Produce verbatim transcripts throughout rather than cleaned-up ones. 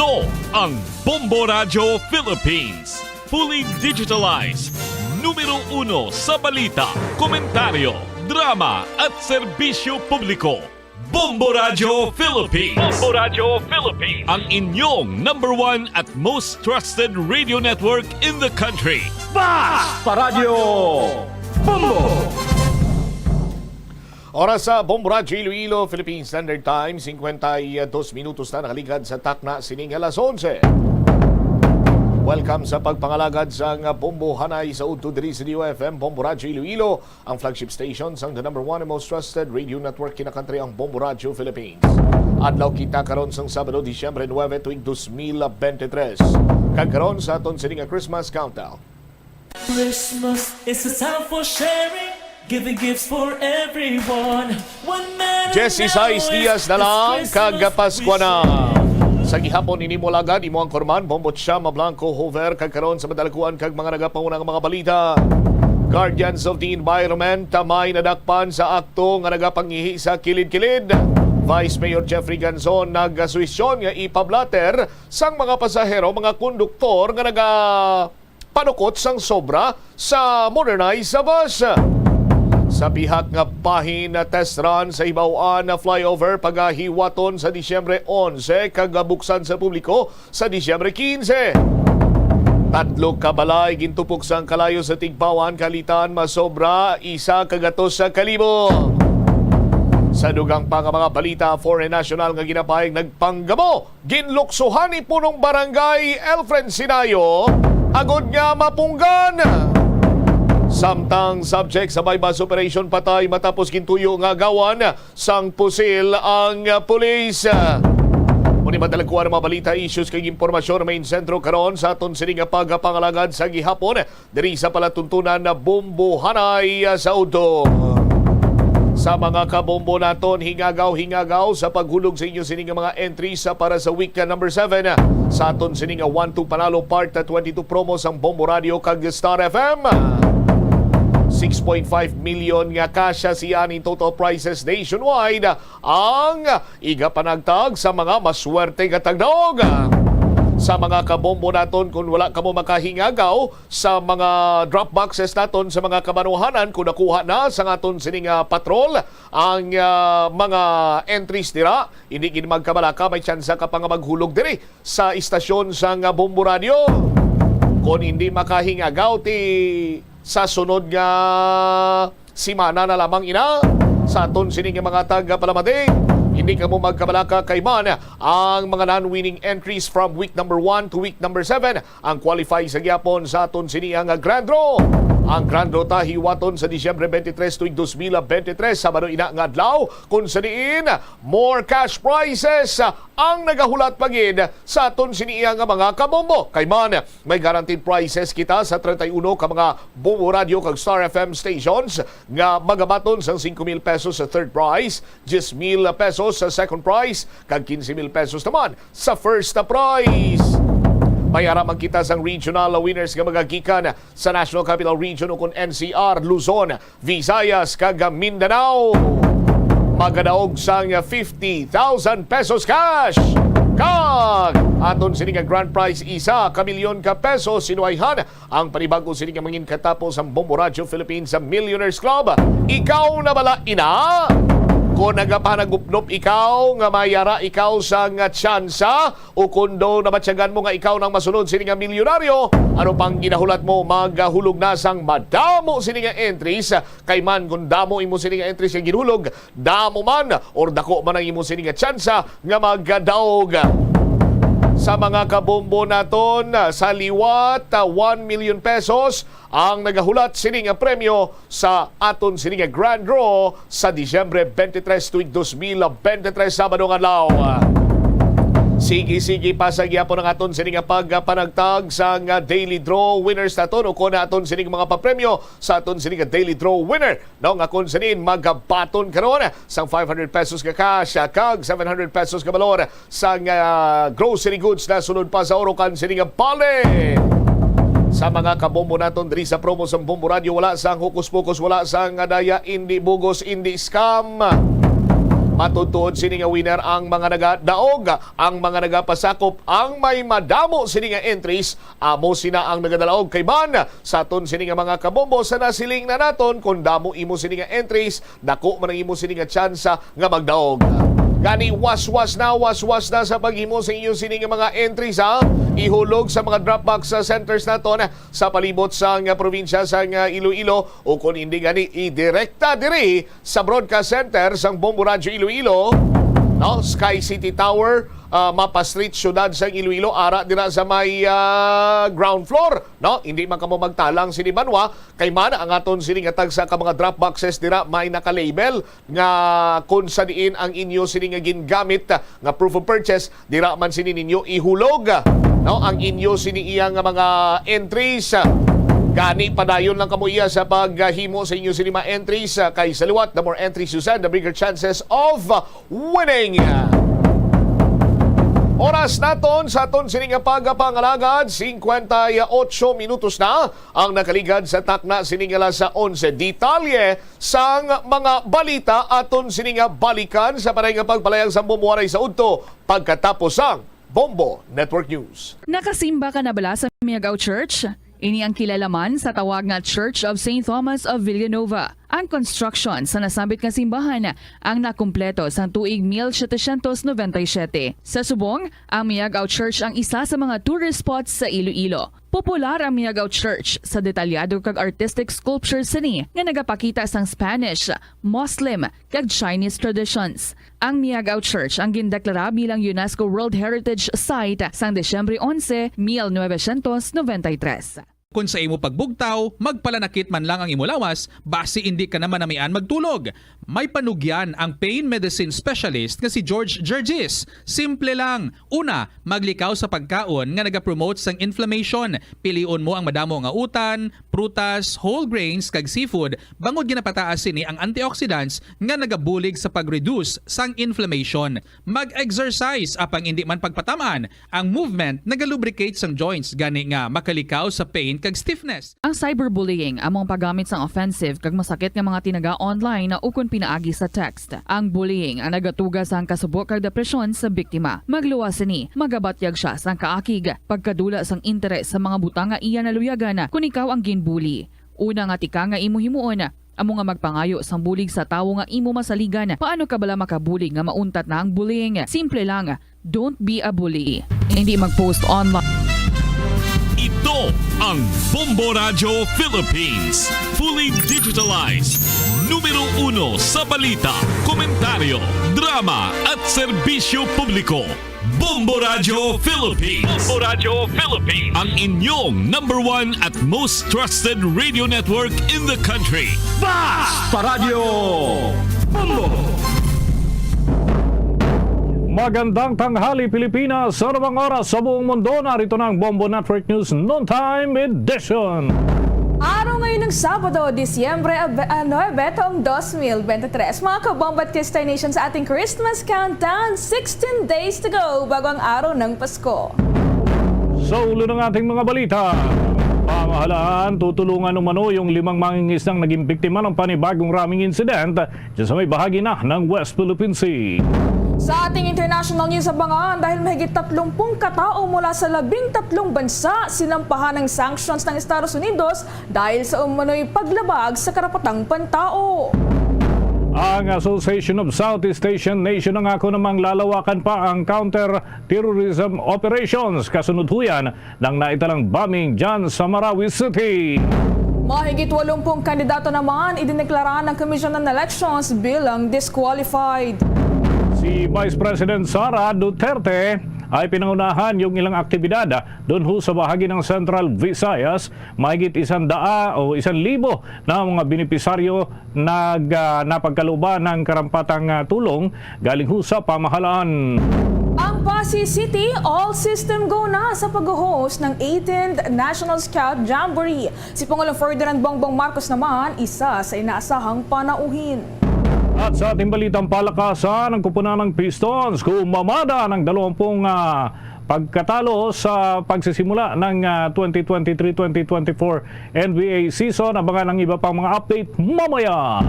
Ito ang Bombo Radyo Philippines. Fully digitalized. Numero uno sa balita, komentaryo, drama at serbisyo publiko. Bombo Radyo Philippines. Bombo Radyo Philippines. Ang inyong number one at most trusted radio network in the country. Basta Radyo Bombo! Oras sa Bombo Radyo Iloilo, Philippine Standard Time, singkwenta y dos minutos na nakaligad sa takna sining alas onse. Welcome sa pagpangalagad sang Bombo Hanay sa udto diri sa D O F M, Bombo Radyo Iloilo, ang flagship station sang the number one and most trusted radio network in the country, ang Bombo Radyo Philippines. Adlaw kita karon sang Sabado, Disyembre nuebe, tuig dos mil bente tres. Kag karon sa aton sini nga Christmas countdown. Christmas is a time for sharing, giving gifts for everyone. One man Jesse Sais Diaz na lang kag Paskwa na. Sa gihapon ini mo lagad, imo ang kurman, Bombo Chama Blanco Hover, kag karon sa madalakuan kag mga nagapanguna nga mga balita. Guardians of the Environment, may nadakpan sa akto nga nagapangihi sa kilid-kilid. Vice Mayor Jeffrey Ganzon nagasuhestyon nga ipablater sang mga pasahero, mga konduktor nga naga panukot sang sobra sa modernized bus. Sa pihak nga bahin, test run sa Hibaw-an Flyover pagahiwaton sa Disyembre onse kag buksan sa publiko sa Disyembre kinse. Tatlo ka balay gintupok sang kalayo sa Tigbauan, Kalitan, masobra isa ka gatos sa kalibo. Sa dugang pa nga mga balita, foreign national nga ginapahayag nagpanggamo, ginluksohan ni Punong Barangay Elfren Sinayo agod nga mapunggan. Samtang subject sa buy-bust operation, patay matapos gintuyo nga agawan sang pusil ang pulis. Mao ni madalakuan ang mga balita, issues kag impormasyon nga main sentro karon sa aton sini nga pagpangalagad sa gihapon diri sa palatuntunan na Bombo Hanay sa udto. Sa mga kabombo naton, hingagaw-hingagaw sa paghulog sa inyo sini nga mga entries sa para sa week number seven sa aton sini nga One Two Panalo Part twenty-two promo sang Bombo Radio kag Star F M. Six point five million nga cash siya in total prizes nationwide ang igapanagtag sa mga maswerte nga tagdaog. Sa mga kabombo naton, kung wala kamo makahingagaw sa mga drop boxes naton sa mga kabanuhanan, kung nakuha na sa aton sini nga patrol ang, ah, mga entries dira, hindi gid magkabalaka, may tsansa ka pa nga maghulog diri sa istasyon sang Bombo Radio. Kung hindi makahingagaw ti sa sunod nga semana na lamang ina, sa aton sini nga mga tagapalamati, hindi kamo magkabalaka kay man ang mga non-winning entries from week number one to week number seven ang qualify sa gihapon sa aton sini nga grand draw. Ang grand draw ta hiwaton sa Disyembre twenty-three tuig dos mil bente tres, Sabado ina nga adlaw, kung sa diin more cash prizes ang nagahulat pa gid sa aton sini nga mga kabombo. Kay man, may guaranteed prizes kita sa treinta y uno ka mga Bombo Radio kag Star F M stations nga magabaton sang singko mil pesos sa third prize, diyes mil pesos sa second prize, kag kinse mil pesos naman sa first prize. May ara man kita sang regional winners nga magagikan sa National Capital Region ukon N C R, Luzon, Visayas, kag Mindanao. Magadaog sang fifty thousand pesos cash. Kag aton sini nga grand prize, isa ka milyon ka pesos. Sinuwayhan ang panibag-o sini nga mangin katapos ang Bombo Radio Philippines sa Millionaires Club. Ikaw na bala ina? Kung nagapanagupnop ikaw nga may ara ikaw sang tsansa, o kung daw nabatyagan mo nga ikaw nang masunod sini nga milyonaryo, ano pang ginahulat mo? Maghulog na sang madamo sini nga entries. Kay man, kung damo imo sini nga entries nga ginhulog, damo man or dako man ang imo sini nga tsansa nga magadaog. Sa mga kabombo naton, sa liwat, ah, one million pesos ang nagahulat sini nga premyo sa aton sini nga grand draw sa Disyembre twenty-three tuig dos mil bente tres, Sabado nga adlaw. Sige-sige pa sa gihapon ang aton sini nga pagpanagtag sa nga daily draw winners naton, o kon aton sini nga mga papremyo sa aton sini nga daily draw winner, no, nga kung sa diin magabaton karon sang five hundred pesos nga cash, ah, kag seven hundred pesos nga balor sang, ah, grocery goods na sulod pa sa Orocan City nga bale. Sa mga kabombo naton diri sa promo sang Bombo Radio, wala sang hokus-pokus, wala sang daya, indi bugos, indi scam. Matuod-tuod sini nga winner ang mga nagadaog, ang mga nagapasakop, ang may madamo sini nga entries, amo sina ang nagadalaog. Kay man, sa aton sini nga mga kabombo, sa nasiling na naton, kung damo imo sini nga entries, dako man ang imo sini nga tsansa nga magdaog. Gani, waswas na, waswas na sa paghimo sa inyo sini nga mga entries, ha. Ihulog sa mga drop box, ah, centers naton sa palibot sang, ah, probinsya sang, ah, Iloilo, o kung hindi gani, idirekta diri sa broadcast center sang Bombo Radyo Iloilo, no? Sky City Tower, ah, Mapa Street, siyudad sang Iloilo, ara dira sa may, ah, ground floor, no? Hindi man kamo magtalang sini banwa, kay man ang aton sini nga tagsa ka mga drop boxes dira may naka-label nga kung sa diin ang inyo sini nga gingamit nga proof of purchase, dira man sini ninyo ihulog, no, ang inyo sini iya nga mga entries. Gani, padayon lang kamo iya sa paghimo sa inyo sini mga entries, ah, kay sa liwat, the more entries you send, the bigger chances of winning. Oras naton sa aton sini nga pagpangalagad, singkwenta y otso minutos na ang nakaligad sa takna sini nga alas onse. Detalye sang mga balita aton sini nga balikan sa pareho nga pagpalayag sa bumuwaray sa udto pagkatapos sang Bombo Network News. Nakasimba ka na bala sa Miagao Church? Ini ang kilala man sa tawag nga Church of Saint Thomas of Villanova. Ang construction sa nasambit nga simbahan ang nakumpleto sang tuig mil setecientos noventa y siete. Sa subong, ang Miagao Church ang isa sa mga tourist spots sa Iloilo. Popular ang Miagao Church sa detalyado kag artistic sculptures sini nga nagapakita sang Spanish, Muslim, kag Chinese traditions. Ang Miagao Church ang gindeklara bilang UNESCO World Heritage Site sang Disyembre onse, mil novecientos noventa y tres. Kon sa imo pagbugtaw, magpalanakit man lang ang imo lawas, basi indi ka na manamian magtulog. May panugyan ang pain medicine specialist nga si George Gergis. Simple lang. Una, maglikaw sa pagkaon nga nagapromote sang inflammation. Pilion mo ang madamo nga utan, prutas, whole grains, kag seafood, bangod ginapataas sini ang antioxidants nga nagabulig sa pag-reduce sang inflammation. Mag-exercise, apang indi man pagpataman, ang movement nagalubricate sang joints, gani nga makalikaw sa pain kag stiffness. Ang cyberbullying amo ang paggamit sang offensive kag masakit nga mga tinaga online ukon pinaagi sa text. Ang bullying ang nagatuga sang kasubo kag depresyon sa biktima. Magluwas sini, magabatyag sia sang kaakig, pagkadula sang interes sa mga butang nga iya naluyagan kon ikaw ang ginbully. Una nga tikang nga imo himuon, amo nga magpangayo sang bulig sa tawo nga imo masaligan. Paano ka bala makabulig nga mauntat na ang bullying? Simple lang, don't be a bully. Hindi mag-post online. Ito ang Bombo Radyo Philippines. Fully digitalized. Numero uno sa balita, komentaryo, drama, at serbisyo publiko. Bombo Radyo Philippines. Bombo Radyo Philippines. Ang inyong number one at most trusted radio network in the country. Basta Radyo Bombo! Magandang tanghali, Pilipinas. Sa anumang oras sa buong mundo, narito na ang Bombo Network News Noontime Edition. Araw ngayon ng Sabado, Disyembre abe-, ah, nuebe taong dos mil bente tres. Mga kabombo at Kistay Nation, sa ating Christmas countdown, sixteen days to go bago ang araw ng Pasko. Sa ulo ng ating mga balita, pamahalaan, tutulungan umano yung limang mangingisdang naging biktima ng panibagong ramming incident dyan sa may bahagi na ng West Philippine Sea. Sa ating international news, abangan, dahil mahigit tatlumpung katao mula sa labing tatlong bansa sinampahan ng sanctions ng Estados Unidos dahil sa umano'y paglabag sa karapatang pantao. Ang Association of Southeast Asian Nation nangako namang lalawakan pa ang counter-terrorism operations kasunod huyan ng naitalang bombing dyan sa Marawi City. Mahigit walumpung kandidato naman idineklara ng Commission on Elections bilang disqualified. Si Vice President Sara Duterte ay pinangunahan yung ilang aktibidad doon ho sa bahagi ng Central Visayas. Mahigit isang daa o isang libo na mga benepisaryo nag, ah, napagkalooban ng karampatang, ah, tulong galing ho sa pamahalaan. Ang Passi City, all system go na sa pag-host ng eighteenth National Scout Jamboree. Si Pangulong Ferdinand Bongbong Marcos naman, isa sa inaasahang panauhin. At sa ating balitang palakasan, ang kupunan ng Pistons kumamada ng dalawampung, ah, pagkatalo sa pagsisimula ng, ah, twenty twenty-three twenty twenty-four N B A season. Abangan ang iba pang mga update mamaya.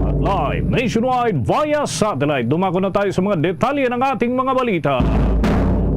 At Live nationwide via satellite. Dumako na tayo sa mga detalye ng ating mga balita.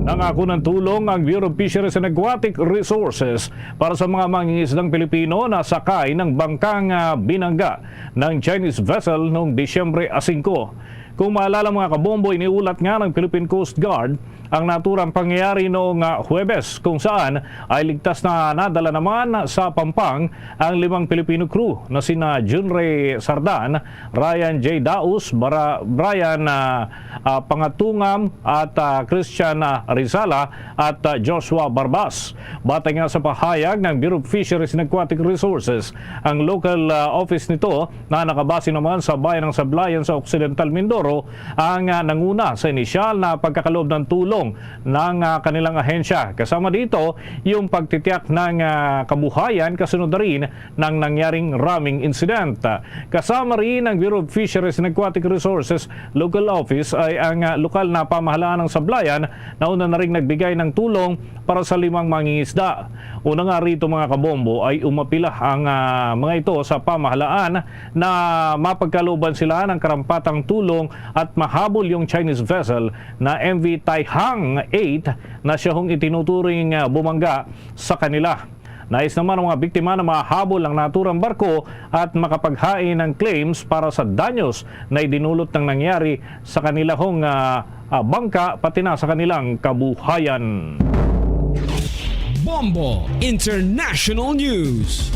Nangako ng tulong ang Bureau of Fisheries and Aquatic Resources para sa mga mangingisdang Pilipino na sakay ng bangkang, ah, binangga ng Chinese vessel noong Disyembre singko. Kung maalala, mga kabombo, iniulat nga ng Philippine Coast Guard ang naturang pangyayari noong, ah, Huwebes, kung saan ay ligtas na nadala naman sa Pampang ang limang Filipino crew na sina Junrey Sardan, Ryan J Daus, Bara-, Brian, ah, ah, Pangatungam at, ah, Christian, ah, Rizala at, ah, Joshua Barbas. Batay nga sa pahayag ng Bureau of Fisheries and Aquatic Resources, ang local, ah, office nito na nakabase naman sa bayan ng Sablayan sa Occidental Mindoro ang, ah, nanguna sa inisyal na pagkakaloob ng tulong ng, ah, kanilang ahensya. Kasama dito yung pagtitiyak ng, ah, kabuhayan kasunod na rin ng nangyaring ramming incident. Kasama rin ang Bureau of Fisheries and Aquatic Resources Local Office ay ang, ah, lokal na pamahalaan ng Sablayan na una na ring nagbigay ng tulong para sa limang mangingisda. Una nga rito, mga kabombo, ay umapila ang, ah, mga ito sa pamahalaan na mapagkalooban sila ng karampatang tulong at mahabol yung Chinese vessel na M V Taihang eight na siya hong itinuturing, ah, bumangga sa kanila. Nais naman ang mga biktima na mahabol ang naturang barko at makapaghain ng claims para sa danyos na idinulot ng nangyari sa kanila hong, ah, ah, bangka, pati na sa kanilang kabuhayan. Bombo International News.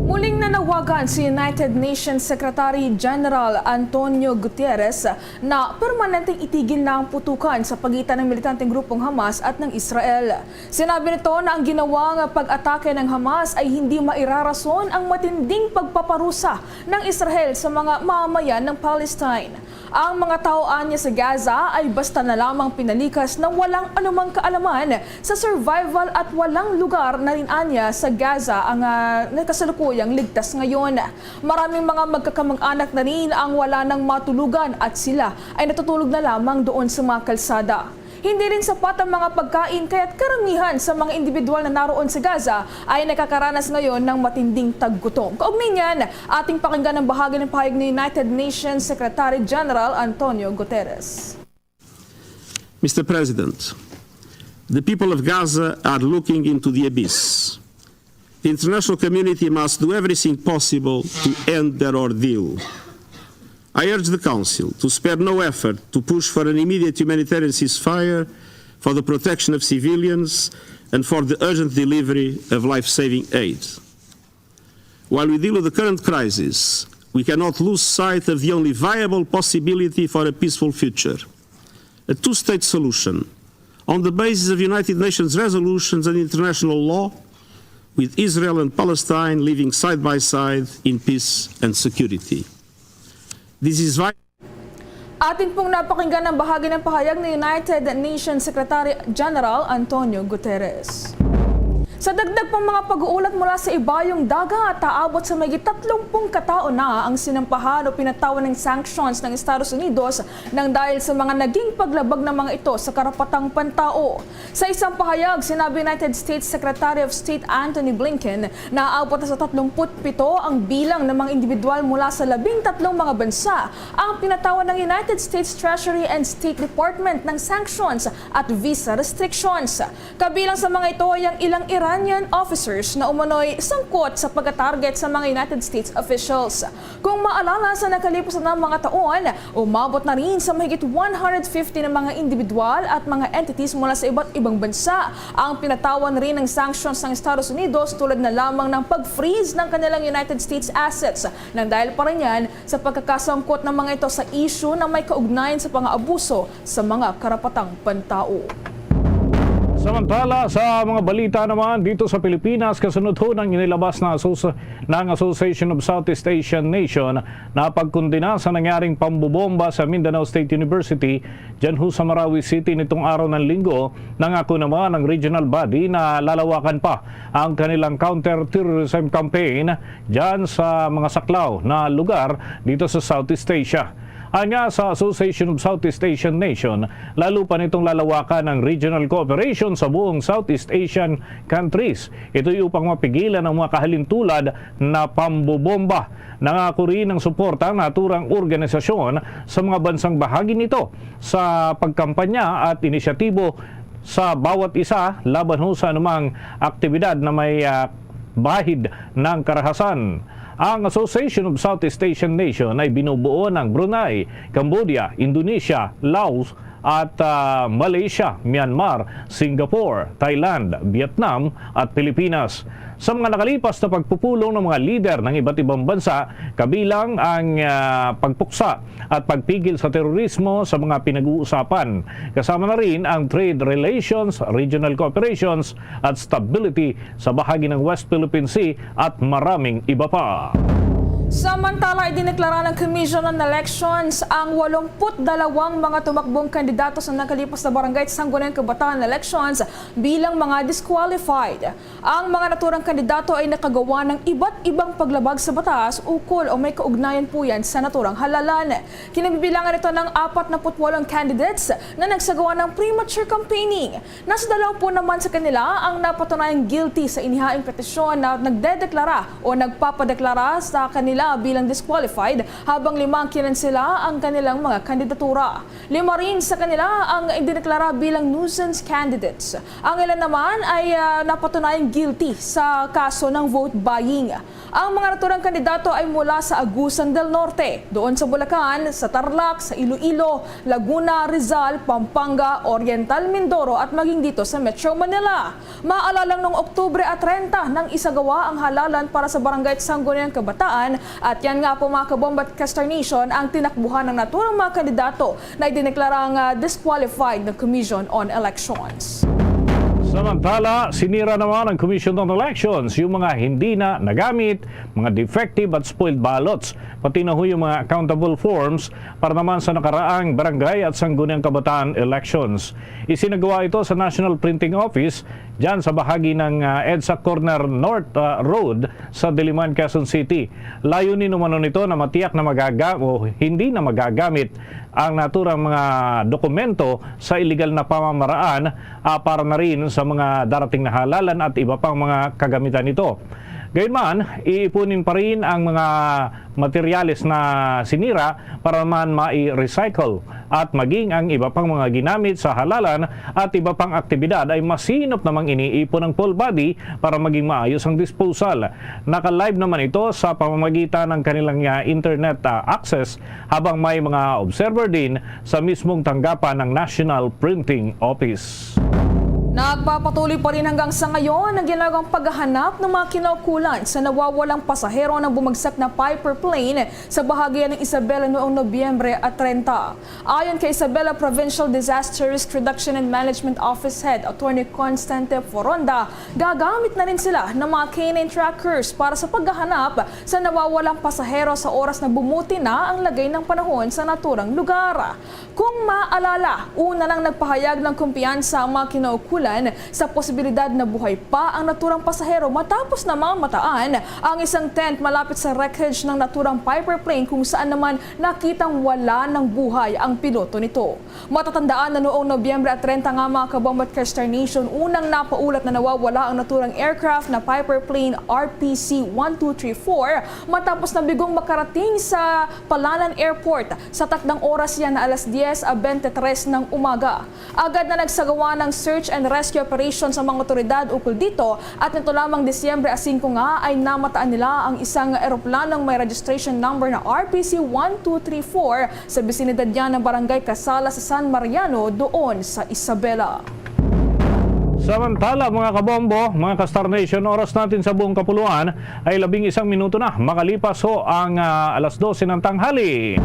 Muling nanawagan si United Nations Secretary General Antonio Guterres na permanenteng itigil na ang putukan sa pagitan ng militanteng grupong Hamas at ng Israel. Sinabi nito na ang ginawang pag-atake ng Hamas ay hindi mairarason ang matinding pagpaparusa ng Israel sa mga mamamayan ng Palestine. Ang mga tao anya sa Gaza ay basta na lamang pinalikas na walang anumang kaalaman sa survival at walang lugar na rin anya sa Gaza ang, ah, nagkasalukuyang ligtas ngayon. Maraming mga magkakamag-anak na rin ang wala nang matulugan at sila ay natutulog na lamang doon sa mga kalsada. Hindi rin sapat ang mga pagkain, kaya't karamihan sa mga individual na naroon sa Gaza ay nakakaranas ngayon ng matinding taggutom. Kaugnay niyan, ating pakinggan ang bahagi ng pahayag ni United Nations Secretary General Antonio Guterres. Mister President, the people of Gaza are looking into the abyss. The international community must do everything possible to end their ordeal. I urge the Council to spare no effort to push for an immediate humanitarian ceasefire, for the protection of civilians, and for the urgent delivery of life-saving aid. While we deal with the current crisis, we cannot lose sight of the only viable possibility for a peaceful future: a two-state solution on the basis of United Nations resolutions and international law, with Israel and Palestine living side by side in peace and security. This is vital. Atin pong napakinggan ang bahagi ng pahayag ni United Nations Secretary General Antonio Guterres. Sa dagdag pang mga pag-uulat mula sa ibayong dagat, aabot sa mahigit tatlumpung katao na ang sinampahan o pinatawan ng sanctions ng Estados Unidos nang dahil sa mga naging paglabag ng mga ito sa karapatang pantao. Sa isang pahayag, sinabi United States Secretary of State Anthony Blinken na aabot na sa tatlumpu't pito ang bilang ng mga individual mula sa labing tatlong mga bansa ang pinatawan ng United States Treasury and State Department ng sanctions at visa restrictions. Kabilang sa mga ito ay ang ilang Iranian officers na umano'y sangkot sa pagka-target sa mga United States officials. Kung maalala, sa nakalipos na mga taon, umabot na rin sa mahigit one hundred fifty na mga individual at mga entities mula sa iba't ibang bansa ang pinatawan rin ng sanctions ng Estados Unidos, tulad na lamang ng pag-freeze ng kanilang United States assets, nang dahil pa rin yan sa pagkakasangkot ng mga ito sa isyu na may kaugnayan sa pang-abuso sa mga karapatang pantao. Samantala, sa mga balita naman dito sa Pilipinas, kasunod ho ng inilabas na asos-, ng Association of Southeast Asian Nation na pagkundina sa nangyaring pambobomba sa Mindanao State University, dyan ho sa Marawi City nitong araw ng Linggo, nangako naman ang regional body na lalawakan pa ang kanilang counter-terrorism campaign dyan sa mga saklaw na lugar dito sa Southeast Asia. Anya sa Association of Southeast Asian Nation, lalo pa nitong lalawakan ang regional cooperation sa buong Southeast Asian countries. Ito'y upang mapigilan ang mga kahalintulad na pambobomba. Nangako rin ng suporta ang naturang organisasyon sa mga bansang bahagi nito sa pagkampanya at inisyatibo sa bawat isa laban ho sa anumang aktibidad na may, ah, bahid ng karahasan. Ang Association of Southeast Asian Nation ay binubuo ng Brunei, Cambodia, Indonesia, Laos, at, ah, Malaysia, Myanmar, Singapore, Thailand, Vietnam, at Pilipinas. Sa mga nakalipas na pagpupulong ng mga lider ng iba't ibang bansa, kabilang ang, ah, pagpuksa at pagpigil sa terorismo sa mga pinag-uusapan. Kasama na rin ang trade relations, regional cooperations, at stability sa bahagi ng West Philippine Sea at maraming iba pa. Samantala, idineklara ng Commission on Elections ang walumput dalawang mga tumakbong kandidato sa nakalipas na Barangay at Sangguniang Kabataan elections bilang mga disqualified. Ang mga naturang kandidato ay nakagawa ng iba't ibang paglabag sa batas ukol o may kaugnayan po yan sa naturang halalan. Kinabibilangan ito ng apat na putwalong candidates na nagsagawa ng premature campaigning. Nasa dalawa po naman sa kanila ang napatunayang guilty sa inihaing petisyon na nagdedeklara o nagpapadeklara sa kanila bilang disqualified, habang lima ang kinansela ang kanilang mga kandidatura. Lima rin sa kanila ang idineklara bilang nuisance candidates. Ang ilan naman ay, ah, napatunayang guilty sa kaso ng vote buying. Ang mga naturang kandidato ay mula sa Agusan del Norte, doon sa Bulacan, sa Tarlac, sa Iloilo, Laguna, Rizal, Pampanga, Oriental Mindoro at maging dito sa Metro Manila. Maalalang noong Oktubre at treinta nang isagawa ang halalan para sa Barangay at Sangguniang Kabataan, at yan nga po, mga kabomba at Kester Nation, ang tinakbuhan ng naturang mga kandidato na idineklarang, ah, disqualified ng Commission on Elections. Samantala, sinira naman ng Commission on Elections yung mga hindi na nagamit, mga defective at spoiled ballots, pati na ho yung mga accountable forms para naman sa nakaraang barangay at sangguniang kabataan elections. Isinagawa ito sa National Printing Office, dyan sa bahagi ng, ah, EDSA Corner North, ah, Road sa Diliman, Quezon City. Layunin umano nito na matiyak na magaga-, o hindi na magagamit ang naturang mga dokumento sa iligal na pamamaraan, ah, para na rin sa mga darating na halalan at iba pang mga kagamitan nito. Gayunman, iipunin pa rin ang mga materyales na sinira para man mai-recycle at maging ang iba pang mga ginamit sa halalan at iba pang aktibidad ay masinop namang iniipon ng full body para maging maayos ang disposal. Naka-live naman ito sa pamamagitan ng kanilang, ah, internet, ah, access, habang may mga observer din sa mismong tanggapan ng National Printing Office. Nagpapatuloy pa rin hanggang sa ngayon ang ginagawang paghahanap ng mga kinaukulan sa nawawalang pasahero ng bumagsak na Piper plane sa bahagi ng Isabela noong Nobyembre at treinta. Ayon kay Isabela Provincial Disaster Risk Reduction and Management Office Head Attorney Constante Foronda, gagamit na rin sila ng mga canine trackers para sa paghahanap sa nawawalang pasahero sa oras na bumuti na ang lagay ng panahon sa naturang lugar. Kung maalala, una nang nagpahayag ng kumpiyansa ang mga kinaukulan sa posibilidad na buhay pa ang naturang pasahero matapos na mamataan ang isang tent malapit sa wreckage ng naturang Piper plane, kung saan naman nakitang wala ng buhay ang piloto nito. Matatandaan na noong Nobyembre at treinta nga, mga kabomba at Kester Nation, unang napaulat na nawawala ang naturang aircraft na Piper plane R P C one two three four matapos na bigong makarating sa Palanan Airport sa takdang oras yan na alas diez a bente tres ng umaga. Agad na nagsagawa ng search and rescue operation sa mga otoridad ukol dito, at nito lamang Disyembre a singko nga ay namataan nila ang isang eroplanong may registration number na R P C one two three four sa bisinidad niya ng Barangay Casala sa San Mariano, doon sa Isabela. Samantala, mga kabombo, mga ka-Star Nation, oras natin sa buong kapuluan ay labing isang minuto na makalipas ho ang, ah, alas dose ng tanghali.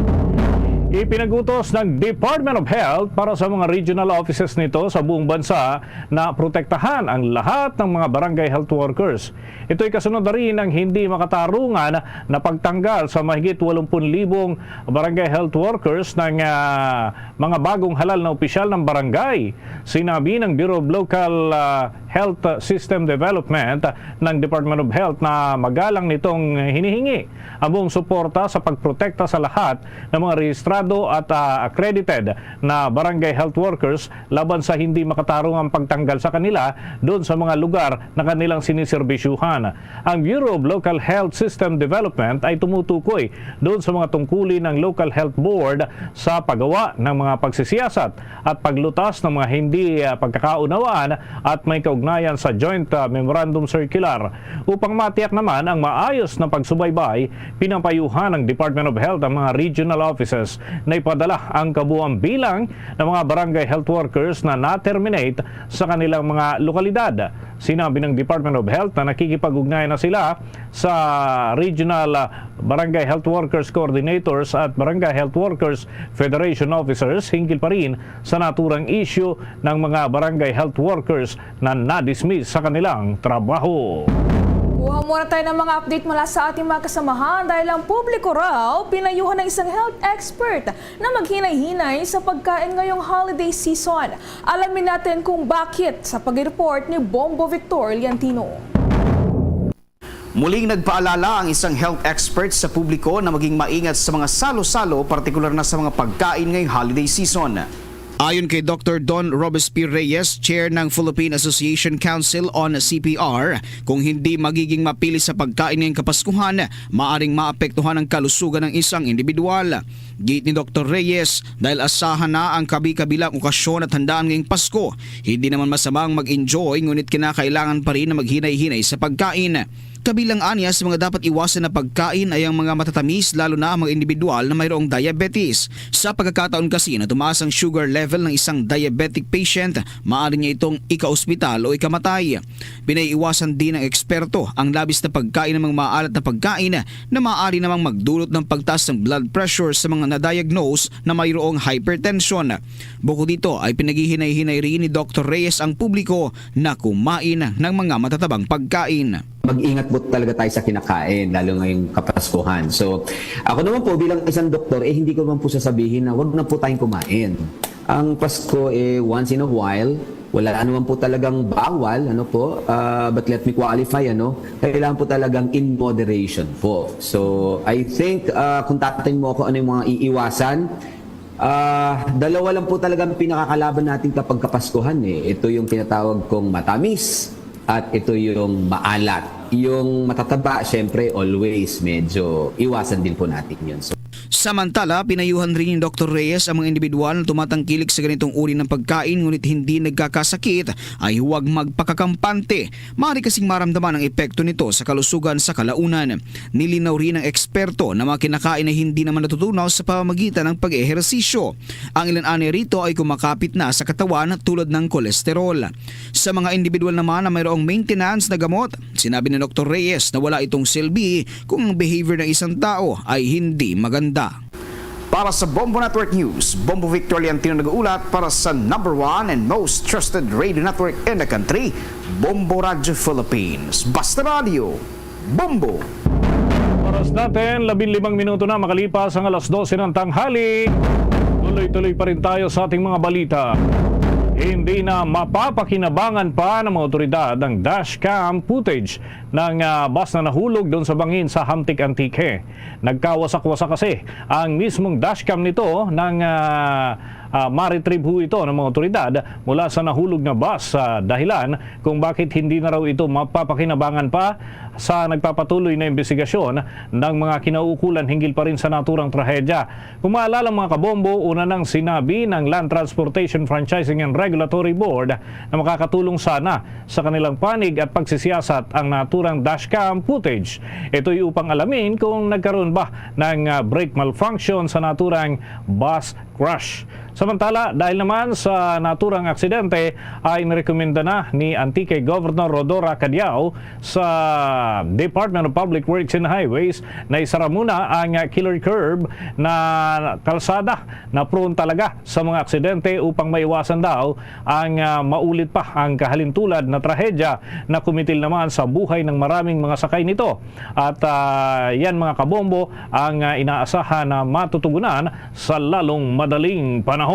Ipinag-utos ng Department of Health para sa mga regional offices nito sa buong bansa na protektahan ang lahat ng mga barangay health workers. Ito'y kasunod na rin ng hindi makatarungan na pagtanggal sa mahigit walumpun libong barangay health workers ng, ah, mga bagong halal na opisyal ng barangay. Sinabi ng Bureau of Local, ah, Health System Development ng Department of Health na magalang nitong hinihingi ang buong suporta sa pagprotekta sa lahat ng mga rehistrado at, ah, accredited na barangay health workers laban sa hindi makatarungang pagtanggal sa kanila doon sa mga lugar na kanilang siniserbisyuhan. Ang Bureau of Local Health System Development ay tumutukoy doon sa mga tungkulin ng Local Health Board sa paggawa ng mga pagsisiyasat at paglutas ng mga hindi, ah, pagkakaunawaan at may kaugnayan sa Joint, ah, Memorandum Circular. Upang matiyak naman ang maayos na pagsubaybay, pinapayuhan ng Department of Health ang mga regional offices na ipadala ang kabuang bilang ng mga barangay health workers na na-terminate sa kanilang mga lokalidad. Sinabi ng Department of Health na nakikipag-ugnayan na sila sa Regional, ah, Barangay Health Workers Coordinators at Barangay Health Workers Federation Officers hinggil pa rin sa naturang issue ng mga barangay health workers na na-dismiss sa kanilang trabaho. Kuha muna tayo ng mga update mula sa ating mga kasamahan dahil ang publiko raw pinayuhan ng isang health expert na maghinay-hinay sa pagkain ngayong holiday season. Alamin natin kung bakit sa pag-report ni Bombo Victor Liantino. Muling nagpaalala ang isang health expert sa publiko na maging maingat sa mga salo-salo, partikular na sa mga pagkain ngayong holiday season. Ayon kay Doktor Don Robespierre Reyes, chair ng Philippine Association Council on C P R, kung hindi magiging mapili sa pagkain ngayong Kapaskuhan, maaring maapektuhan ang kalusugan ng isang individual. Giit ni Doktor Reyes, dahil asahan na ang kabi-kabilang okasyon at handaan ngayong Pasko, hindi naman masamang mag-enjoy, ngunit kinakailangan pa rin na maghinay-hinay sa pagkain. Kabilang aniya sa mga dapat iwasan na pagkain ay ang mga matatamis, lalo na ang mga individual na mayroong diabetes. Sa pagkakataon kasi na tumaas ang sugar level ng isang diabetic patient, maaari niya itong ikaospital o ikamatay. Pinaiiwasan din ng eksperto ang labis na pagkain ng mga maalat na pagkain na maaari namang magdulot ng pagtaas ng blood pressure sa mga na-diagnose na mayroong hypertension. Bukod dito ay pinaghihinay-hinay rin ni Doktor Reyes ang publiko na kumain ng mga matatabang pagkain. Mag-ingat po talaga tayo sa kinakain, lalo ngayong Kapaskuhan. So, ako naman po bilang isang doktor, eh hindi ko naman po sasabihin na wag na po tayong kumain. Ang Pasko, eh, once in a while, wala naman po talagang bawal, ano po, ah, but let me qualify, ano, kailangan po talagang in moderation po. So, I think, ah, kung tatanungin mo ako ano yung mga iiwasan, ah, dalawa lang po talaga ang pinakakalaban natin kapag Kapaskuhan, eh. Ito yung tinatawag kong matamis at ito yung maalat. Yung matataba, syempre, always medyo iwasan din po natin yun. So, Samantala, pinayuhan rin ni Doktor Reyes ang mga individual na tumatangkilik sa ganitong uri ng pagkain ngunit hindi nagkakasakit ay huwag magpakakampante. Maaari kasing maramdaman ang epekto nito sa kalusugan sa kalaunan. Nilinaw rin ng eksperto na mga kinakain na hindi naman natutunaw sa pamamagitan ng pag-ehersisyo. Ang ilan ani rito ay kumakapit na sa katawan tulad ng kolesterol. Sa mga individual naman na mayroong maintenance na gamot, sinabi ni Doktor Reyes na wala itong silbi kung ang behavior ng isang tao ay hindi maganda. Para sa Bombo Network News, Bombo Victor Leontino nag-uulat para sa number one and most trusted radio network in the country, Bombo Radyo Philippines. Basta Radyo, Bombo! Oras natin, labing limang minuto na makalipas ang alas dose ng tanghali. Tuloy-tuloy pa rin tayo sa ating mga balita. Hindi na mapapakinabangan pa ng mga otoridad ang dashcam footage ng, ah, bus na nahulog doon sa bangin sa Hamtic, Antique. Nagkawasak-wasak kasi ang mismong dashcam nito ng, ah, ah, ma-retrieve ho ito ng mga otoridad mula sa nahulog na bus, sa dahilan kung bakit hindi na raw ito mapapakinabangan pa sa nagpapatuloy na imbestigasyon ng mga kinauukulan hinggil pa rin sa naturang trahedya. Kung maalala, mga kabombo, una nang sinabi ng Land Transportation Franchising and Regulatory Board na makakatulong sana sa kanilang panig at pagsisiyasat ang naturang dashcam footage. Ito'y upang alamin kung nagkaroon ba ng, ah, brake malfunction sa naturang bus crash. Samantala, dahil naman sa naturang aksidente, ay nirekomenda na ni Antique Governor Rhodora Cadiao sa Department of Public Works and Highways na isara muna ang killer curb na kalsada na prone talaga sa mga aksidente upang maiwasan daw ang, ah, maulit pa ang kahalintulad na trahedya na kumitil naman sa buhay ng maraming mga sakay nito. At, ah, yan, mga kabombo, ang, ah, inaasahan na matutugunan sa lalong madaling panahon.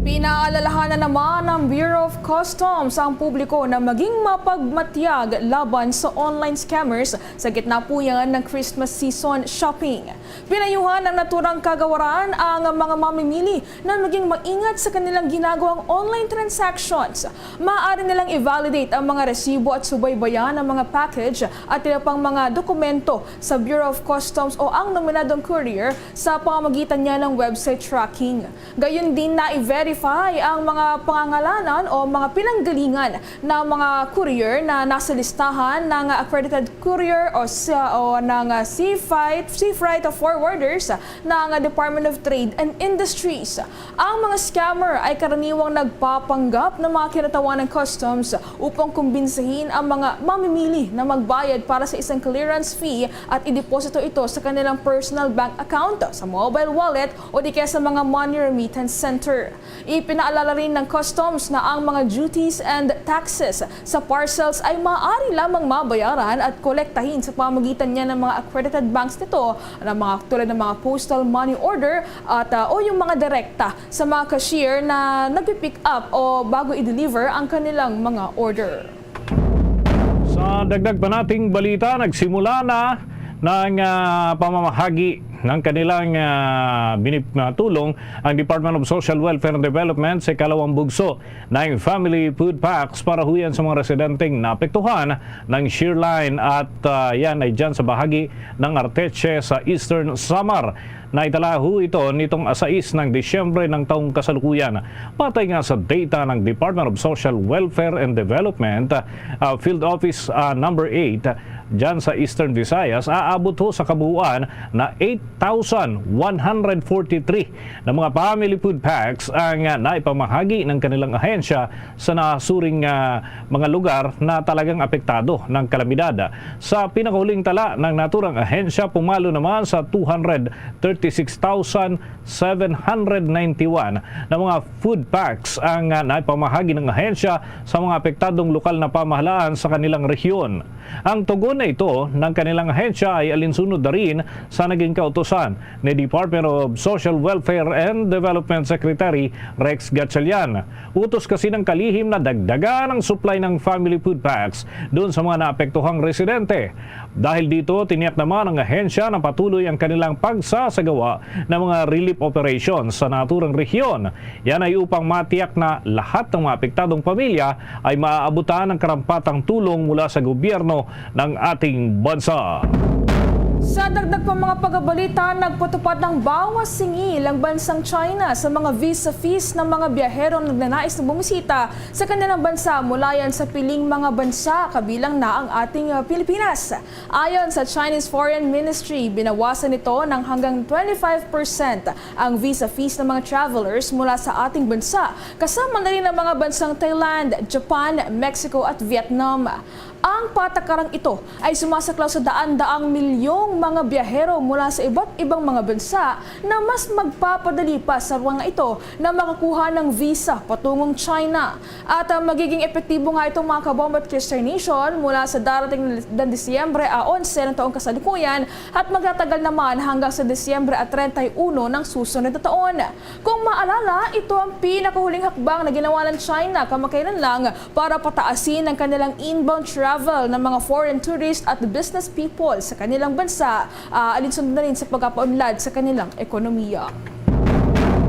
Pinaalalahanan naman ng Bureau of Customs ang publiko na maging mapagmatyag laban sa online scammers sa gitna po yan ng Christmas season shopping. Pinayuhan ng naturang kagawaran ang mga mamimili na maging maingat sa kanilang ginagawang online transactions. Maaari nilang i-validate ang mga resibo at subaybayan ang mga package at iba pang mga dokumento sa Bureau of Customs o ang nominadong courier sa pamamagitan niya ng website tracking. Gayon din na i-verify ang mga pangangalanan o mga pinanggalingan ng mga courier na nasa listahan ng accredited courier o sa, o ng, ah, Safe Freight, Safe Freight Forwarders ng Department of Trade and Industries. Ang mga scammer ay karaniwang nagpapanggap ng mga kinatawan ng customs upang kumbinsihin ang mga mamimili na magbayad para sa isang clearance fee at ideposito ito sa kanilang personal bank account, sa mobile wallet o di kaya sa mga money remittance center. Ipinaalala rin ng customs na ang mga duties and taxes sa parcels ay maaari lamang mabayaran at kolektahin sa pamagitan niya ng mga accredited banks nito, na mga tulad ng mga postal money order at, ah, o yung mga direkta sa mga cashier na nagpi-pick up o bago i-deliver ang kanilang mga order. Sa dagdag pa nating balita, nagsimula na ng, ah, pamamahagi ng kanilang, ah, binip-, ah, tulong ang Department of Social Welfare and Development sa ikalawang bugso ng Family Food Packs para huyan sa mga residenteng naapektuhan ng shear line at, ah, yan ay dyan sa bahagi ng Arteche sa Eastern Samar. Naitala ho ito nitong sais ng Disyembre ng taong kasalukuyan. Patay nga sa data ng Department of Social Welfare and Development, ah, Field Office, ah, number eight, dyan sa Eastern Visayas, aabot ho sa kabuuan na eight thousand one hundred forty-three na mga family food packs ang, ah, naipamahagi ng kanilang ahensya sa nasuring, ah, mga lugar na talagang apektado ng kalamidad. Sa pinakahuling tala ng naturang ahensya, pumalo naman sa two hundred thirty-six thousand seven hundred ninety-one na mga food packs ang, ah, naipamahagi ng ahensya sa mga apektadong lokal na pamahalaan sa kanilang rehiyon. Ang tugon na ito ng kanilang ahensya ay alinsunod na rin sa naging kautusan ni Department of Social Welfare and Development Secretary Rex Gatchalian. Utos kasi ng kalihim na dagdagan ang supply ng family food packs doon sa mga naapektuhang residente. Dahil dito, tiniyak naman ng ahensya na patuloy ang kanilang pagsasagawa ng mga relief operations sa naturang rehiyon. Yan ay upang matiyak na lahat ng mga apektadong pamilya ay maaabutan ng karampatang tulong mula sa gobyerno ng ating bansa. Sa dagdag pa mga pagbabalita, nagpatupad ng bawas singil ang bansang China sa mga visa fees ng mga biyahero na nagnanais na bumisita sa kanilang bansa mula yan sa piling mga bansa, kabilang na ang ating, ah, Pilipinas. Ayon sa Chinese Foreign Ministry, binawasan nito ng hanggang twenty-five percent ang visa fees ng mga travelers mula sa ating bansa, kasama na rin ang mga bansang Thailand, Japan, Mexico at Vietnam. Ang patakarang ito ay sumasaklaw sa daan-daang milyong mga biyahero mula sa iba't ibang mga bansa na mas magpapadali pa sa mga ito na makakuha ng visa patungong China. At, ah, magiging epektibo nga itong mga kabombo at Christian Nation mula sa darating na Disyembre a onse ng taong kasalukuyan at magtatagal naman hanggang sa Disyembre a treinta y uno ng susunod na taon. Kung maalala, ito ang pinakahuling hakbang na ginawa ng China kamakailan lang para pataasin ang kanilang inbound travel ng mga foreign tourist at business people sa kanilang bansa, ah, alinsunod na rin sa pagpapaunlad sa kanilang ekonomiya.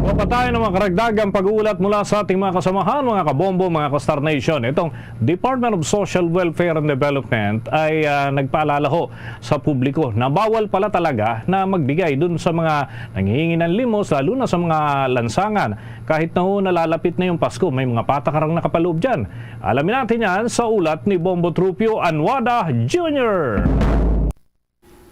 Mapatay ng mga karagdagang pag-uulat mula sa ating mga kasamahan, mga kabombo, mga ka-Star Nation. Itong Department of Social Welfare and Development ay, ah, nagpaalala ho sa publiko na bawal pala talaga na magbigay dun sa mga nanghihingi ng limos, lalo na sa mga lansangan. Kahit na ho nalalapit na yung Pasko, may mga patakarang nakapaloob dyan. Alamin natin yan sa ulat ni Bombo Trupio Anwada Junior.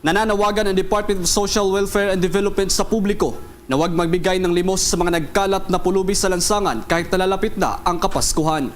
Nananawagan ang Department of Social Welfare and Development sa publiko na huwag magbigay ng limos sa mga nagkalat na pulubi sa lansangan kahit nalalapit na ang Kapaskuhan.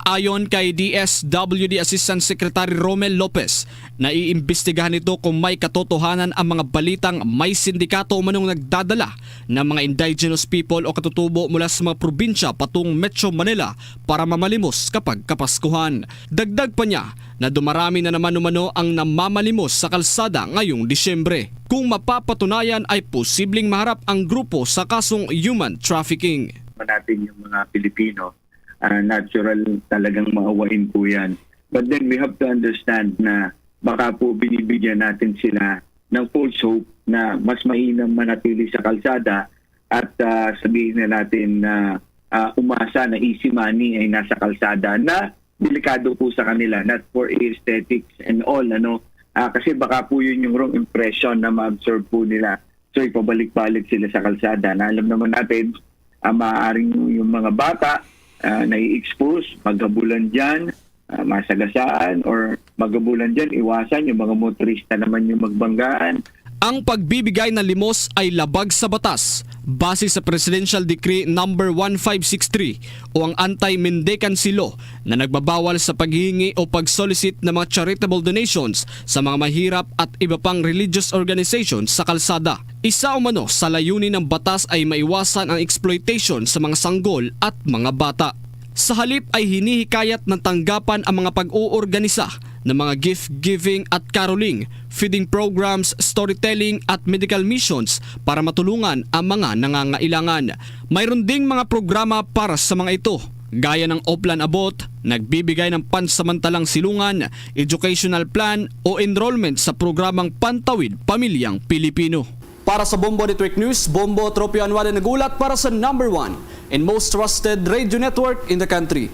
Ayon kay D S W D Assistant Secretary Romel Lopez, naiimbestigahan nito kung may katotohanan ang mga balitang may sindikato umanong nagdadala ng mga indigenous people o katutubo mula sa mga probinsya patungong Metro Manila para mamalimos kapag Kapaskuhan. Dagdag pa niya na dumarami na naman umano ang namamalimos sa kalsada ngayong Disyembre. Kung mapapatunayan, ay posibleng maharap ang grupo sa kasong human trafficking. naman natin yung mga Pilipino, ah, natural talagang maawain po yan. But then we have to understand na baka po binibigyan natin sila ng false hope na mas mainam manatili sa kalsada at, ah, sabihin na natin na, ah, umasa na easy money ay nasa kalsada na delikado po sa kanila, not for aesthetics and all, ano. Ah, kasi baka po yun yung wrong impression na ma-absorb po nila. So, ipabalik-balik sila sa kalsada na alam naman natin, ah, maaaring yung mga bata, ah, nai-expose, magabulan dyan, ah, masagasaan, or magabulan dyan, iwasan yung mga motorista naman yung magbanggaan. Ang pagbibigay ng limos ay labag sa batas base sa Presidential Decree Number one five six three o ang Anti-Mendicancy Law na nagbabawal sa paghihingi o pag-solicit ng mga charitable donations sa mga mahirap at iba pang religious organizations sa kalsada. Isa umano sa layunin ng batas ay maiwasan ang exploitation sa mga sanggol at mga bata. Sa halip ay hinihikayat ng tanggapan ang mga pag-oorganisa ng mga gift-giving at caroling, feeding programs, storytelling at medical missions para matulungan ang mga nangangailangan. Mayroon ding mga programa para sa mga ito, gaya ng Oplan Abot, nagbibigay ng pansamantalang silungan, educational plan o enrollment sa programang Pantawid Pamilyang Pilipino. Para sa Bombo Network News, Bombo Tropio Anwade nagulat para sa number one and most trusted radio network in the country,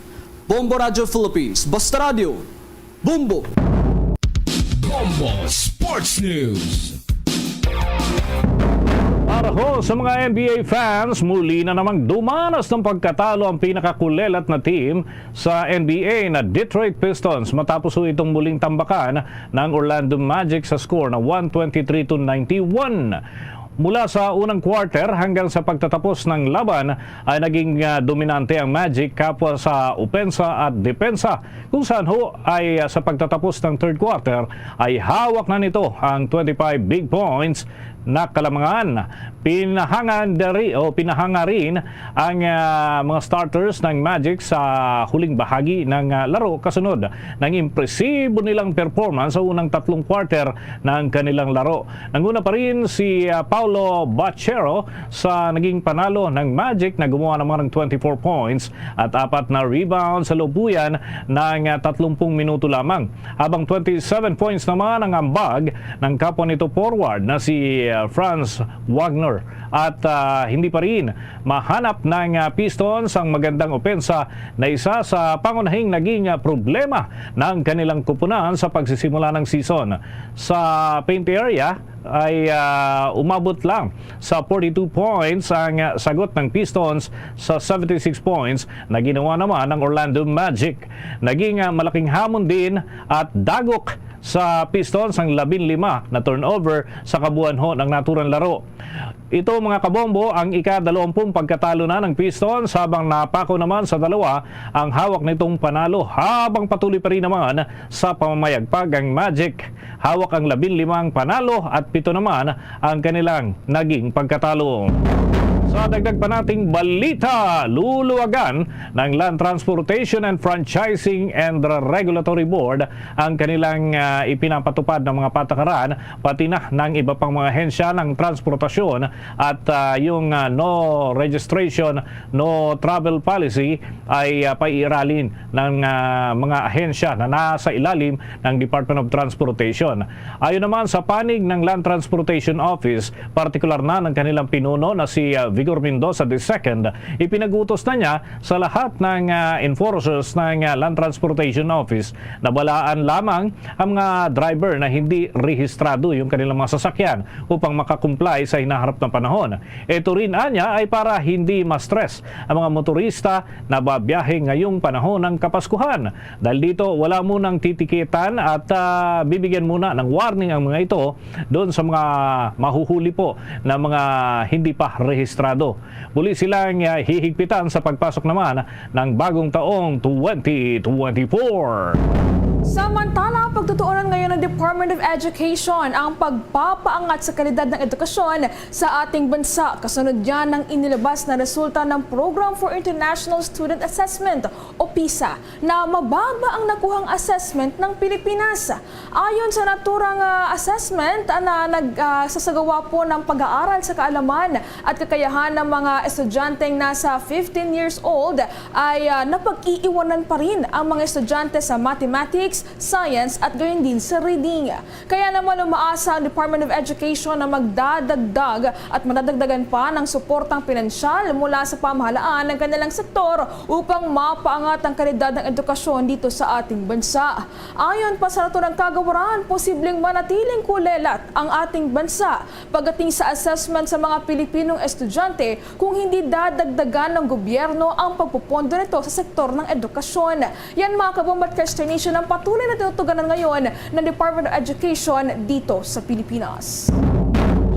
Bombo Radio Philippines. Basta Radio, Bombo! Bombo Sports News. Para ho sa mga N B A fans, muli na namang dumanas ng pagkatalo ang pinakakulelat na team sa N B A na Detroit Pistons matapos ho itong muling tambakan ng Orlando Magic sa score na one twenty-three to ninety-one. Mula sa unang quarter hanggang sa pagtatapos ng laban ay naging, ah, dominante ang Magic kapwa sa opensa at depensa, kung saan ho ay, ah, sa pagtatapos ng third quarter ay hawak na nito ang twenty-five big points na kalamangan. Pinahangan diri o pinahangarin ang, ah, mga starters ng Magic sa huling bahagi ng, ah, laro kasunod ng impresibo nilang performance sa unang tatlong quarter ng kanilang laro. Nanguna pa rin si, ah, Paulo Bachero sa naging panalo ng Magic na gumawa naman ng twenty-four points at apat na rebound sa loob po yan ng, ah, tatlong minuto lamang. Habang twenty-seven points naman ang ambag ng kapwa nito forward na si, ah, Franz Wagner. At, ah, hindi pa rin mahanap ng, ah, Pistons ang magandang opensa na isa sa pangunahing naging, ah, problema ng kanilang kupunan sa pagsisimula ng season. Sa paint area ay, ah, umabot lang sa forty-two points ang, ah, sagot ng Pistons sa seventy-six points na ginawa naman ng Orlando Magic. Naging, ah, malaking hamon din at dagok sa Pistons ang labing lima na turnover sa kabuuan ho ng naturang laro. Ito, mga kabombo, ang ikadalawampung pagkatalo na ng Pistons, habang napako naman sa dalawa ang hawak nitong panalo, habang patuloy pa rin naman sa pamamayagpag ang Magic. Hawak ang labing limang panalo at pito naman ang kanilang naging pagkatalo. Sa dagdag pa nating balita, luluwagan ng Land Transportation and Franchising and Regulatory Board ang kanilang, ah, ipinapatupad ng mga patakaran, pati na ng iba pang mga ahensya ng transportasyon at, ah, yung, ah, no registration, no travel policy ay, ah, paiiralin ng, ah, mga ahensya na nasa ilalim ng Department of Transportation. Ayon naman sa panig ng Land Transportation Office, partikular na ng kanilang pinuno na si, ah, Vigor Mendoza the second, ipinag-utos na niya sa lahat ng, ah, enforcers ng, ah, Land Transportation Office na balaan lamang ang mga driver na hindi rehistrado yung kanilang mga sasakyan upang makakomply sa hinaharap na panahon. Ito rin, anya, ay para hindi ma-stress ang mga motorista na babiyahe ngayong panahon ng Kapaskuhan. Dahil dito, wala munang titikitan at, ah, bibigyan muna ng warning ang mga ito doon sa mga mahuhuli po na mga hindi pa rehistrado. Muli silang, ah, hihigpitan sa pagpasok naman ng bagong taong twenty twenty-four. Samantala, pagtutuunan ngayon ng Department of Education ang pagpapaangat sa kalidad ng edukasyon sa ating bansa. Kasunod yan ng inilabas na resulta ng Program for International Student Assessment o pisa na mababa ang nakuhang assessment ng Pilipinas. Ayon sa naturang, ah, assessment, ah, na nag, ah, sasagawa po ng pag-aaral sa kaalaman at kakayahan ng mga estudyanteng nasa fifteen years old, ay, ah, napag-iiwanan pa rin ang mga estudyante sa mathematics, science, at gayon din sa reading. Kaya naman, umaasa ang Department of Education na magdadagdag at madadagdagan pa ng suportang pinansyal mula sa pamahalaan ng kanilang sektor upang mapaangat ang kalidad ng edukasyon dito sa ating bansa. Ayon pa sa naturang kagawaran, posibleng manatiling kulelat ang ating bansa pagdating sa assessment sa mga Pilipinong estudyante kung hindi dadagdagan ng gobyerno ang pagpopondo nito sa sektor ng edukasyon. Yan, mga kabombo at Christian Nation, ang patuloy na tinutuganan ngayon ng Department of Education dito sa Pilipinas.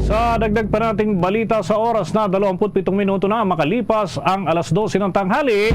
Sa dagdag pa nating balita, sa oras na dalawampu't pitong minuto na makalipas ang alas dose ng tanghali,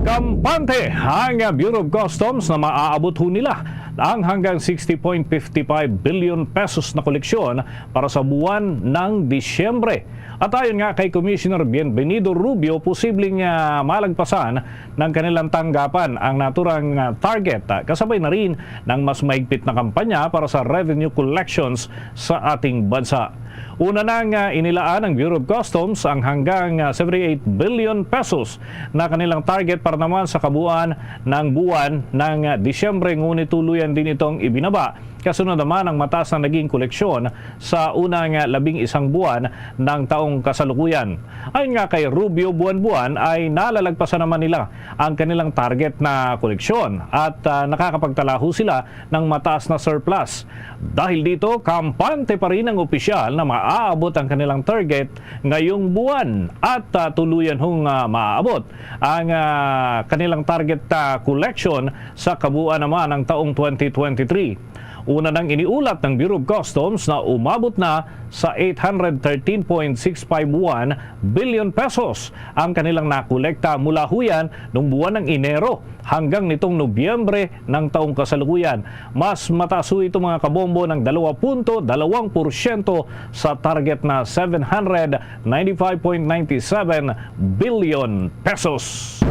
kampante ang Bureau of Customs na maaabot ho nila ang hanggang sixty point fifty five billion pesos na koleksyon para sa buwan ng Disyembre. At ayon nga kay Commissioner Bienvenido Rubio, posibleng, ah, malagpasan ng kanilang tanggapan ang naturang, ah, target, ah, kasabay na rin ng mas mahigpit na kampanya para sa revenue collections sa ating bansa. Una nang, ah, inilaan ng Bureau of Customs ang hanggang, ah, seventy-eight billion pesos na kanilang target para naman sa kabuuan ng buwan ng, ah, Disyembre, ngunit tuluyan din itong ibinaba kasunod naman ang mataas na naging koleksyon sa unang labing isang buwan ng taong kasalukuyan. Ayon nga kay Rubio, buwan-buwan ay nalalagpasan naman nila ang kanilang target na koleksyon at, ah, nakakapagtalaho sila ng mataas na surplus. Dahil dito, kampante pa rin ang opisyal na maaabot ang kanilang target ngayong buwan at, ah, tuluyan hong, ah, maaabot ang, ah, kanilang target, ah, collection sa kabuuan naman ng taong twenty twenty-three. Una nang iniulat ng Bureau of Customs na umabot na sa eight hundred thirteen point six five one billion pesos ang kanilang nakolekta mula huyan nung buwan ng Enero hanggang nitong Nobyembre ng taong kasalukuyan. Mas mataas ho ito, mga kabombo, ng dalawa punto dalawang porsyento sa target na seven hundred ninety-five point nine seven billion pesos.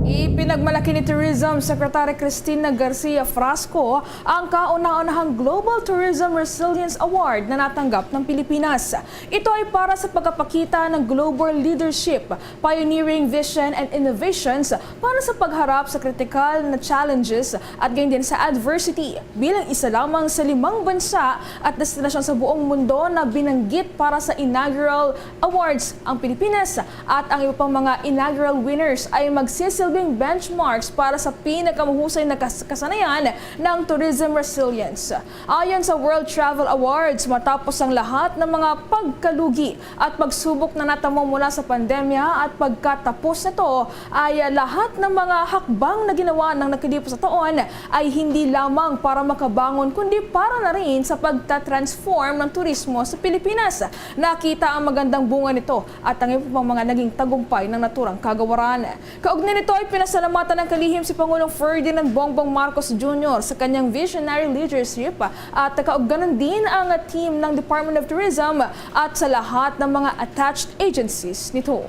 Ipinagmalaki ni Tourism Secretary Christina Garcia Frasco ang kauna-unahang Global Tourism Resilience Award na natanggap ng Pilipinas. Ito ay para sa pagpapakita ng global leadership, pioneering vision and innovations para sa pagharap sa kritikal na challenges at gayon din sa adversity. Bilang isa lamang sa limang bansa at destinasyon sa buong mundo na binanggit para sa inaugural awards ang Pilipinas, at ang iba pang mga inaugural winners ay magsisilbing benchmarks para sa pinakamahusay na kas-, kasanayan ng tourism resilience. Ayon sa World Travel Awards, matapos ang lahat ng mga pagkalugi at pagsubok na natamo mula sa pandemya at pagkatapos nito, ay lahat ng mga hakbang na ginawa ng nakalipos na taon ay hindi lamang para makabangon, kundi para na rin sa pagta-transform ng turismo sa Pilipinas. Nakita ang magandang bunga nito at ang iba pang mga naging tagumpay ng naturang kagawaran. Kaugnay nito ay pinasalamatan ng kalihim si Pangulong Ferdinand Bongbong Marcos Junior sa kanyang visionary leadership at kaugnay din ang team ng Department of Tourism at sa lahat ng mga attached agencies nito.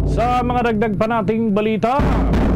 Sa mga dagdag pa nating balita,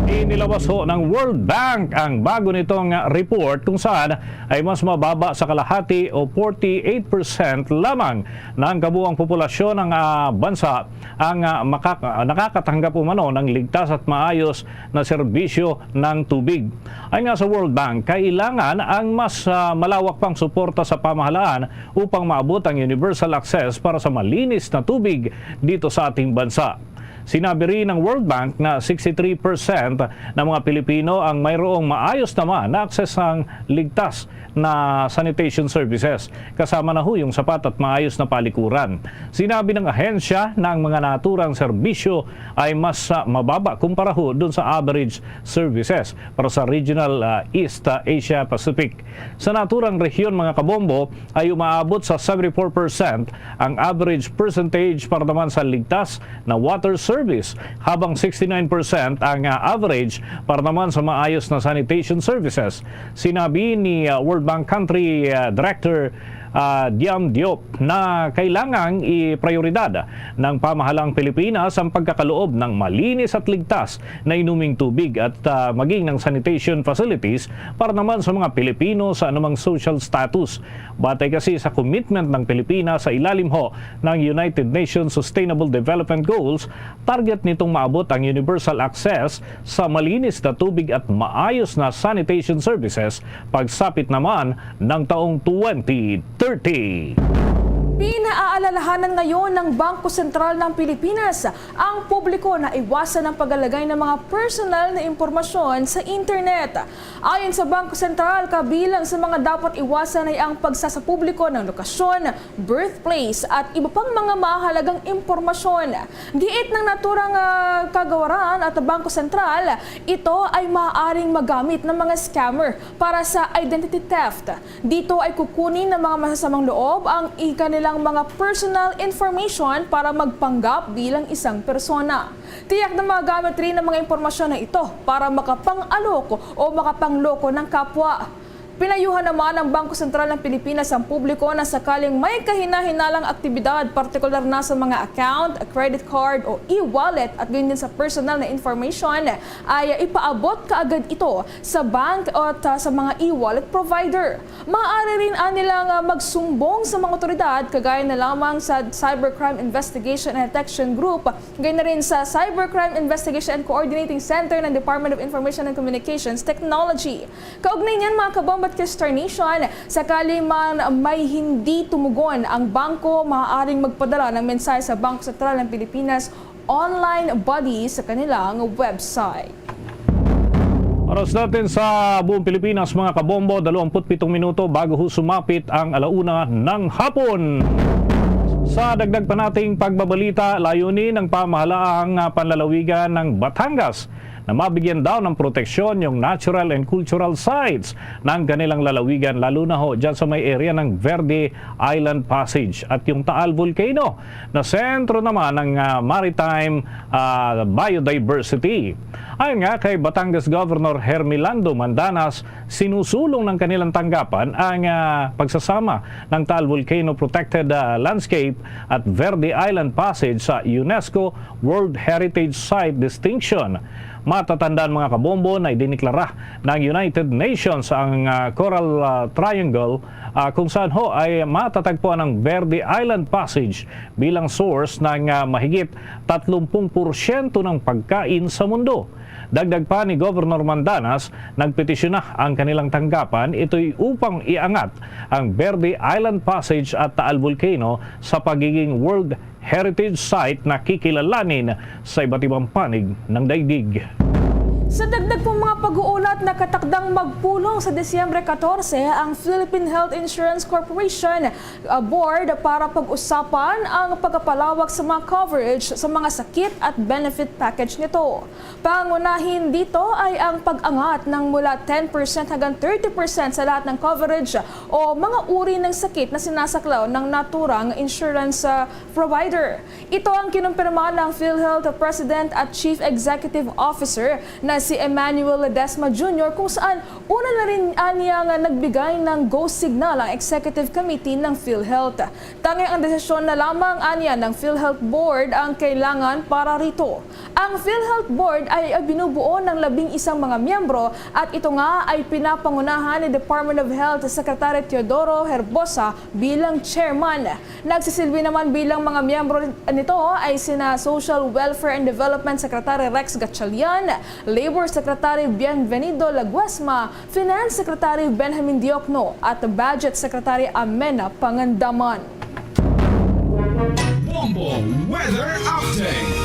inilawas ho ng World Bank ang bago nitong report kung saan ay mas mababa sa kalahati o forty-eight percent lamang ng kabuang populasyon ng, ah, bansa ang, ah, makaka-, nakakatanggap umano ng ligtas at maayos na serbisyo ng tubig. Ayon nga sa World Bank, kailangan ang mas, ah, malawak pang suporta sa pamahalaan upang maabot ang universal access para sa malinis na tubig dito sa ating bansa. Sinabi rin ng World Bank na sixty-three percent ng mga Pilipino ang mayroong maayos naman na access sang ligtas na sanitation services, kasama na ho yung sapat at maayos na palikuran. Sinabi ng ahensya na ang mga naturang serbisyo ay mas, ah, mababa kumpara ho dun sa average services para sa regional, ah, East, ah, Asia Pacific. Sa naturang rehiyon, mga kabombo, ay umaabot sa seventy-four percent ang average percentage para naman sa ligtas na water service, habang sixty-nine percent ang, ah, average para naman sa maayos na sanitation services. Sinabi ni, ah, World Bank Country, ah, Director, ah, Diam Diop na kailangang iprioridad ng pamahalaang Pilipinas ang pagkakaloob ng malinis at ligtas na inuming tubig at, ah, maging ng sanitation facilities para naman sa mga Pilipino sa anumang social status. Batay kasi sa commitment ng Pilipinas sa ilalim ho ng United Nations Sustainable Development Goals, target nitong maabot ang universal access sa malinis na tubig at maayos na sanitation services pagsapit naman ng taong twenty thirty. Pinaalalahanan ngayon ng Bangko Sentral ng Pilipinas ang publiko na iwasan ang paglalagay ng mga personal na impormasyon sa internet. Ayon sa Bangko Sentral, kabilang sa mga dapat iwasan ay ang pagsasapubliko ng lokasyon, birthplace, at iba pang mga mahalagang impormasyon. Giit ng naturang, ah, kagawaran at Bangko Sentral, ito ay maaaring magamit ng mga scammer para sa identity theft. Dito ay kukunin ng mga masasamang loob ang kanilang mga personal information para magpanggap bilang isang persona. Tiyak na magamit rin ang mga impormasyon na ito para makapang-alok o makapangloko ng kapwa. Pinayuhan naman ng Bangko Sentral ng Pilipinas ang publiko na sakaling may kahinahinalang aktibidad, partikular na sa mga account, credit card o e-wallet at gayon din sa personal na information, ay ipaabot kaagad ito sa bank at, ah, sa mga e-wallet provider. Maaari rin, ah, nilang, ah, magsumbong sa mga otoridad, kagaya na lamang sa Cybercrime Investigation and Detection Group, gayon na rin sa Cybercrime Investigation and Coordinating Center ng Department of Information and Communications Technology. Kaugnay niyan, mga kabombo at Kester Nation, sakali man may hindi tumugon ang bangko, maaaring magpadala ng mensahe sa Bangko Sentral ng Pilipinas online body sa kanilang website. Oras natin sa buong Pilipinas, mga kabombo, dalawampu't pitong minuto bago ho sumapit ang alauna ng hapon. Sa dagdag pa nating pagbabalita, layunin ng pamahalaang, ah, panlalawigan ng Batangas na mabigyan daw ng proteksyon yung natural and cultural sites ng kanilang lalawigan, lalo na ho dyan sa may area ng Verde Island Passage at yung Taal Volcano na sentro naman ng, ah, maritime, ah, biodiversity. Ayon nga kay Batangas Governor Hermelando Mandanas, sinusulong ng kanilang tanggapan ang, ah, pagsasama ng Taal Volcano Protected, ah, Landscape at Verde Island Passage sa UNESCO World Heritage Site distinction. Matatandaan, mga kabombo, na idiniklara ng United Nations ang, ah, Coral, ah, Triangle, ah, kung saan ho ay matatagpuan ang Verde Island Passage bilang source ng, ah, mahigit tatlumpung porsyento ng pagkain sa mundo. Dagdag pa ni Governor Mandanas, nagpetisyon na ang kanilang tanggapan, ito'y upang iangat ang Verde Island Passage at Taal Volcano sa pagiging World Heritage Site na kikilalanin sa iba't ibang panig ng daigdig. Sa dagdag pang mga pag-uulat, nakatakdang magpulong sa Disyembre katorse ang Philippine Health Insurance Corporation, uh, Board para pag-usapan ang pagpapalawak sa mga coverage sa mga sakit at benefit package nito. Pangunahin dito ay ang pag-angat ng mula ten percent hanggang thirty percent sa lahat ng coverage o mga uri ng sakit na sinasaklaw ng naturang insurance, ah, provider. Ito ang kinumpirma ng PhilHealth President at Chief Executive Officer na si Emmanuel Ledesma Junior, kung saan una na rin anya nga nagbigay ng go signal ang Executive Committee ng PhilHealth. Tanging ang desisyon na lamang anya ng PhilHealth Board ang kailangan para rito. Ang PhilHealth Board ay, ay binubuo ng labing isang mga miyembro at ito nga ay pinapangunahan ni Department of Health Secretary Teodoro Herbosa bilang chairman. Nagsisilbi naman bilang mga miyembro nito ay sina Social Welfare and Development Secretary Rex Gatchalian, Labor Secretary Bienvenido Laguesma, Finance Secretary Benjamin Diokno at Budget Secretary Amena Pangandaman. Bombo Weather Update.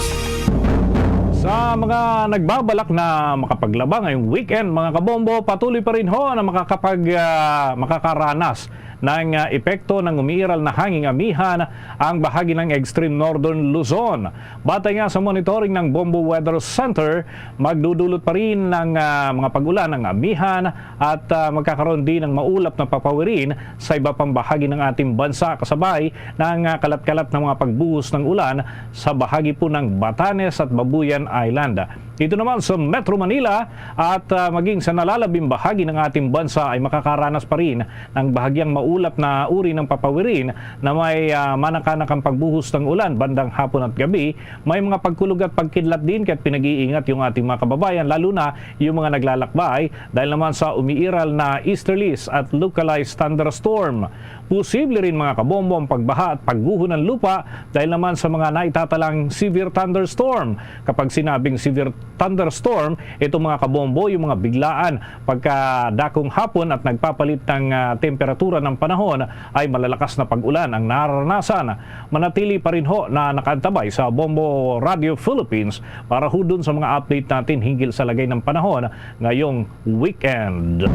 Sa mga nagbabalak na makapaglaba ngayong weekend, mga kabombo, patuloy pa rin ho na makakapag-, ah, makakaranas Ng, ah, epekto ng umiiral na hanging amihan ang bahagi ng extreme northern Luzon. Batay nga sa monitoring ng Bombo Weather Center, magdudulot pa rin ng, ah, mga pag-ulan ang amihan at, ah, magkakaroon din ng maulap na papawirin sa iba pang bahagi ng ating bansa, kasabay ng, ah, kalat-kalat na mga pagbuhos ng ulan sa bahagi po ng Batanes at Babuyan Island. Dito naman sa Metro Manila at, ah, maging sa nalalabing bahagi ng ating bansa ay makakaranas pa rin ng bahagyang maulap na uri ng papawirin na may, ah, manakanakang pagbuhos ng ulan bandang hapon at gabi. May mga pagkulog at pagkidlat din, kaya't pinag-iingat yung ating mga kababayan, lalo na yung mga naglalakbay, dahil naman sa umiiral na easterlies at localized thunderstorm. Posible rin, mga kabombo, ang pagbaha at pagguho ng lupa dahil naman sa mga naitatalang severe thunderstorm. Kapag sinabing severe thunderstorm, itong, mga kabombo, yung mga biglaan pagkadakong hapon at nagpapalit ng, ah, temperatura ng panahon ay malalakas na pag-ulan ang nararanasan. Manatili pa rin ho na nakaantabay sa Bombo Radio Philippines para ho dun sa mga update natin hinggil sa lagay ng panahon ngayong weekend.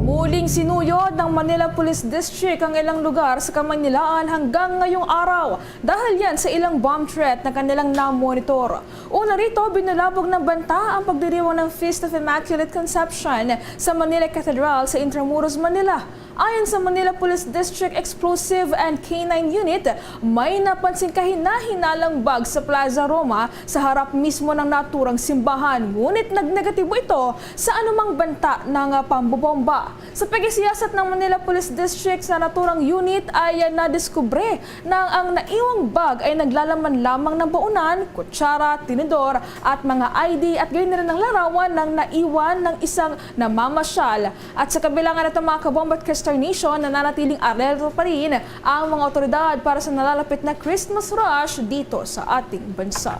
Muling sinuyod ng Manila Police District ang ilang lugar sa Kamaynilaan hanggang ngayong araw dahil yan sa ilang bomb threat na kanilang na-monitor. Una rito, binulabog ng banta ang pagdiriwang ng Feast of Immaculate Conception sa Manila Cathedral sa Intramuros, Manila. Ayon sa Manila Police District Explosive and K nine Unit, may napansing kahinahinalang bag sa Plaza Roma sa harap mismo ng naturang simbahan, ngunit nagnegatibo ito sa anumang banta ng, ah, pambobomba. Sa pagisiyasat ng Manila Police District sa naturang unit ay, ah, nadiskubre na ang naiwang bag ay naglalaman lamang ng baunan, kutsara, tinidor at mga I D, at gayon na rin ang larawan ng naiwan ng isang namamasyal. At sa kabila nga nito, mga kabombo at Kester Nation, nananatiling alerto pa rin ang mga otoridad para sa nalalapit na Christmas rush dito sa ating bansa.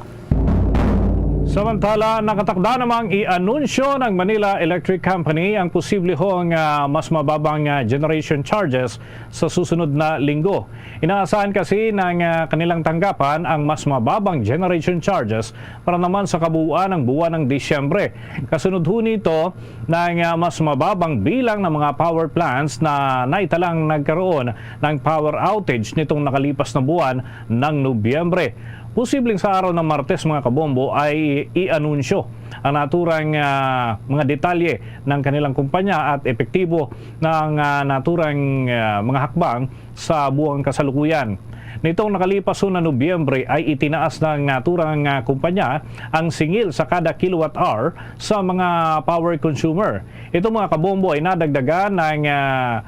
Samantala, nakatakda namang i-anunsyo ng Manila Electric Company ang posiblehong, ah, mas mababang, ah, generation charges sa susunod na linggo. Inaasahan kasi ng, ah, kanilang tanggapan ang mas mababang generation charges para naman sa kabuuan ng buwan ng Disyembre. Kasunod ho nito ng, ah, mas mababang bilang ng mga power plants na naitalang nagkaroon ng power outage nitong nakalipas na buwan ng Nobyembre. Posibleng sa araw ng Martes, mga kabombo, ay i-anunsyo ang naturang, ah, mga detalye ng kanilang kumpanya at epektibo ng, ah, naturang, ah, mga hakbang sa buwang kasalukuyan. Nitong nakalipas na Nobyembre ay itinaas ng naturang, ah, kumpanya ang singil sa kada kilowatt hour sa mga power consumer. Itong, mga kabombo, ay nadagdagan ng, ah,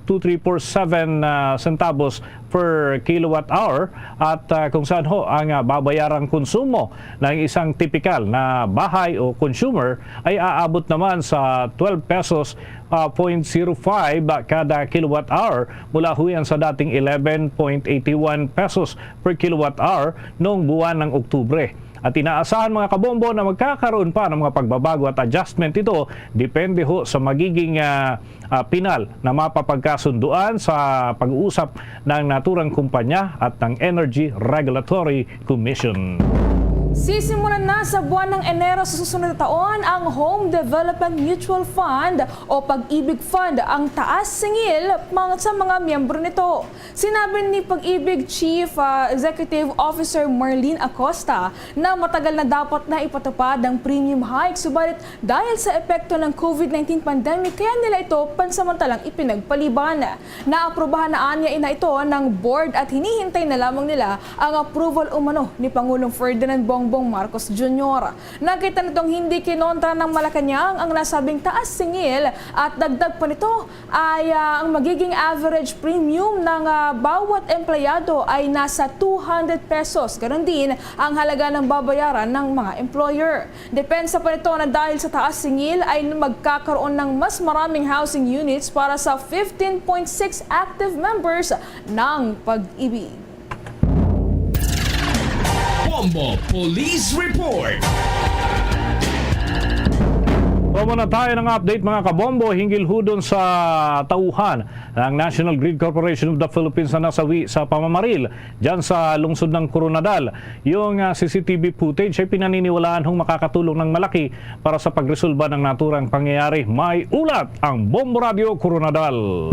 two three four seven, ah, centavos per kilowatt hour at, ah, kung saan ho ang, ah, babayarang konsumo ng isang tipikal na bahay o consumer ay aabot naman sa twelve pesos, ah, point zero five kada kilowatt hour, mula ho yan sa dating eleven point eighty one pesos per kilowatt hour noong buwan ng Oktubre. At inaasahan, mga kabombo, na magkakaroon pa ng mga pagbabago at adjustment ito, depende ho sa magiging, ah, ah, pinal na mapapagkasunduan sa pag-uusap ng naturang kumpanya at ng Energy Regulatory Commission. Sisimulan na sa buwan ng Enero sa susunod na taon ang Home Development Mutual Fund o Pag-ibig Fund, ang taas singil mga, sa mga miyembro nito. Sinabi ni Pag-ibig Chief, ah, Executive Officer Marlene Acosta na matagal na dapat na ipatupad ang premium hike, subalit dahil sa epekto ng COVID nineteen pandemic, kaya nila ito pansamantalang ipinagpaliban. Naaprubahan na anya ina ito ng board at hinihintay na lamang nila ang approval umano ni Pangulong Ferdinand Bongbong Marcos Junior. Nakita nitong hindi kinontra ng Malacañang ang nasabing taas singil at dagdag pa nito ay, ah, ang magiging average premium ng, ah, bawat empleyado ay nasa two hundred pesos. Ganon din ang halaga ng babayaran ng mga employer. Depensa pa nito na dahil sa taas singil ay magkakaroon ng mas maraming housing units para sa fifteen point six active members ng Pag-ibig. Bombo Police Report. Mao na tayo ng update, mga kabombo, hinggil ho dun sa tauhan ng National Grid Corporation of the Philippines na nasawi sa pamamaril dyan sa lungsod ng Coronadal. Yung, ah, C C T V footage ay pinaniniwalaan hong makakatulong ng malaki para sa pagresolba ng naturang pangyayari. May ulat ang Bombo Radio Coronadal.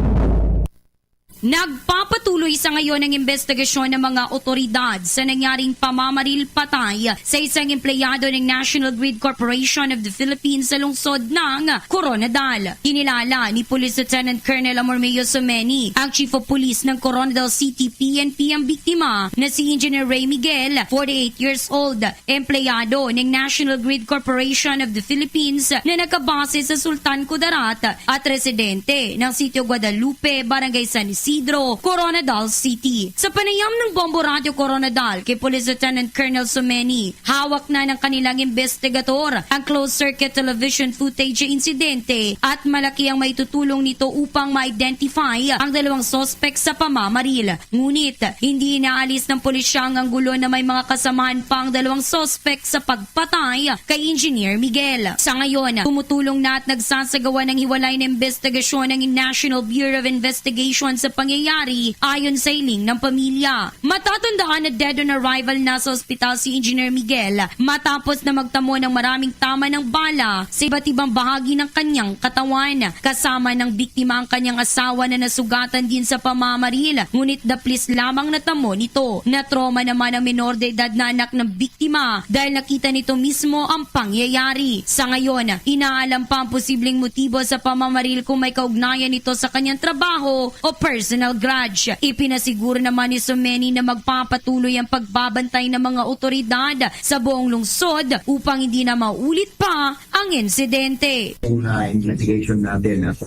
Nagpapatuloy sa ngayon ang imbestigasyon ng mga otoridad sa nangyaring pamamaril patay sa isang empleyado ng National Grid Corporation of the Philippines sa lungsod ng Koronadal. Kinilala ni Police Lieutenant Colonel Amormeo Someni, ang Chief of Police ng Koronadal City P N P, ang biktima na si Engineer Ray Miguel, forty-eight years old, empleyado ng National Grid Corporation of the Philippines na nakabase sa Sultan Kudarat at residente ng Sitio Guadalupe, Barangay San Isidro, Coronadal City. Sa panayam ng Bombo Radyo Coronadal kay Police Lieutenant Colonel Someni, hawak na ng kanilang investigador ang closed-circuit television footage sa insidente at malaki ang maitutulong nito upang ma-identify ang dalawang suspect sa pamamaril. Ngunit, hindi inaalis ng pulisya ang anggulo na may mga kasamahan pa ang dalawang suspect sa pagpatay kay Engineer Miguel. Sa ngayon, tumutulong na at nagsasagawa ng hiwalay na investigasyon ang National Bureau of Investigation sa pangyayari, ayon sa hiling ng pamilya. Matatandaan na dead on arrival na sa ospital si Engineer Miguel matapos na magtamo ng maraming tama ng bala sa iba't ibang bahagi ng kanyang katawan. Kasama ng biktima ang kanyang asawa na nasugatan din sa pamamaril, ngunit daplis lamang natamo nito. Na-trauma naman ang menor de edad na anak ng biktima dahil nakita nito mismo ang pangyayari. Sa ngayon, inaalam pa ang posibleng motibo sa pamamaril kung may kaugnayan ito sa kanyang trabaho o personal grudge. Ipinasiguro naman ni Someni na magpapatuloy ang pagbabantay ng mga otoridad sa buong lungsod upang hindi na maulit pa ang insidente. Yung uh, investigation natin, nasa,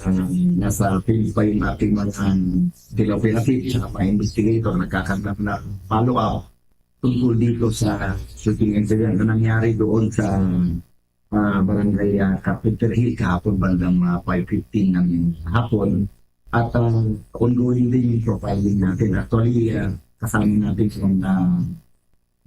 nasa field pa yung ating mga field operative at mga investigator, nagkakandak na follow-up tungkol dito sa shooting incident na nangyari doon sa uh, barangay uh, Carpenter Hill kahapon bandang uh, five fifteen ng hapon. At uh, ongoing din yung profiling natin. Actually, uh, kasama natin sa mga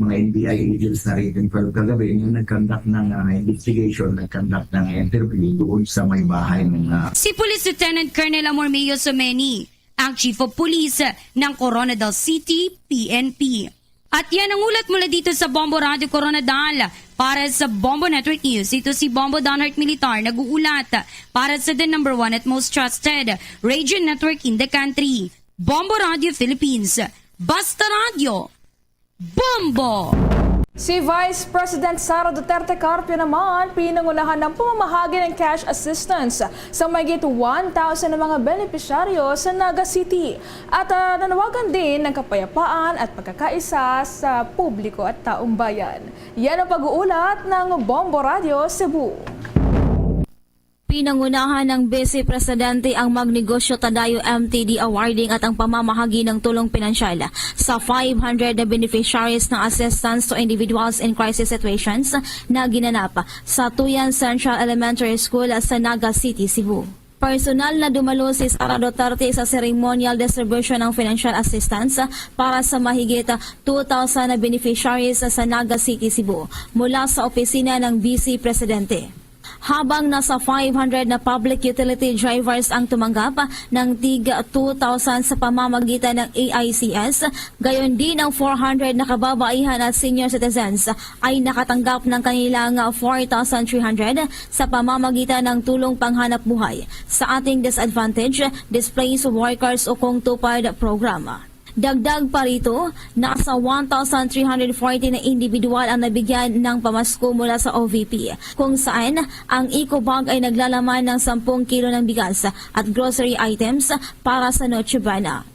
mga N B I agents na rin kagabi yung nag-conduct ng uh, investigation, nag-conduct ng interview doon sa may bahay ng uh, Si Police Lieutenant Colonel Amormeo Someni, ang Chief of Police ng Coronadal City P N P. At yan ang ulat mula dito sa Bombo Radio Coronadal. Para sa Bombo Network News, ito si Bombo Donhart Militar nag-uulat para sa the number one at most trusted radio network in the country, Bombo Radio Philippines. Basta Radio, Bombo! Si Vice President Sara Duterte Carpio naman pinangunahan ng pamamahagi ng cash assistance sa mahigit one thousand na mga benepisyaryo sa Naga City at uh, nanawagan din ng kapayapaan at pagkakaisa sa publiko at taong bayan. Yan ang pag-uulat ng Bombo Radio Cebu. Pinangunahan ng Vice Presidente ang Magnegosyo Tadayo M T D Awarding at ang pamamahagi ng tulong pinansyal sa five hundred na beneficiaries ng Assistance to Individuals in Crisis Situations na ginanap sa Tuyan Central Elementary School sa Naga City, Cebu. Personal na dumalo si Sara Duterte sa ceremonial distribution ng financial assistance para sa mahigit two thousand na beneficiaries sa Naga City, Cebu mula sa opisina ng Vice Presidente. Habang nasa five hundred na public utility drivers ang tumanggap ng tig two thousand sa pamamagitan ng A I C S, gayon din ang four hundred na kababaihan at senior citizens ay nakatanggap ng kanilang four thousand three hundred sa pamamagitan ng tulong panghanap buhay sa ating disadvantaged, displaced workers o kung TUPAD program. Dagdag pa rito, nasa one thousand three hundred forty na individual ang nabigyan ng pamasko mula sa O V P, kung saan ang eco bag ay naglalaman ng sampung kilo ng bigas at grocery items para sa Noche Buena.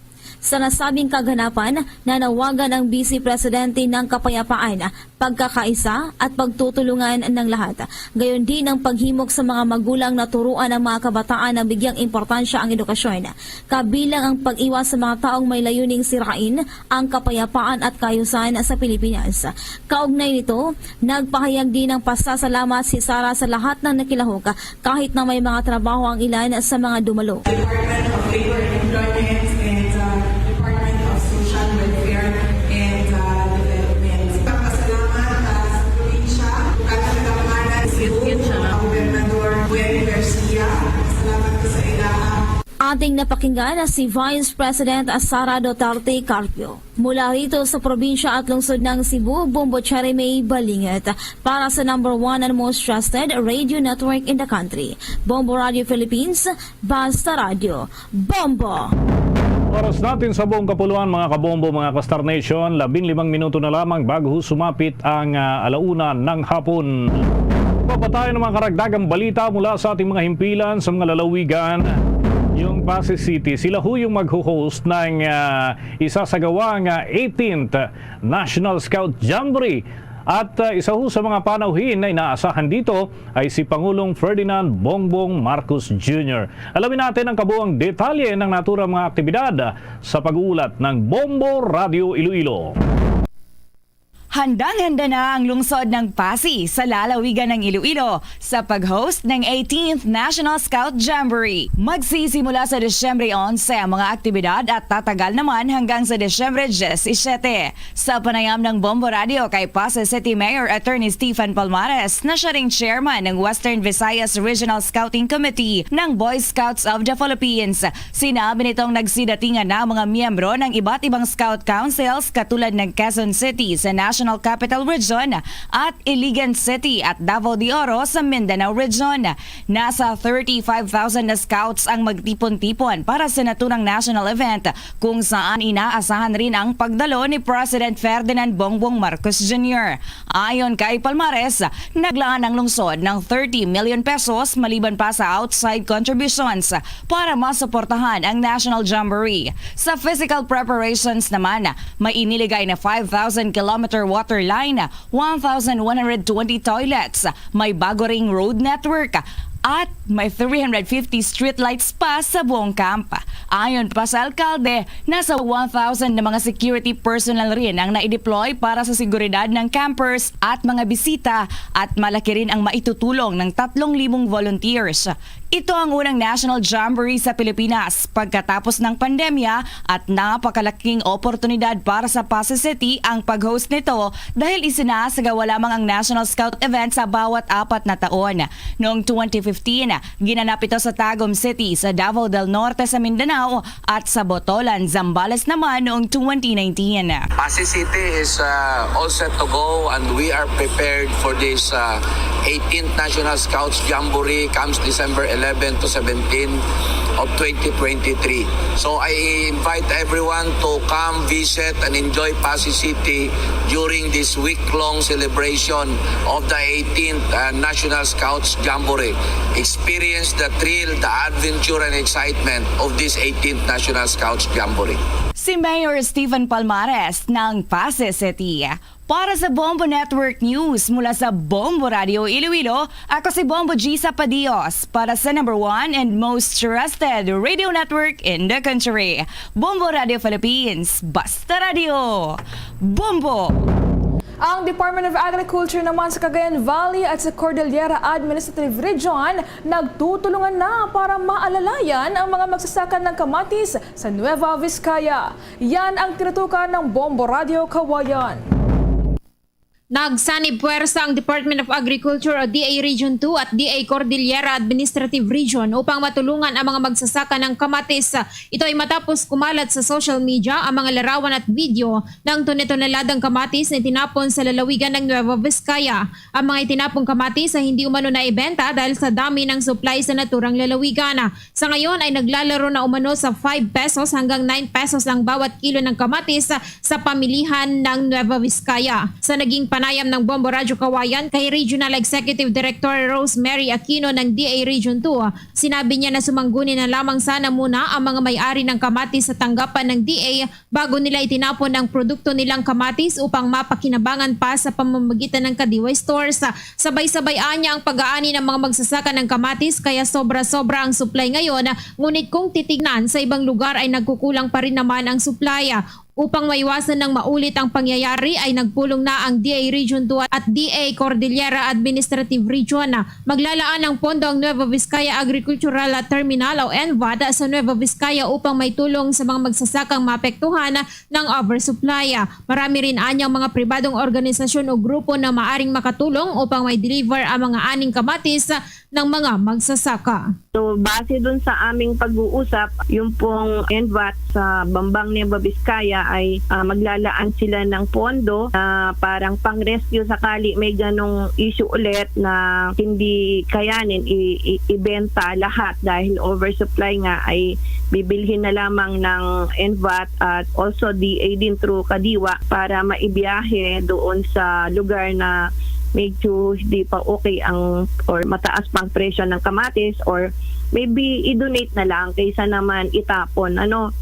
Sa nasabing kaganapan, nanawagan ang Vice Presidente ng kapayapaan, pagkakaisa at pagtutulungan ng lahat. Gayon din ang paghimok sa mga magulang na turuan ang mga kabataan na bigyang importansya ang edukasyon, kabilang ang pag-iwas sa mga taong may layuning sirain ang kapayapaan at kaayusan sa Pilipinas. Kaugnay nito, nagpahayag din ng pasasalamat si Sara sa lahat ng nakilahok kahit na may mga trabaho ang ilan sa mga dumalo. Department of Labor and Employment and uh, Department of Social Welfare and uh, Development. Pasalamat uh, sa probinsya, Bukatan Kapamanan, Cebu, Gobernador Gwen Garcia. Salamat ko sa ilaha. Ating napakinggan si Vice President Sara Duterte Carpio. Mula rito sa probinsya at lungsod ng Cebu, Bombo Cherry May Balingit para sa number one and most trusted radio network in the country, Bombo Radio Philippines, Basta Radio, Bombo! Oras natin sa buong kapuluan, mga kabombo, mga ka-Star Nation, labing limang minuto na lamang bago sumapit ang, ah, alauna ng hapon. Papatayan ng mga karagdagang balita mula sa ating mga himpilan sa mga lalawigan. Yung Passi City, sila ho yung magho-host ng, ah, isasagawang, ah, eighteenth National Scout Jamboree. At, ah, isa ho sa mga panauhin na inaasahan dito ay si Pangulong Ferdinand Bongbong Marcos Junior. Alamin natin ang kabuang detalye ng naturang mga aktibidad sa pag-uulat ng Bombo Radio Iloilo. Handang-handa na ang lungsod ng Passi sa lalawigan ng Iloilo sa pag-host ng eighteenth National Scout Jamboree. Magsisimula sa Disyembre onse ang mga aktibidad at tatagal naman hanggang sa Disyembre diyesisiyete. Sa panayam ng Bombo Radio kay Passi City Mayor Attorney Stephen Palmares, na siya ring chairman ng Western Visayas Regional Scouting Committee ng Boy Scouts of the Philippines, sinabi nitong nagsidatingan na ang mga miyembro ng iba't ibang scout councils katulad ng Quezon City sa National Capital Region at Iligan City at Davao de Oro sa Mindanao Region. Nasa thirty-five thousand na scouts ang magtipon-tipon para sa naturang national event, kung saan inaasahan rin ang pagdalo ni President Ferdinand Bongbong Marcos Junior. Ayon kay Palmares, naglaan ang lungsod ng thirty million pesos maliban pa sa outside contributions para masuportahan ang National Jamboree. Sa physical preparations naman, may iniligay na five thousand kilometer water line, one thousand one hundred twenty toilets, may bago ring road network, at may three hundred fifty streetlights pa sa buong camp. Ayon pa sa alkalde, nasa one thousand na mga security personnel rin ang naideploy para sa seguridad ng campers at mga bisita, at malaki rin ang maitutulong ng tatlong libong volunteers. Ito ang unang National Jamboree sa Pilipinas pagkatapos ng pandemya at napakalaking oportunidad para sa Passi City ang pag-host nito dahil isinasagawa lamang ang National Scout event sa bawat apat na taon. Noong twenty fifteen, ginanap ito sa Tagum City sa Davao del Norte sa Mindanao at sa Botolan, Zambales naman noong twenty nineteen. Passi City is, uh, all set to go and we are prepared for this, uh, eighteenth National Scouts Jamboree comes December eleven to seventeen of twenty twenty-three. So I invite everyone to come visit and enjoy Passi City during this week-long celebration of the eighteenth, uh, National Scouts Jamboree. Experience the thrill, the adventure, and excitement of this eighteenth National Scouts Jamboree. Si Mayor Stephen Palmares ng Passi City. Para sa Bombo Network News mula sa Bombo Radio Iloilo, ako si Bombo Gisa Padios para sa number one and most trusted radio network in the country, Bombo Radio Philippines. Basta Radio, Bombo! Ang Department of Agriculture naman sa Cagayan Valley at sa Cordillera Administrative Region nagtutulungan na para maalalayan ang mga magsasaka ng kamatis sa Nueva Vizcaya. Yan ang tinutukan ng Bombo Radio Kawayan. Nagsanib puwersa ang Department of Agriculture o D A Region two at D A Cordillera Administrative Region upang matulungan ang mga magsasaka ng kamatis. Ito ay matapos kumalat sa social media ang mga larawan at video ng tone-toneladang kamatis na itinapon sa lalawigan ng Nueva Vizcaya. Ang mga itinapong kamatis ay hindi umano naibenta dahil sa dami ng supply sa naturang lalawigan. Sa ngayon ay naglalaro na umano sa five pesos hanggang nine pesos ang bawat kilo ng kamatis sa pamilihan ng Nueva Vizcaya. Sa naging panayam ng Bombo Radyo Kawayan kay Regional Executive Director Rosemary Aquino ng D A Region two, sinabi niya na sumangguni na lamang sana muna ang mga may-ari ng kamatis sa tanggapan ng D A bago nila itinapon ang produkto nilang kamatis upang mapakinabangan pa sa pamamagitan ng Kadiwa Stores. Sabay-sabay anya ang pag-aani ng mga magsasaka ng kamatis, kaya sobra-sobra ang supply ngayon, ngunit kung titignan, sa ibang lugar ay nagkukulang pa rin naman ang supply. Upang maiwasan ng maulit ang pangyayari, ay nagpulong na ang D A Region two at D A Cordillera Administrative Region. Maglalaan ng pondo ang Nueva Vizcaya Agricultural Terminal o NVAT sa Nueva Vizcaya upang may tulong sa mga magsasakang maapektuhan ng oversupply. Marami rin anyang mga pribadong organisasyon o grupo na maaring makatulong upang may deliver ang mga aning kamatis ng mga magsasaka. So, base dun sa aming pag-uusap, yung pong N V A T sa Bambang Nueva Vizcaya ay, ah, maglalaan sila ng pondo na parang pang-rescue sakali may ganong issue ulit na hindi kayanin i-, i-, ibenta lahat dahil oversupply nga, ay bibilhin na lamang ng N V A T at also D A din through Kadiwa para maibiyahe doon sa lugar na medyo hindi pa okay ang, or mataas pang presyo ng kamatis, or maybe i-donate na lang kaysa naman itapon, ano.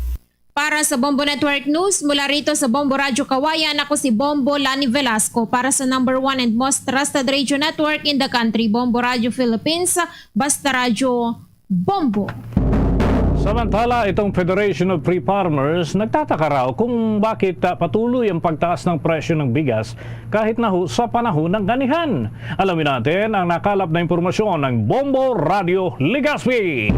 Para sa Bombo Network News, mula rito sa Bombo Radyo Kawayan, ako si Bombo Lani Velasco. Para sa number one and most trusted radio network in the country, Bombo Radyo Philippines, Basta Radyo, Bombo. Samantala, itong Federation of Free Farmers nagtataka raw kung bakit, ah, patuloy ang pagtaas ng presyo ng bigas kahit na ho sa panahon ng anihan. Alamin natin ang nakalap na impormasyon ng Bombo Radyo Legazpi.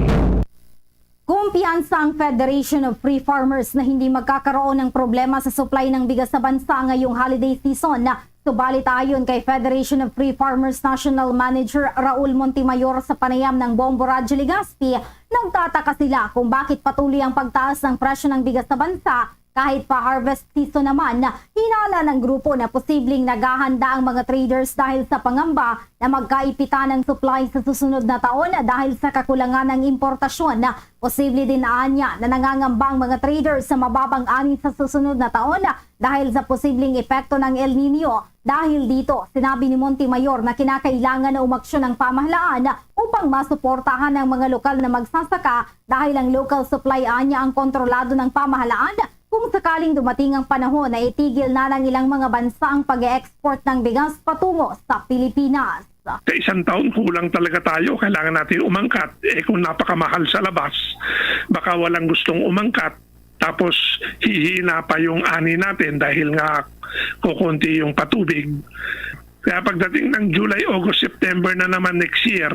Kumpiyansa ang Federation of Free Farmers na hindi magkakaroon ng problema sa supply ng bigas sa bansa ngayong holiday season. Subalit, ayon kay Federation of Free Farmers National Manager Raul Montemayor sa panayam ng Bombo Radyo Legazpi, nagtataka sila kung bakit patuloy ang pagtaas ng presyo ng bigas sa bansa kahit pa harvest season naman. Hinala ng grupo na posibleng naghahanda ang mga traders dahil sa pangamba na magkaipitan ang supply sa susunod na taon dahil sa kakulangan ng importasyon. Posible din, anya, na nangangamba ang mga traders sa mababang ani sa susunod na taon dahil sa posibleng epekto ng El Niño. Dahil dito, sinabi ni Montemayor na kinakailangan na umaksyon ang pamahalaan upang masuportahan ang mga lokal na magsasaka dahil ang local supply, anya, ang kontrolado ng pamahalaan. Kung sakaling dumating ang panahon na itigil na ng ilang mga bansa ang pag-export ng bigas patungo sa Pilipinas. Sa isang taon, kulang talaga tayo. Kailangan natin umangkat. Eh, kung napakamahal sa labas, baka walang gustong umangkat. Tapos, hihina pa yung ani natin dahil nga kukunti yung patubig. Kaya pagdating ng July, August, September na naman next year,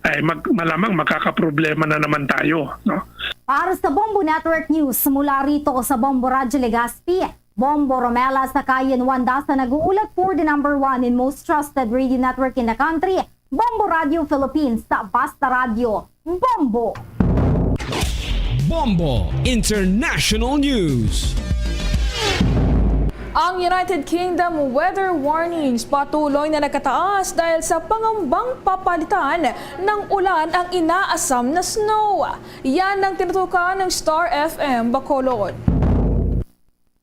ay mag-, malamang magkakaproblema na naman tayo, no? Para sa Bombo Network News, mula rito sa Bombo Radyo Legazpi, Bombo Romela Sakayan Wandasa nag-uulat for the number one and most trusted radio network in the country, Bombo Radio Philippines, sa Basta Radio, Bombo. Bombo International News. Ang United Kingdom weather warnings patuloy na nagkataas dahil sa pangambang papalitan ng ulan ang inaasam na snow. Yan ang tinutukan ng Star F M Bacolod.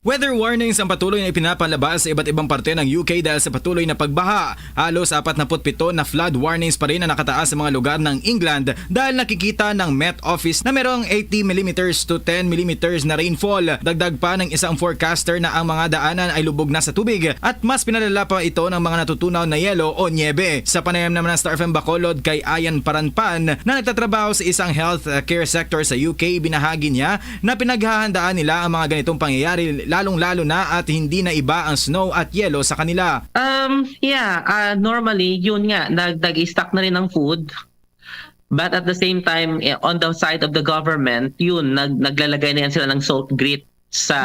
Weather warnings ang patuloy na ipinapalabas sa iba't ibang parte ng U K dahil sa patuloy na pagbaha. Halos apat na put pito na flood warnings pa rin ang nakataas sa mga lugar ng England dahil nakikita ng Met Office na merong eighty millimeters to ten millimeters na rainfall. Dagdag pa ng isang forecaster na ang mga daanan ay lubog na sa tubig at mas pinalala pa ito ng mga natutunaw na yelo o niebe. Sa panayam naman ng Star F M Bacolod kay Ayan Paranpan na nagtatrabaho sa isang health care sector sa U K, binahagi niya na pinaghahandaan nila ang mga ganitong pangyayari, lalong-lalo na at hindi na iba ang snow at yelo sa kanila. Um, yeah, ah, normally, yun nga, nag-, nag-stock na rin ng food. But at the same time, eh, on the side of the government, yun, nag-, naglalagay na yan sila ng salt grit sa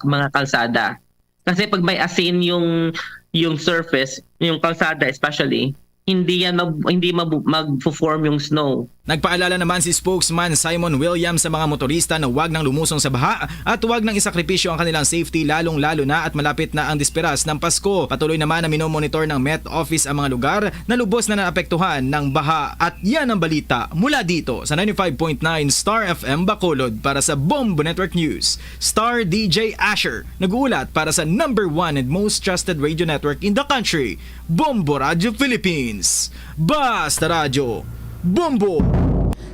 Hmm. mga kalsada. Kasi pag may asin yung, yung surface, yung kalsada especially, hindi yan mag-, hindi mabu-, mag-form yung snow. Nagpaalala naman si spokesman Simon Williams sa mga motorista na wag nang lumusong sa baha at wag nang isakripisyo ang kanilang safety, lalong-lalo na at malapit na ang disperas ng Pasko. Patuloy naman na minomonitor ng Met Office ang mga lugar na lubos na naapektuhan ng baha. At yan ang balita mula dito sa ninety-five point nine Star F M Bacolod. Para sa Bombo Network News, Star D J Asher, nag-uulat para sa number one and most trusted radio network in the country, Bombo Radio Philippines. Basta Radyo, Bombo!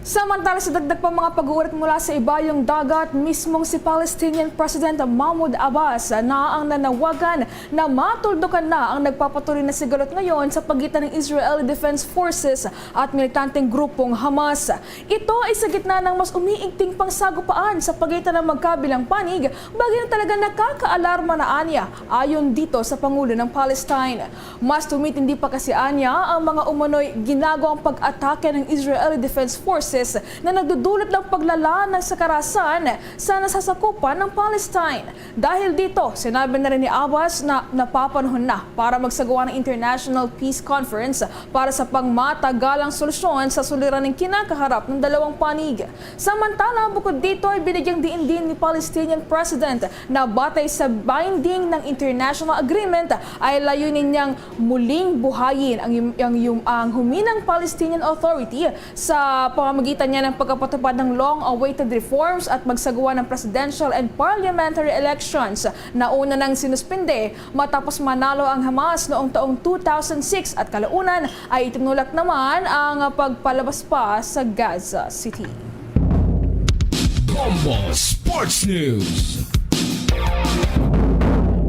Samantala, sa dagdag pa mga pag-uulat mula sa ibayong dagat, mismong si Palestinian President Mahmoud Abbas na ang nanawagan na matuldukan na ang nagpapatuloy na sigalot ngayon sa pagitan ng Israeli Defense Forces at militanteng grupong Hamas. Ito ay sa gitna ng mas umiigting pangsagupaan sa pagitan ng magkabilang panig, bagay na talaga nakakaalarma na anya, ayon dito sa Pangulo ng Palestine. Mas tumitindi pa kasi anya ang mga umano'y ginagawang pag-atake ng Israeli Defense Forces na nagdudulot ng paglala ng sa karahasan sa nasasakupan ng Palestine. Dahil dito, sinabi na rin ni Abbas na napapanahon na para magsagawa ng International Peace Conference para sa pangmatagalang solusyon sa suliraning kinakaharap ng dalawang panig. Samantala, bukod dito ay binigyang diin din ni Palestinian President na batay sa binding ng international agreement ay layunin niyang muling buhayin ang, ang, ang huminang Palestinian Authority sa pamamagitan niya ng pagkapatupad ng long-awaited reforms at magsagawa ng presidential and parliamentary elections na una nang sinuspinde matapos manalo ang Hamas noong taong two thousand six at kalaunan ay itinulak naman ang pagpalabas pa sa Gaza City. Bombo Sports News.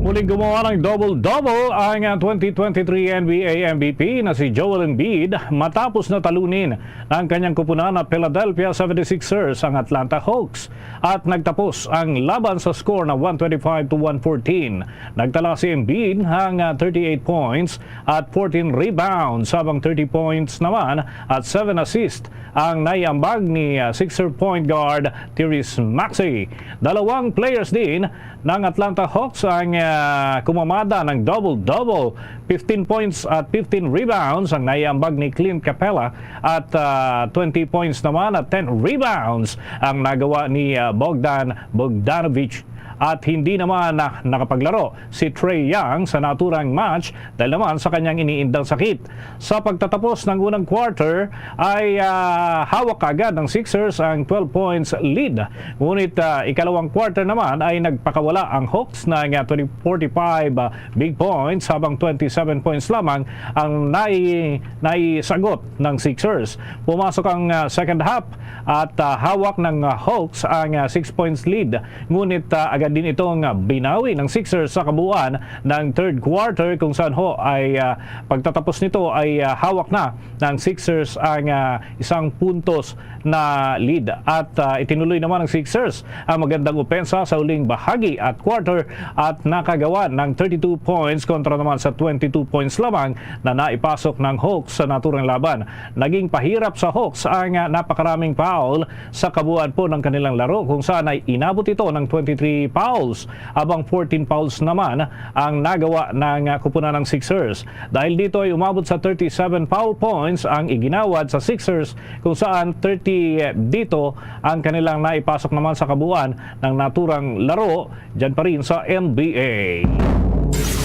Muling gumawa ng double-double ang twenty twenty-three N B A M V P na si Joel Embiid matapos na talunin ng kanyang kupunan na Philadelphia seventy-sixers ang Atlanta Hawks at nagtapos ang laban sa score na one twenty-five to one fourteen. Nagtala si Embiid ng ah, thirty-eight points at fourteen rebounds, habang thirty points naman at seven assists ang naiambag ni ah, Sixer point guard Tyrese Maxey. Dalawang players din ng Atlanta Hawks ang ah, kumamada ng double-double, fifteen points at fifteen rebounds ang naiambag ni Clint Capela at ah, twenty points naman at ten rebounds ang nagawa ni ah, Bogdan Bogdanovic. At hindi naman ah, nakapaglaro si Trae Young sa naturang match dahil naman sa kanyang iniindang sakit. Sa pagtatapos ng unang quarter ay ah, hawak agad ng Sixers ang twelve points lead. Ngunit ah, ikalawang quarter naman ay nagpakawala ang Hawks ng ah, twenty forty-five ah, big points, habang twenty-seven points lamang ang nai, naisagot ng Sixers. Pumasok ang ah, second half at ah, hawak ng ah, Hawks ang ah, six points lead. Ngunit ah, agad din itong ah, binawi ng Sixers sa kabuuan ng third quarter, kung saan ho ay ah, pagtatapos nito ay ah, hawak na ng Sixers ang ah, isang puntos na lead. At ah, itinuloy naman ng Sixers ang magandang opensa sa huling bahagi at quarter at nakagawa ng thirty-two points kontra naman sa twenty-two points lamang na naipasok ng Hawks sa naturang laban. Naging pahirap sa Hawks ang ah, napakaraming foul sa kabuuan po ng kanilang laro, kung saan ay inabot ito ng twenty-three fouls, habang fourteen fouls naman ang nagawa ng ah, kupunan ng Sixers. Dahil dito ay umabot sa thirty-seven foul points ang iginawad sa Sixers, kung saan thirty dito ang kanilang naipasok naman sa kabuuan ng naturang laro dyan pa rin sa N B A.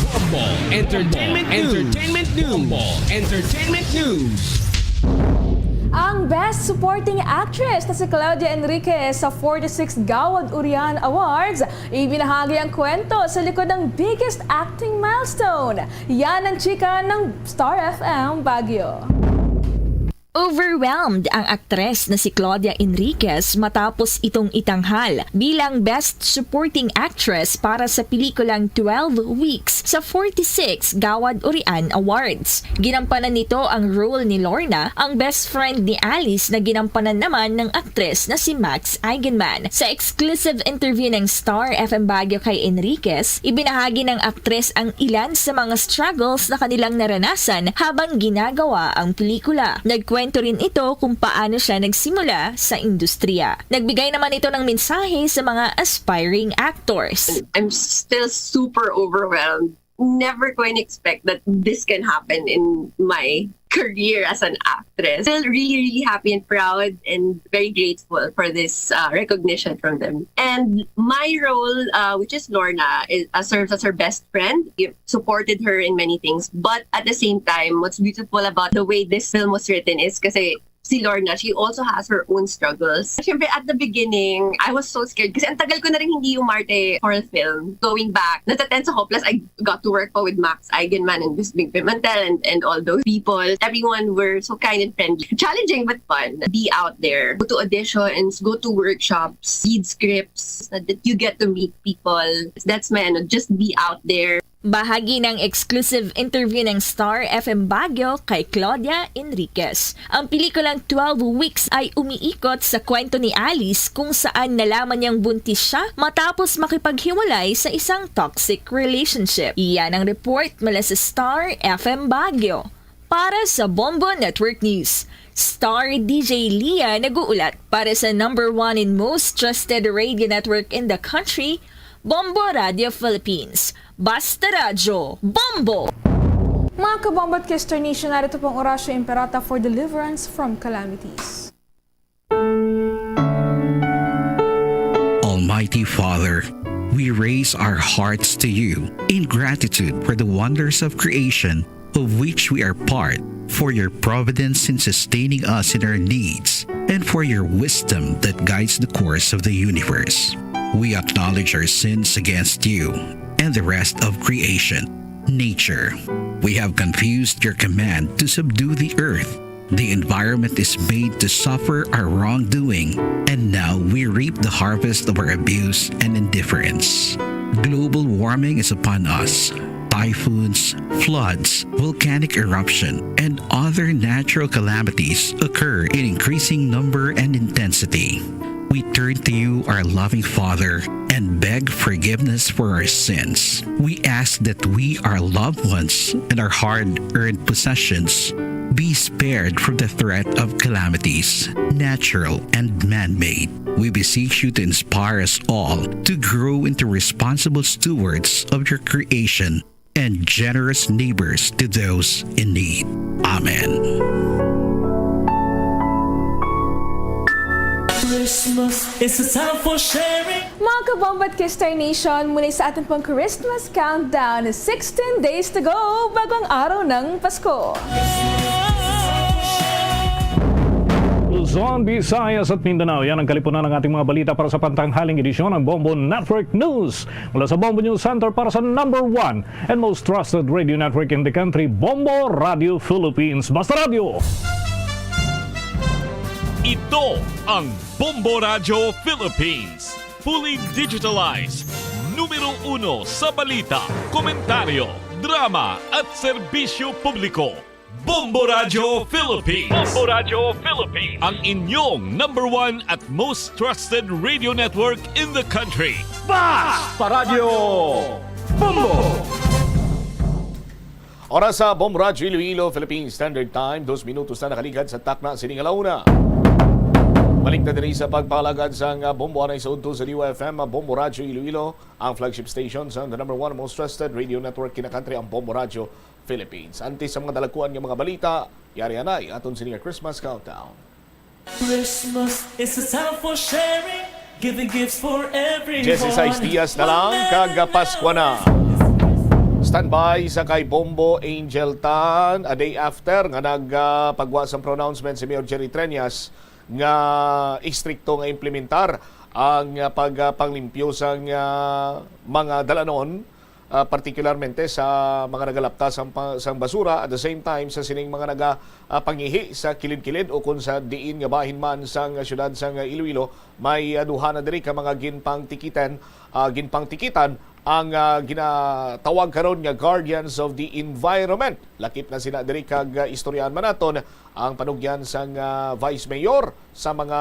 Bombo Entertainment News. Entertainment News. Bombo Entertainment News. Ang Best Supporting Actress na si Claudia Enriquez sa forty-six Gawad Urian Awards, ibinahagi ang kwento sa likod ng biggest acting milestone. Yan ang chika ng Star F M Baguio. Overwhelmed ang aktres na si Claudia Enriquez matapos itong itanghal bilang Best Supporting Actress para sa pelikulang Twelve Weeks sa forty-six Gawad Urian Awards. Ginampanan nito ang role ni Lorna, ang best friend ni Alice na ginampanan naman ng aktres na si Max Eigenmann. Sa exclusive interview ng Star F M Baguio kay Enriquez, ibinahagi ng aktres ang ilan sa mga struggles na kanilang naranasan habang ginagawa ang pelikula. Nagkwento rin ito kung paano siya nagsimula sa industriya. Nagbigay naman ito ng mensahe sa mga aspiring actors. I'm still super overwhelmed. Never ko in-expect that this can happen in my career as an actress. Still really, really happy and proud and very grateful for this uh, recognition from them. And my role, uh, which is Lorna, is, uh, serves as her best friend. It supported her in many things. But at the same time, what's beautiful about the way this film was written is kasi si Lorna, she also has her own struggles. Siyempre, at the beginning, I was so scared kasi ang tagal ko na rin hindi umarte for a film. Going back, natatense ako. Plus, I got to work pa with Max Eigenmann and Miss Big Pimentel and, and all those people. Everyone were so kind and friendly. Challenging but fun. Be out there. Go to auditions, go to workshops, read scripts, that you get to meet people. That's my ano, just be out there. Bahagi ng exclusive interview ng Star F M Baguio kay Claudia Enriquez. Ang pelikulang Twelve Weeks ay umiikot sa kwento ni Alice kung saan nalaman niyang buntis siya matapos makipaghiwalay sa isang toxic relationship. Iyan ang report mula sa Star F M Baguio. Para sa Bombo Network News, Star D J Leah nag-uulat para sa number one and most trusted radio network in the country, Bombo Radio Philippines. Basta Radyo, Bombo! Mga kabombo at Kester Nation, narito po ang Orasyo Imperata for deliverance from calamities. Almighty Father, we raise our hearts to you in gratitude for the wonders of creation of which we are part, for your providence in sustaining us in our needs, and for your wisdom that guides the course of the universe. We acknowledge our sins against you and the rest of creation, nature. We have confused your command to subdue the earth. The environment is made to suffer our wrongdoing, and now we reap the harvest of our abuse and indifference. Global warming is upon us. Typhoons, floods, volcanic eruption, and other natural calamities occur in increasing number and intensity. We turn to you, our loving Father, and beg forgiveness for our sins. We ask that we, our loved ones, and our hard earned possessions be spared from the threat of calamities, natural and man made. We beseech you to inspire us all to grow into responsible stewards of your creation and generous neighbors to those in need. Amen. Christmas is a time for sharing. Mga kabombo at Kester Nation, muli sa ating pong Christmas countdown, sixteen days to go bago ang araw ng Pasko. Luzon, Visayas at Mindanao, yan ang kalipunan ng ating mga balita para sa pantanghaling edisyon ng Bombo Network News. Mula sa Bombo News Center para sa number one and most trusted radio network in the country, Bombo Radio Philippines. Basta Radio! Ito ang Bombo Radio Philippines. Fully digitalized. Numero uno sa balita, komentaryo, drama at serbisyo publiko. Bombo Radio Philippines. Bombo Radio Philippines. Ang inyong number one at most trusted radio network in the country. Basta Radyo Bombo! Oras sa Bombo Radyo Iloilo, Philippine Standard Time, dos minutos na nakaligad sa takna sini nga launa. Balik na diri sa pagpalagad sang, ah, Bombo anay sa udto sa D Y F M, ah, Bombo Radyo Iloilo, ang flagship station sa the number one most trusted radio network kinakantri, ang Bombo Radyo Philippines. Antes sa mga dalagkuan nga mga balita, yari anay aton sini nga Christmas countdown. Christmas is a time for sharing, giving gifts for everyone. Dieciséis dias na lang, kag Paskwa na. Standby sa kay Bombo Angel Tan, a day after nga nagpagwa sang pronouncement si Mayor Jerry Treñas nga istrikto nga implementar ang, ah, pag, ah, panglimpyo sang, ah, mga dalanon, ah, partikularmente sa mga nagalapta sang pa-, sang basura, at the same time sa sining mga naga, ah, pangihi sa kilid-kilid o kung sa diin nga bahin man sang siyudad sang Iloilo, may, ah, duha na diri ka mga ginpangtikitan, ah, ginpangtikitan ang, ah, ginatawag karon nga Guardians of the Environment. Lakip na sila diri kag, ah, istoryahan man naton ang panugyan sang, ah, Vice Mayor sa mga,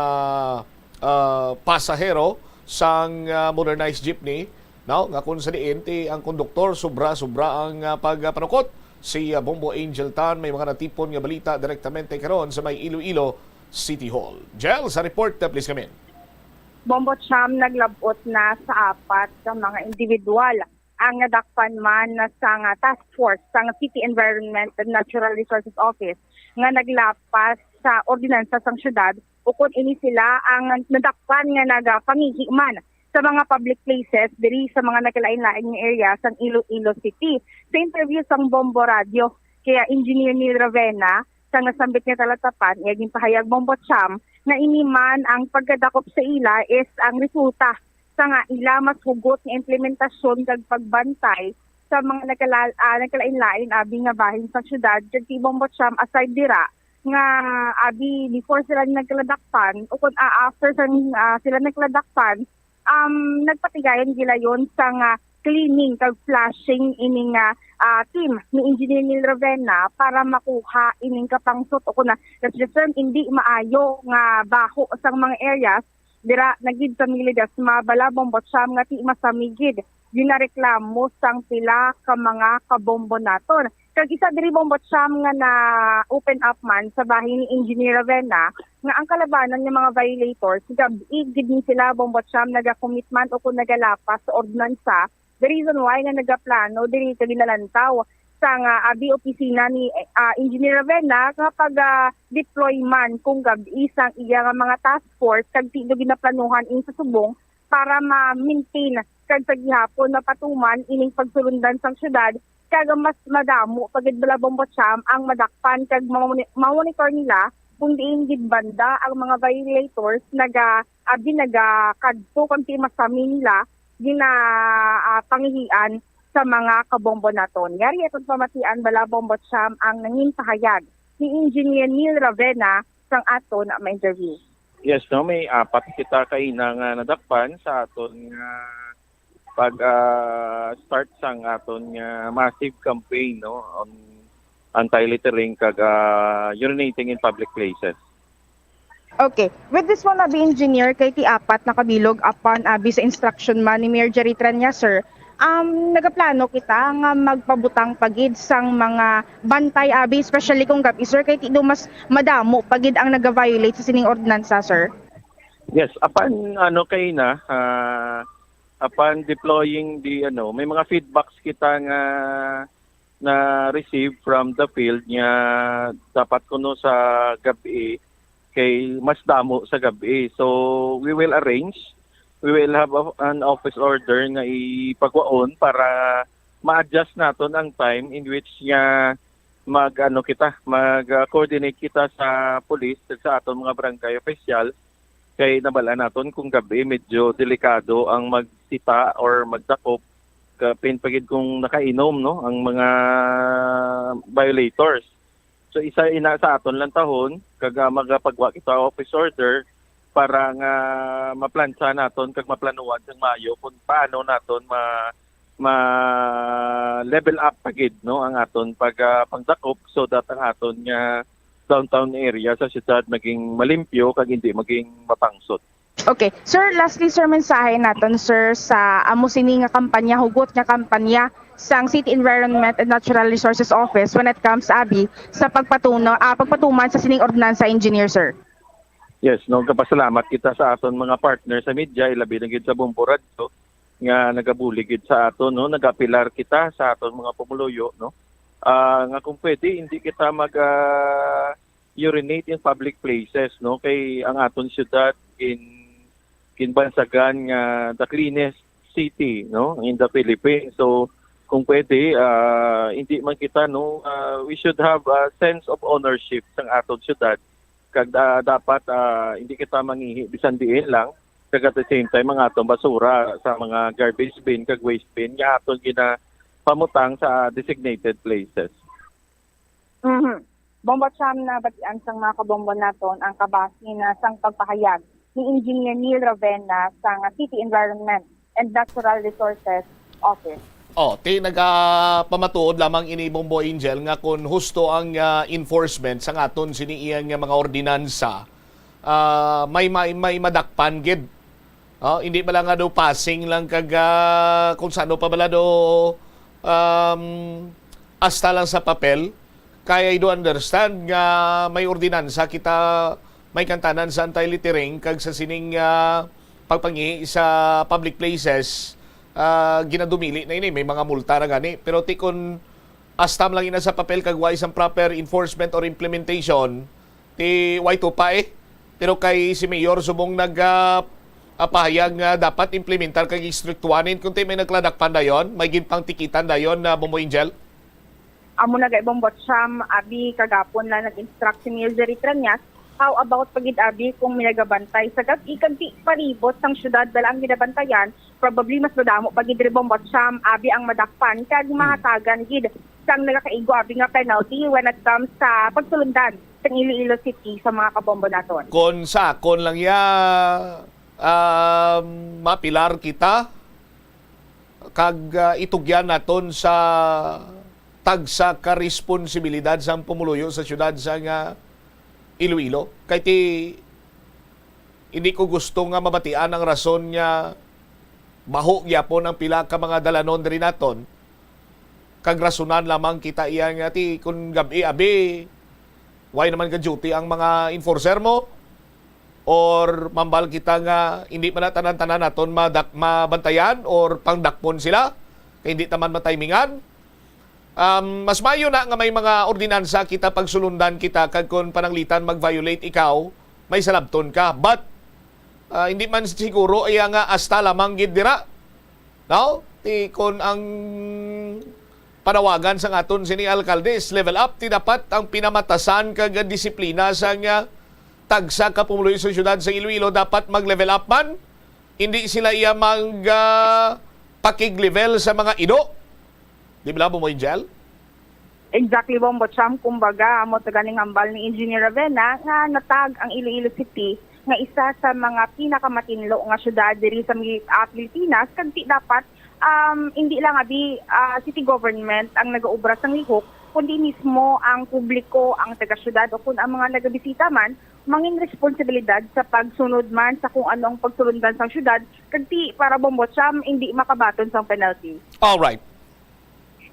ah, pasahero sang, ah, modernized jeepney, no? Nga kung sa diin ti ang konduktor sobra-sobra ang, ah, pagpanukot. Si, ah, Bombo Angel Tan may mga natipon nga balita direktamente karon sa may Iloilo City Hall. Jel, sa report, ah, please come in. Bombo Cham, naglab-ot na sa apat ka mga individual ang nadakpan man na sang task force sang City Environment and Natural Resources Office nga naglapas sa ordinansa sang syudad, ukon ini sila ang nadakpan nga nagapangihi man sa mga public places diri sa mga nagkalain-lain nga area sang Iloilo City. Sa interview sang Bombo Radio kaya Engineer Neil Ravena sa nasambit nga talatapan, iya ginpahayag, Bombo Cham, nga ini man ang pagkadakop sa ila is ang resulta sa nga ila mas hugot nga implementasyon kag pagbantay sa mga nagkala-, ah, nagkalain-lain abi nga bahin sa syudad. Kag si Bombo Cham, aside dira nga abi before sila nagkaladakpan o kun, ah, after sa, ah, sila nagkaladakpan, um, nagpatigayon gilayon sa nga cleaning kag flushing ini nga, ah, team ni Engineer Neil Ravena para makuha ining kapangsot o kun, ah, let's just term, hindi maayo nga baho sang mga areas dira na gid sa may Ledesma, bala, Bombo Cham, nga ti masamig gid ginareklamo sang pila ka mga kabombo naton. Kag isa diri, Bombo Cham, nga na-open up man sa bahin ni Engineer Ravenna nga ang kalabanan nga mga violators, gab-i gid ni sila, Bombo Cham, nagakomitman o kung nagalapas sa ordinansa. The reason why nga nagaplano diri sa ginalantaw sang, ah, abi opisina ni, ah, Engineer Ravenna nga pag, ah, deploy man kung gab-i sang iya nga mga task force kag ti-, ginaplanuhan ini sa subong para ma-maintain kag sa gihapon mapatuman ining pagsulundan sang syudad, kag mas madamo pa gid bala, Bombo Cham, ang madakpan kag mamoni-, mamonitor nila kung diin gid banda ang mga violators naga-, abi nagakadto kag ti masami nila gina, ah, pangihian sa mga kabombo naton. Yari atong pamatian bala, Bombo Cham, ang nangin pahayag ni Engineer Neil Ravenna sang aton ma-interview. Yes, no, may apat kita kaina nga nadakpan sa aton nga pag, ah, start sang aton nga massive campaign, no, on anti-littering kag, ah, urinating in public places. Okay. With this one, abi, Engineer, kay ti apat nakabilog upon abi sa instruction man ni Mayor Jerry Tranya, sir. Um, nagaplano kita nga magpabutang pa gid sang mga bantay abi, especially kung gab-i, sir, kay ti do mas madamo pa gid ang naga-violate sa sining ordinansa, sir. Yes, upon, ano, kaina, ah, upon deploying the, ano, may mga feedbacks kita nga na-receive from the field nga dapat kuno sa gab-i kay mas damo sa gab-i. So, we will arrange, we will have a, an office order nga ipagwaon para ma-adjust naton ang time in which nga mag, ano, kita, mag, ah, coordinate kita sa police, sa aton mga barangay official, kay nabal-an naton kung gab-i medyo delikado ang magsita or magdakop, kapin pa gid kung nakainom, no, ang mga violators. So, isa ina sa aton lantahon, kag, ah, magapagwa kita office order para nga maplantsa naton kag maplanuhan sang maayo kung paano naton ma-, ma-level up pa gid, no, ang aton pag, ah, pangdakop, so that ang aton nga downtown area sa siyudad maging malimpyo kag hindi maging mapangsot. Okay. Sir, lastly, sir, mensahe naton, sir, sa amo sini nga kampanya, hugot nga kampanya sang City Environment and Natural Resources Office when it comes, abi, sa pagpatuno-, ah, pagpatuman sa sining ordinansa, Engineer, sir. Yes, no, kapasalamat kita sa aton mga partner sa media, ilabi na gid sa Bombo Radyo, nga nagabulig gid sa aton, no, nagapilar kita sa aton mga pumuluyo, no, ah, nga kung pwede, hindi kita mag, ah, urinate in public places, no, kay ang aton syudad gin-, ginbansagan nga the cleanest city, no, in the Philippines. So, kung pwede, ah, hindi man kita, no, ah, we should have a sense of ownership sang aton syudad. Kag, ah, dapat, ah, hindi kita mangihi bisan diin lang. Kag at the same time, ang aton basura sa mga garbage bin kag waste bin nga aton ginapamutang sa designated places. Mhm. Bombo Cham, nabatian sang mga kabombo naton ang kabasin sang pagpahayag ni Engineer Neil Ravenna sang City Environment and Natural Resources Office. Oh, ti nagapamatuod lamang ini, Bombo Angel, nga kung husto ang, ah, enforcement sang aton sini iyang nga mga ordinansa, ah, may, may, may madakpan gid. Oh, hindi ba lang nga daw passing lang kag, ah, kung sano pa bala daw, um, hasta lang sa papel? Kay I do understand nga may ordinansa kita, may kantanan sa anti-littering kag sa sining, ah, pagpangihi sa public places, ah, ginadumili na ini, may mga multa na gani. Pero ti kon astam lang ina sa papel kag way sang proper enforcement or implementation, ti way tupa, eh. Pero kay si Mayor subong nag, ah, ah, pahayag nga dapat implementar kag istriktuhanin, kung ti may nagladakpan dayon, may ginpangtikitan dayon na, Bombo Angel? Amo na gay, Bombo Cham, abi, kagapon lang nag-instruct si Mayor Jerry Treñas. How about pa gid, abi, kung may nagabantay sa gab-i kag di palibot sang syudad bala ang ginabantayan? Probably mas madamo pa gid diri, Bombo Cham, abi, ang madakpan kag Hmm. mahatagan gid sang nagakaigo, abi, nga penalty when it comes sa pagsulundan sang Iloilo City sa mga kabombo naton. Kon sa akon lang ya, um, mapilar kita, kag, ah, itugyan naton sa tagsa ka responsibilidad sang pumuluyo sa siyudad sang, ah, Iloilo. Kay ti, hindi ko gusto nga mabatian ang rason nga baho gyapon ang pila ka mga dalanon diri naton. Kag rasunan lamang kita iya nga, ti, kun gab-i, abi, why naman ka duty ang mga enforcer mo? Or mambal kita nga hindi man na tanan-tanan naton madak-, mabantayan or pangdakpon sila? Kay hindi taman matimingan. Um, mas maayo na nga may mga ordinansa kita, pagsulundan kita, kag kun pananglitan mag-violate ikaw, may salabton ka. But, ah, hindi man siguro iya nga asta lamang gid dira. No? Ti, kun ang panawagan sang aton sini alkalde is level up, ti dapat ang pinamatasan kag disiplina sang, ah, tagsa ka pumuluyo sa siyudad sa Iloilo dapat mag-level up man. Hindi sila iya mag, ah, pakig-level sa mga ido. Di ba, Bong Angel? Exactly, Bombo Cham. Kumbaga, amo to ganing hambal ni Engineer Ravenna nga natag ang Iloilo City nga isa sa mga pinakamatinlo nga syudad diri sa Mil-, ah, Pilipinas, kag ti dapat, um, hindi lang abi, ah, city government ang nagaobra sang lihok, kundi mismo ang publiko, ang taga-syudad, o kun ang mga nagabisita man, mangin responsibilidad sa pagsunod man sa kung ano ang pagsulundan sang syudad, kag ti para, Bombo Cham, hindi makabaton sang penalty. Alright.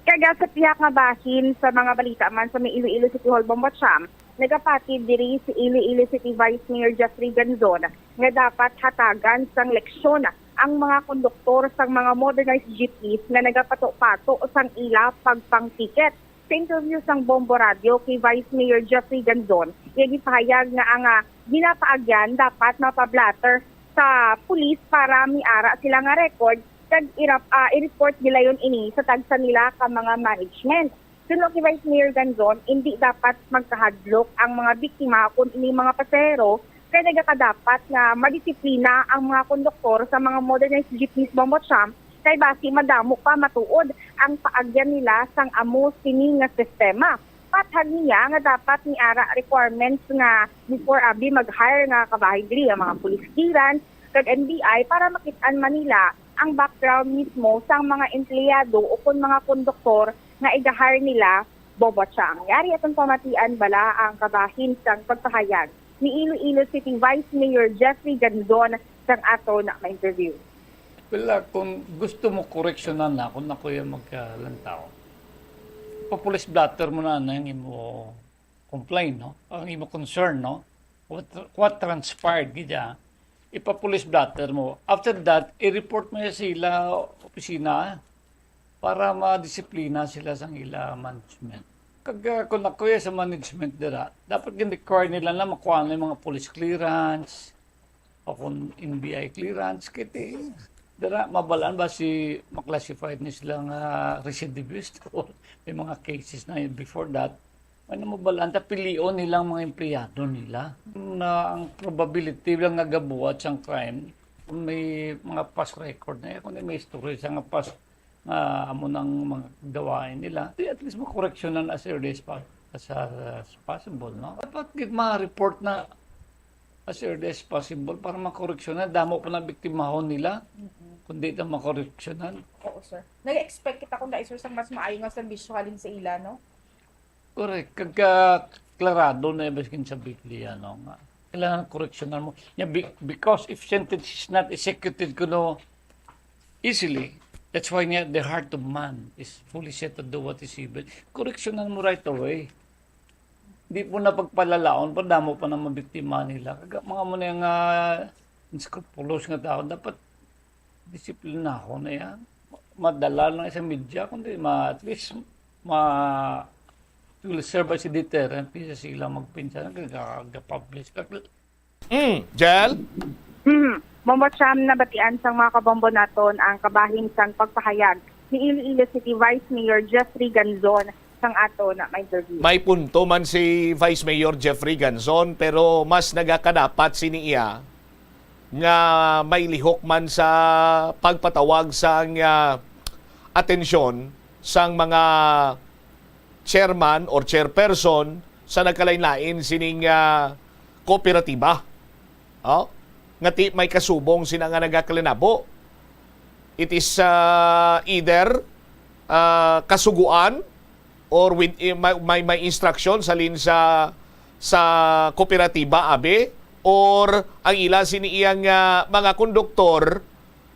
Kag sa pihak nga bahin sa mga balita man sa may Iloilo City Hall, Bombo Cham, nagapatid diri si Iloilo City Vice Mayor Jeffrey Ganzon nga dapat hatagan sang leksyon ang mga konduktor sang mga modernized jeepneys nga nagapato-pato sang ila pagpang-ticket. Sa interview sang Bombo Radio kay Vice Mayor Jeffrey Ganzon, iya gipahayag nga ang, ah, ginapaagyan dapat mapa-blotter sa pulis para may ara sila nga record kag irap-, ah, i-report gilayon ini sa tagsa nila ka mga management. Suno kay Vice Mayor Ganzon, indi dapat magkahadlok ang mga biktima kon ini mga pasahero, kay nagakadapat nga madisiplina ang mga konduktor sa mga modernized jeepneys, Bombo Cham, kay basi madamo pa matuod ang paagyan nila sang amo sini nga sistema. Pathag niya nga dapat may ara requirements nga before abi mag-hire nga kabahin diri ang mga police clearance kag N B I para makit-an man nila ang background mismo sang mga empleyado o kon mga konduktor nga iga-hire nila, Bombo Cham. Yari aton pamatian bala ang kabahin sang pagpahayag ni Iloilo City Vice Mayor Jeffrey Ganzon sang aton ma-interview. Well, ah, kung gusto mo koreksyonan na, kung ako yung magkalantaw, pa-police blotter mo na ang imo complaint, no? Ang imo concern, no? What, what transpired, gid, ah? Ipa-police blotter mo. After that, i-report mo ya sila opisina para madisiplina sila sang ila management. Kag, ah, kung ako ya sa management dira, dapat gin-require nila na makuha na yung mga police clearance, o kung N B I clearance, kiti, dira, mabalaan ba si, ma-classified ni sila nga recidivist? May mga cases na yun before that. Ano, mabalaan ta, pilion nilang mga empleyado nila. Na ang probability lang nga gabuhat sang crime, kung may mga past record na, kung may history sa nga past nga amo nang mga gawain nila, di at least makoreksyonan as early as, pa, as, as possible, no? Dapat gid ma-report na as early as possible para makoreksyonan. Damo pa na biktimahon nila kung di na makoreksyonan. Oo, sir. Nag-expect kita kung dai, sir, sa mas maayo nga serbisyo halin sa ila, no? Correct. Kag, ah, klarado na baskin sa Biblia, no, nga kailangan koreksyonan mo. Nya, be-, because if sentence is not executed kuno easily, that's why nga the heart of man is fully set to do what is evil. Koreksyonan mo right away. Di mo na pagpalalaon pa, damo pa na mabiktima nila. Kag mga mo na nga unscrupulous nga tao, dapat disiplinahon na yan. Madala lang sa media, kundi ma-, at least, ma-, it will serve as a deterrent kaysa sila magpinsan, ga-, ga-publish. Mm, Jel? Mm. Bombo Cham, nabatian sang mga kabombo naton ang kabahin sang pagpahayag ni Iloilo City Vice Mayor Jeffrey Ganzon sang aton ma-interview. May punto man si Vice Mayor Jeffrey Ganzon, pero mas nagakadapat sini iya nga may lihok man sa pagpatawag sang, ah, atensyon sang mga chairman or chairperson sa nagkalain-lain sining, ah, kooperatiba. Oh? Nga ti may kasubong sina nga nagakalinabo. It is, ah, either, ah, kasugoan or with, eh, may, may, may instruction sa lin sa, sa kooperatiba, abi, or ang ila sini iyang, ah, mga konduktor,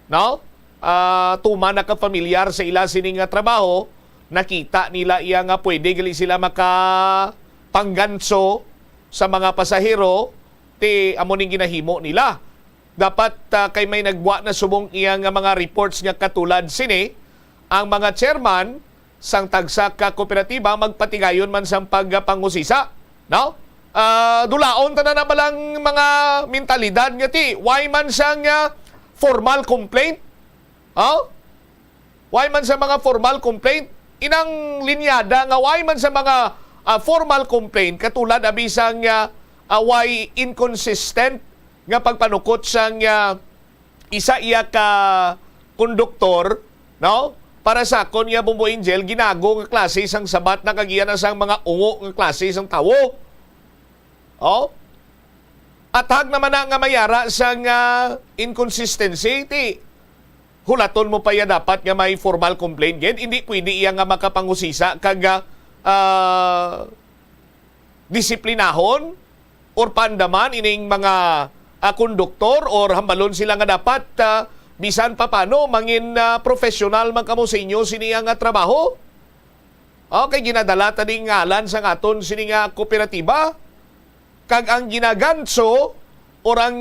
no? Ah, tuman nakapamilyar sa ila sini nga trabaho, nakita nila iya nga pwede gali sila makapangganso sa mga pasahero, ti amo ning ginahimo nila. Dapat, ah, kay may nagwa na subong iya nga mga reports nga katulad sini, ang mga chairman sang tagsa ka kooperatiba magpatigayon man sang pagpangusisa, no? Ah, dulaon ta na na balang mga mentalidad nga ti, why man sang, ah, formal complaint? Oh? Why man sa mga formal complaint? Inang linyada nga why man sa mga, ah, formal complaint, katulad abi sang, ah, ah, why inconsistent nga pagpanukot sang, ah, isa iya ka konduktor, no? Para sa akon nga Bombo Angel, ginago nga klase sang sabat na kag iya na sang mga ungo nga klase sang tawo. Oh? Athag naman na nga mayara sang, ah, inconsistency, ti hulaton mo pa iya dapat nga may formal complaint gid. Hindi pwede iya nga makapangusisa kag, ah, ah, disiplinahon or pandaman ining mga, ah, konduktor or hambalon sila nga dapat, ah, bisan pa paano mangin, ah, professional man kamo sa inyo sini nga trabaho. Okay, ginadala ta ding ngalan sang aton sini nga kooperatiba. Kag ang ginaganso or ang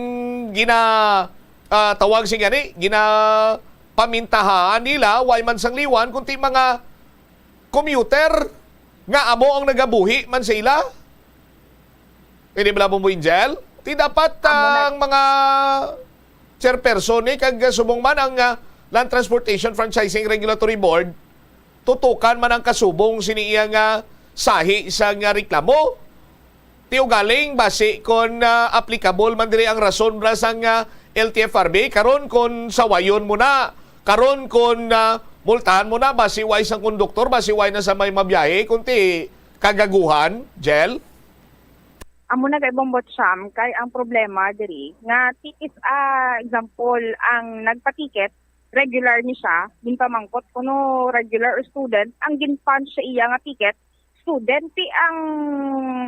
gina-, ah, tawag sing gani, ginapamintahaan nila, way man sang liwan, kundi mga commuter nga amo ang nagabuhi man sa ila. Pwede bala, Bombo Angel? Ti dapat, amo na, ah, ang mga chairperson ni kag subong man ang, ah, Land Transportation Franchising Regulatory Board, tutukan man ang kasubong sini iya nga sahi sa nga reklamo. Ti ugaling, basi kon, ah, applicable man diri ang rason ra sang, ah, L T F R B, karon kon sawayon mo na, karon kon, ah, multahan mo na, basi way sang konduktor, basi way na sa may mabiyahe, kun ti kagaguhan, Jel? Amo na kay Bombo Cham, kay ang problema diri nga ti-, if, ah, example, ang nagpa-ticket, regular ni siya, ginpamangkot kuno regular or student, ang gin-punch sa iya nga ticket, student, ti ang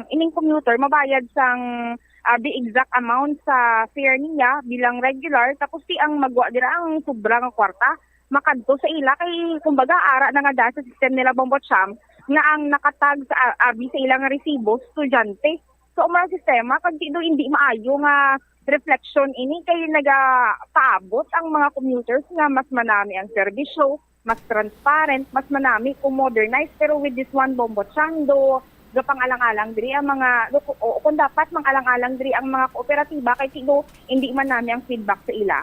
ining commuter mabayad sang, ah, the exact amount sa fare niya bilang regular, tapos ti ang magwa dira ang sobra nga kwarta, makadto sa ila kay, kumbaga, ara na nga dahil sa system nila, Bombo Cham, nga ang nakatag sa, ah, abi sa ilang resibo, estudyante. So, amo ang sistema, kag ti do hindi maayo nga reflection ini kay nagapaabot ang mga commuters nga mas manami ang serbisyo, mas transparent, mas manami kung modernized. Pero with this one, Bombo Cham, do gapangalang-alang diri ang mga, do, o, kung dapat mangalang-alang diri ang mga kooperatiba kay ti do hindi manami ang feedback sa ila.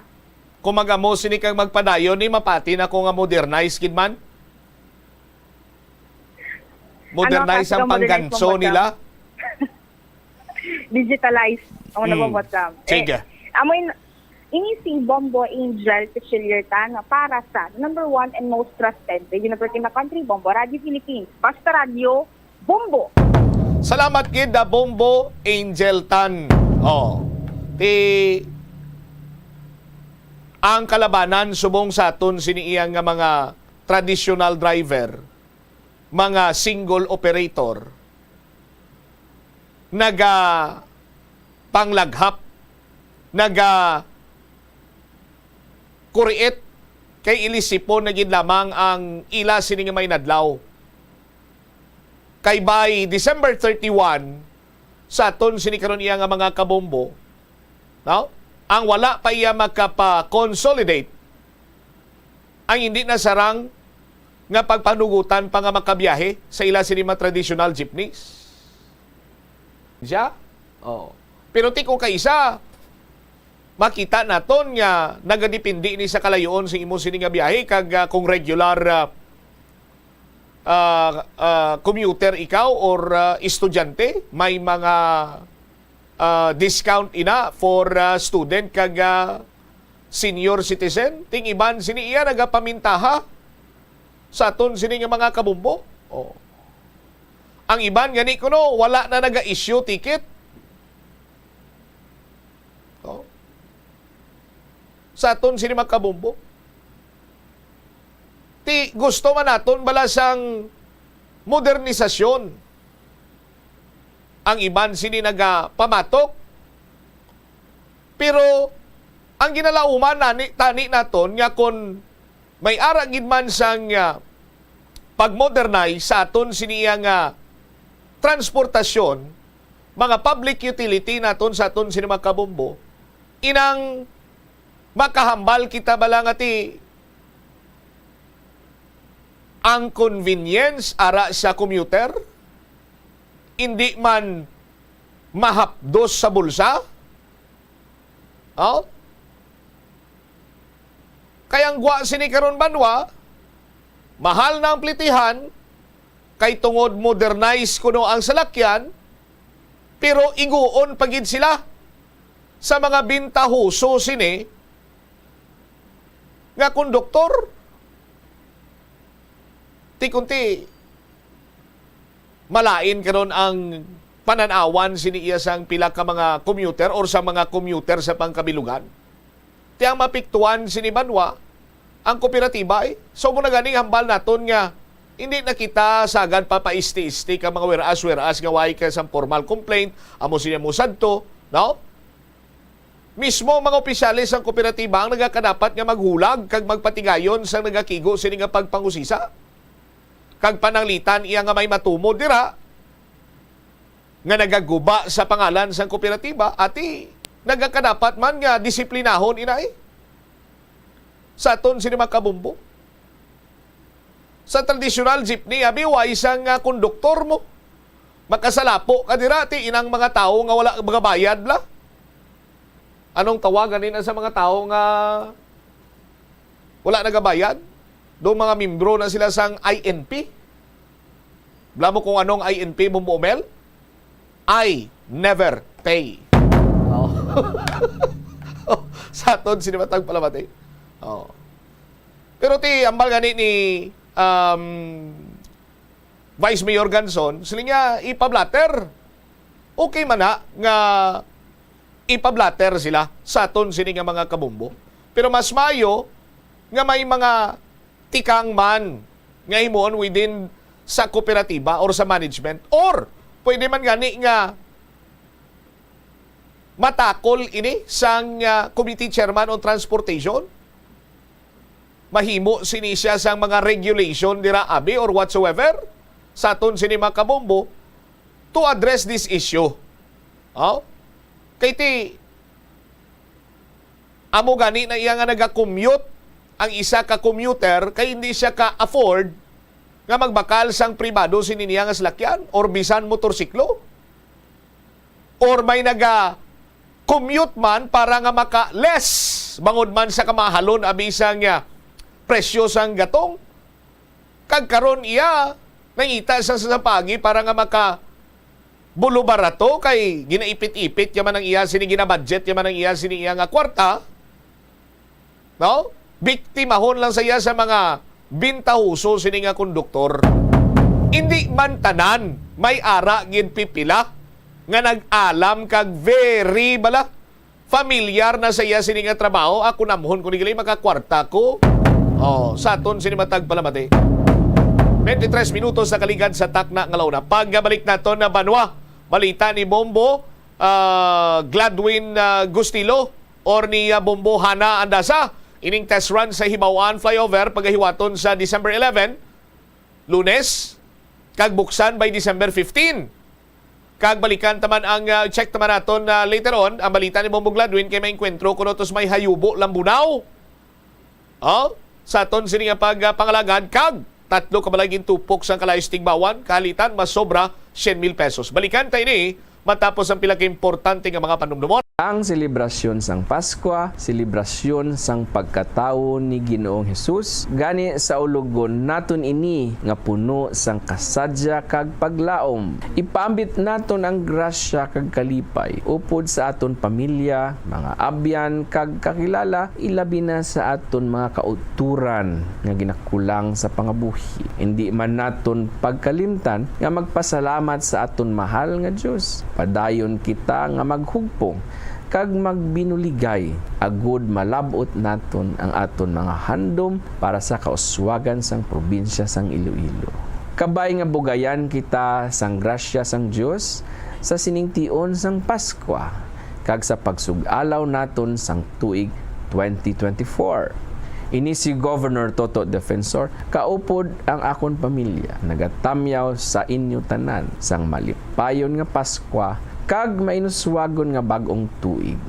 Kung mag-amo sini kag magpadayon ni, mapati na ko nga modernize gid man. Ano, Modernize kasi ang ka-modernize pangganso mo, Boss Sam? Nila. Digitalize. Ang Mm. nababot, Sam. Sige. Eh, amo in-, ini si Bombo Angel Pichiliertan para sa number one and most trusted radio network in the country, Bombo Radio Philippines. Basta Radio, Bombo! Salamat gid, ah, Bombo Angel Tan. Oh. Ti ang kalabanan subong sa aton sini iya nga mga traditional driver, mga single operator, naga panglaghap, naga kuriit, kay ilisipon na gid lamang ang ila sini nga may nadlaw. Kay by December thirty-one, sa aton sini karon iya nga mga kabombo, no? Ang wala pa iya makapa-consolidate, ang hindi na sarang nga pagpanugutan pa nga makabiyahe sa ila sini mga traditional jeepneys. Siya? Oh. Pero ti kung kaisa, makita naton nga nagadepende ni sa kalayoon sa imo sini nga biyahe kag, ah, kung regular, ah, ah, ah, commuter ikaw or, ah, estudyante, may mga, ah, discount ina for, ah, student kag, ah, senior citizen. Ting iban sini iya nagapamintaha sa aton sini nga mga kabombo. Oh. Ang iban gani kuno wala na naga-issue ticket. Oh. Sa aton sini mga kabombo. Ti gusto man naton bala sang modernisasyon. Ang iban sini nagapamatok. Pero ang ginalauman nani, tani naton nga kon may ara gid man sang, ah, pag-modernize sa aton sini nga transportasyon, mga public utility naton sa aton sini mga kabombo, inang makahambal kita bala nga ti ang convenience ara sa commuter, indi man mahapdos sa bulsa? Oh? Kay ang gwa sini karon, banwa, mahal na ang plitihan, kay tungod modernize kuno ang salakyan, pero iguon pa gid sila sa mga bintahoso sini nga konduktor. Ti kunti, malain karon ang panan-awan sini iya sang pila ka mga commuter or sa mga commuter sa pangkabilugan. Ti ang mapiktuan sini, banwa, ang kooperatiba, eh. So, mo na ganing hambal naton nga hindi na kita sagad papaisti-isti ka mga whereas, whereas nga way ka sang formal complaint, amo sini mo sadto, no? Mismo ang mga opisyales sang kooperatiba ang nagakadapat nga maghulag kag magpatigayon sang nagakigo sini nga pagpangusisa. Kag pananglitan iya nga may matumod dira nga nagaguba sa pangalan sang kooperatiba, ati nagakadapat man nga disiplinahon inay sa aton sini mga kabombo. Sa tradisyonal jeepney, abi, wa isang, ah, konduktor mo. Makasalapo ka dira, ti inang mga tawo nga wala magabayad la. Anong tawagan nila sa mga tawo nga wala nagabayad? Do mga membro na sila sang I N P. Bala mo kung anong I N P, Bombo Mel? I never pay. Oh. Sa aton sini matag palamati. Oh. Pero ti, ambal gani ni, um, Vice Mayor Ganson, sila niya ipablatter. Okay man na nga ipablatter sila sa aton sini nga mga kabombo. Pero mas maayo nga may mga tikang man nga himuon within sa kooperatiba or sa management. Or pwede man gani nga matakol ini sang, ah, committee chairman on transportation. Mahimo sini siya sang mga regulation dira, abi, or whatsoever, sa aton sini mga kabombo to address this issue. Oh? Kay ti, amo gani na iya nga naga-commute ang isa ka commuter kay hindi siya ka-afford nga magbakal sang pribado sini niya nga salakyan or bisan motorsiklo. Or may naga-commute man para nga maka-less bangod man sa kamahalon abi sang, ah, presyo sang gatong. Kag karon iya nangita sa, sa pagi para nga maka bulubarato kay ginaipit-ipit ya man ang iya sini, ginabudget ya man ang iya sini iya nga kwarta. No? Biktimahon lang sa iya sa mga bintahoso sini nga konduktor. Indi man tanan, may ara gid pipila nga nag-alam kag very bala familiar na sa iya sini nga trabaho. Ako namhon ko ni gali makakwarta ko. Oh, sa aton sini matag palamati. Twenty-tres minutos na kaligad sa takna nga launa. Pagkabalik naton na banwa, balita ni Bombo, ah, Gladwin, ah, Gustilo or ni, ah, Bombo Hana Andasa, ining test run sa Hibaw-an flyover pagahiwaton sa December eleven, Lunes, kag buksan by December fifteen. Kag balikan ta man ang, ah, check ta man naton, ah, later on, ang balita ni Bombo Gladwin kay may engkwentro kuno to sa may Hayubo, Lambunao. Oh, sa aton sini nga pag, ah, pangalagad kag tatlo ka balay gintupok sang kalayo sa tigbawan, kahalitan mas sobra syen mil pesos. Balikan ta ini matapos ang pila ka importante nga mga panumdumon. Ang selebrasyon sang Paskwa, selebrasyon sang pagkatawo ni Ginoong Hesus, gani sa ulogon naton ini nga puno sang kasadya kag paglaom. Ipaambit naton ang grasya kag kalipay upod sa aton pamilya, mga abyan, kag kakilala, ilabi na sa aton mga kauturan nga ginakulang sa pangabuhi. Indi man naton pagkalimtan nga magpasalamat sa aton mahal nga Dios. Padayon kita nga maghugpong kag magbinuligay, agud malab-ot naton ang aton mga handom para sa kauswagan sang probinsya sang Iloilo. Kabay nga bugayan kita sang grasya sang Dios sa sining tion sang Paskwa kag sa pagsug-alaw naton sang tuig twenty twenty-four. Ini si Governor Toto Defensor, kaupod ang akon pamilya, nagatamyaw sa inyo tanan sang malipayon nga Paskwa kag mainuswagon nga bag-ong tuig.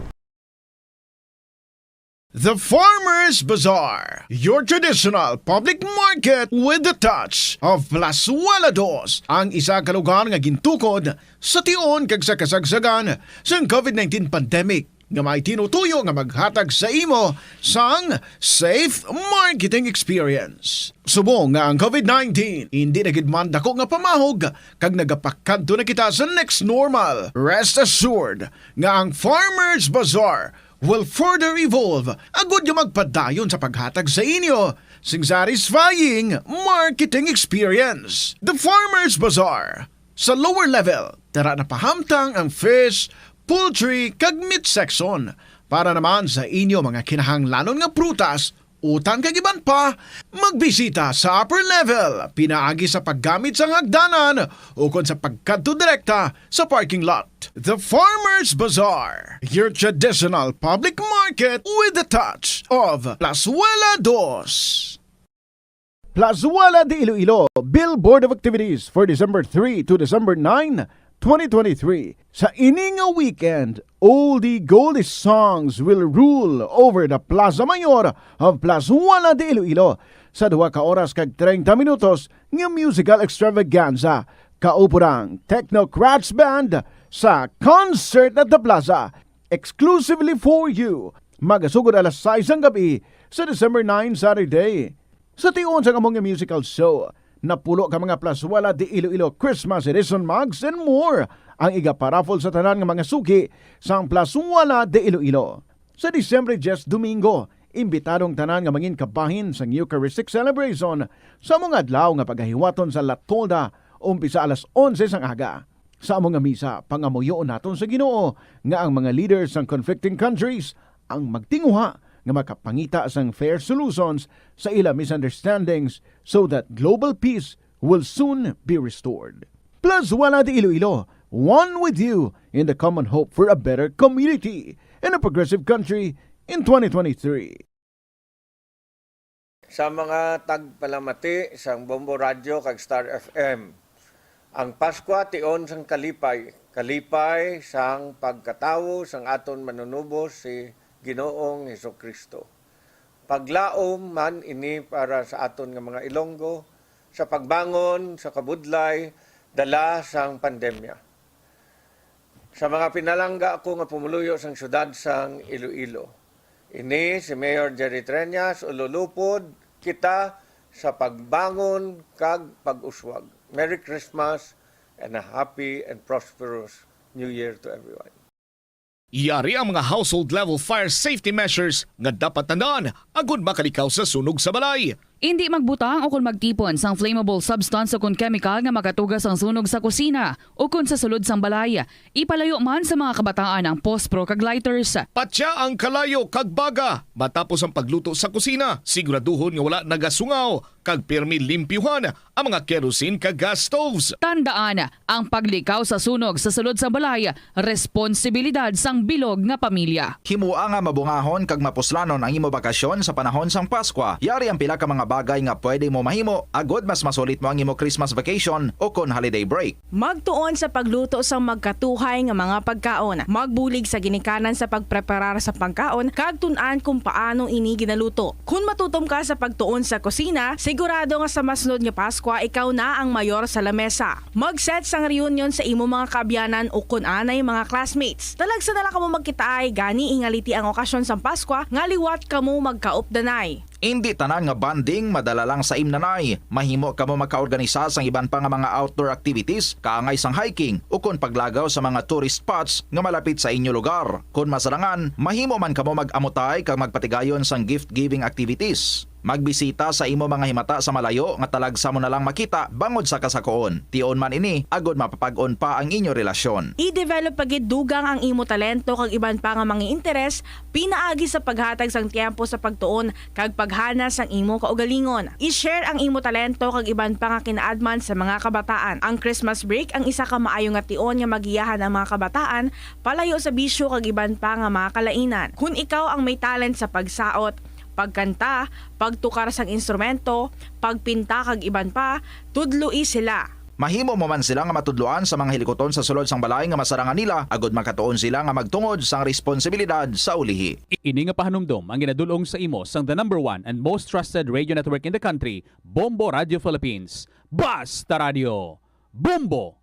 The Farmers Bazaar, your traditional public market with the touch of Plazuela Dos, ang isa ka lugar nga gintukod sa tion kag sa kasagsagan sang covid nineteen pandemic, nga may tinutuyo nga maghatag sa imo sang safe marketing experience. Subong nga ang covid nineteen indi na gid man dako nga pamahog kag nagapakadto na kita sa next normal, rest assured nga ang Farmers Bazaar will further evolve agud nga magpadayon sa paghatag sa inyo sing satisfying marketing experience. The Farmers Bazaar. Sa lower level, tara na pahamtang ang fish, poultry, kag meat section. Para naman sa inyo mga kinahanglanon nga prutas, utan kag iban pa, magbisita sa upper level, pinaagi sa paggamit sang hagdanan ukon sa pagkadto direkta sa parking lot. The Farmers Bazaar, your traditional public market with the touch of Plazuela Dos. Plazuela de Iloilo, Billboard of Activities for December three to December nine, twenty twenty-three. Sa ini nga weekend, oldie goldie songs will rule over the Plaza Mayor of Plazuela de Iloilo sa duha ka oras kag treinta minutos nga musical extravaganza, kaupod ang Technocrats Band sa Concert at the Plaza, exclusively for you. Magasugod alas sais sang gab-i sa December nine, Saturday. Sa tion sang among musical show, napulo ka mga Plazuela de Iloilo Christmas Edition mugs and more ang igaparaffle sa tanan nga mga suki sang Plazuela de Iloilo. Sa Disyembre diyes, Domingo, imbitado ang tanan nga mangin kabahin sang Eucharistic Celebration sa among adlaw nga pagahiwaton sa La Tolda, umpisa alas onse sang aga. Sa amo nga misa, pangamuyoon naton sa Ginoo nga ang mga leaders sang conflicting countries ang magtinguha nga makapangita sang fair solutions sa ila misunderstandings, so that global peace will soon be restored. Plazuela de Iloilo, one with you in the common hope for a better community and a progressive country in twenty twenty-three. Sa mga tagpalamati sang Bombo Radyo kag Star F M, ang Paskwa tion sang kalipay, kalipay sang pagkatawo sang aton Manunubos, si Ginoong Jesu-Cristo. Paglaom man ini para sa aton nga mga Ilonggo sa pagbangon sa kabudlay dala sang pandemya. Sa mga pinalangga ko nga pumuluyo sang siyudad sang Iloilo, ini si Mayor Jerry Treñas, ululupod kita sa pagbangon kag pag-uswag. Merry Christmas and a happy and prosperous New Year to everyone. Yari ang mga household level fire safety measures nga dapat tandaan agud makalikaw sa sunog sa balay. Indi magbutang o kon magtipon sang flammable substance o kon kemikal nga makatuga sang sunog sa kusina o kon sa sulod sang balay. Ipalayo man sa mga kabataan ang pospro kag lighters. Patya ang kalayo kag baga matapos ang pagluto sa kusina. Siguraduhon nga wala nagasungaw kag pirmi limpyuhan ang mga kerosene kag gas stoves. Tandaan, ang paglikaw sa sunog sa sulod sang balay, responsibilidad sang bilog nga pamilya. Himoa nga mabungahon kag mapuslanon ang imo bakasyon sa panahon sang Paskwa. Yari ang pila ka mga bagay nga pwede mo mahimo agud mas masulit mo ang imo Christmas vacation o kon holiday break. Magtuon sa pagluto sang magkatuhay nga mga pagkaon. Magbulig sa ginikanan sa pagpreparar sa pagkaon kag tun-an kon paano ini ginaluto. Kon matutom ka sa pagtuon sa kusina, sigurado nga sa masunod nga Paskwa ikaw na ang mayor sa lamesa. Mag-set sang reunion sa imo mga kaabyanan o kon anay mga classmates. Talagsa na lang kamo magkitaay, gani ingaliti ang okasyon sang Paskwa nga liwat kamo magkaupdanay. Indi tanan nga bonding madala lang sa imnanay. Mahimo kamo makaorganisa sang iban pa nga mga outdoor activities, kaangay sang hiking, ukon paglagaw sa mga tourist spots nga malapit sa inyo lugar. Kon masarangan, mahimo man kamo mag-amutay kag magpatigayon sang gift-giving activities. Magbisita sa imo mga himata sa malayo nga talagsa mo na lang makita bangod sa kasakoon. Tion man ini, agod mapapag-on pa ang inyo relasyon. I-develop pa gid dugang ang imo talento kag iban pa nga mga interes pinaagi sa paghatag sang tiyempo sa pagtuon kag paghana sang imo kaugalingon. I-share ang imo talento kag iban pa nga kinaadman sa mga kabataan. Ang Christmas break ang isa ka maayo nga tion nga magiyahan ang mga kabataan palayo sa bisyo kag iban pa nga mga kalainan. Kon ikaw ang may talent sa pagsaot, Pagkanta, pagtukar sang instrumento, pagpinta kag iban pa, tudloi sila. Mahimo mo man sila nga matudloan sa mga hilikuton sa sulod sang balay nga masarangan nila, agod makatuon sila nga magtungod sang responsibilidad sa ulihi. Ini nga pahanumdom ang ginadul-ong sa imo sang the number one and most trusted radio network in the country, Bombo Radio Philippines. Basta Radio! Bombo!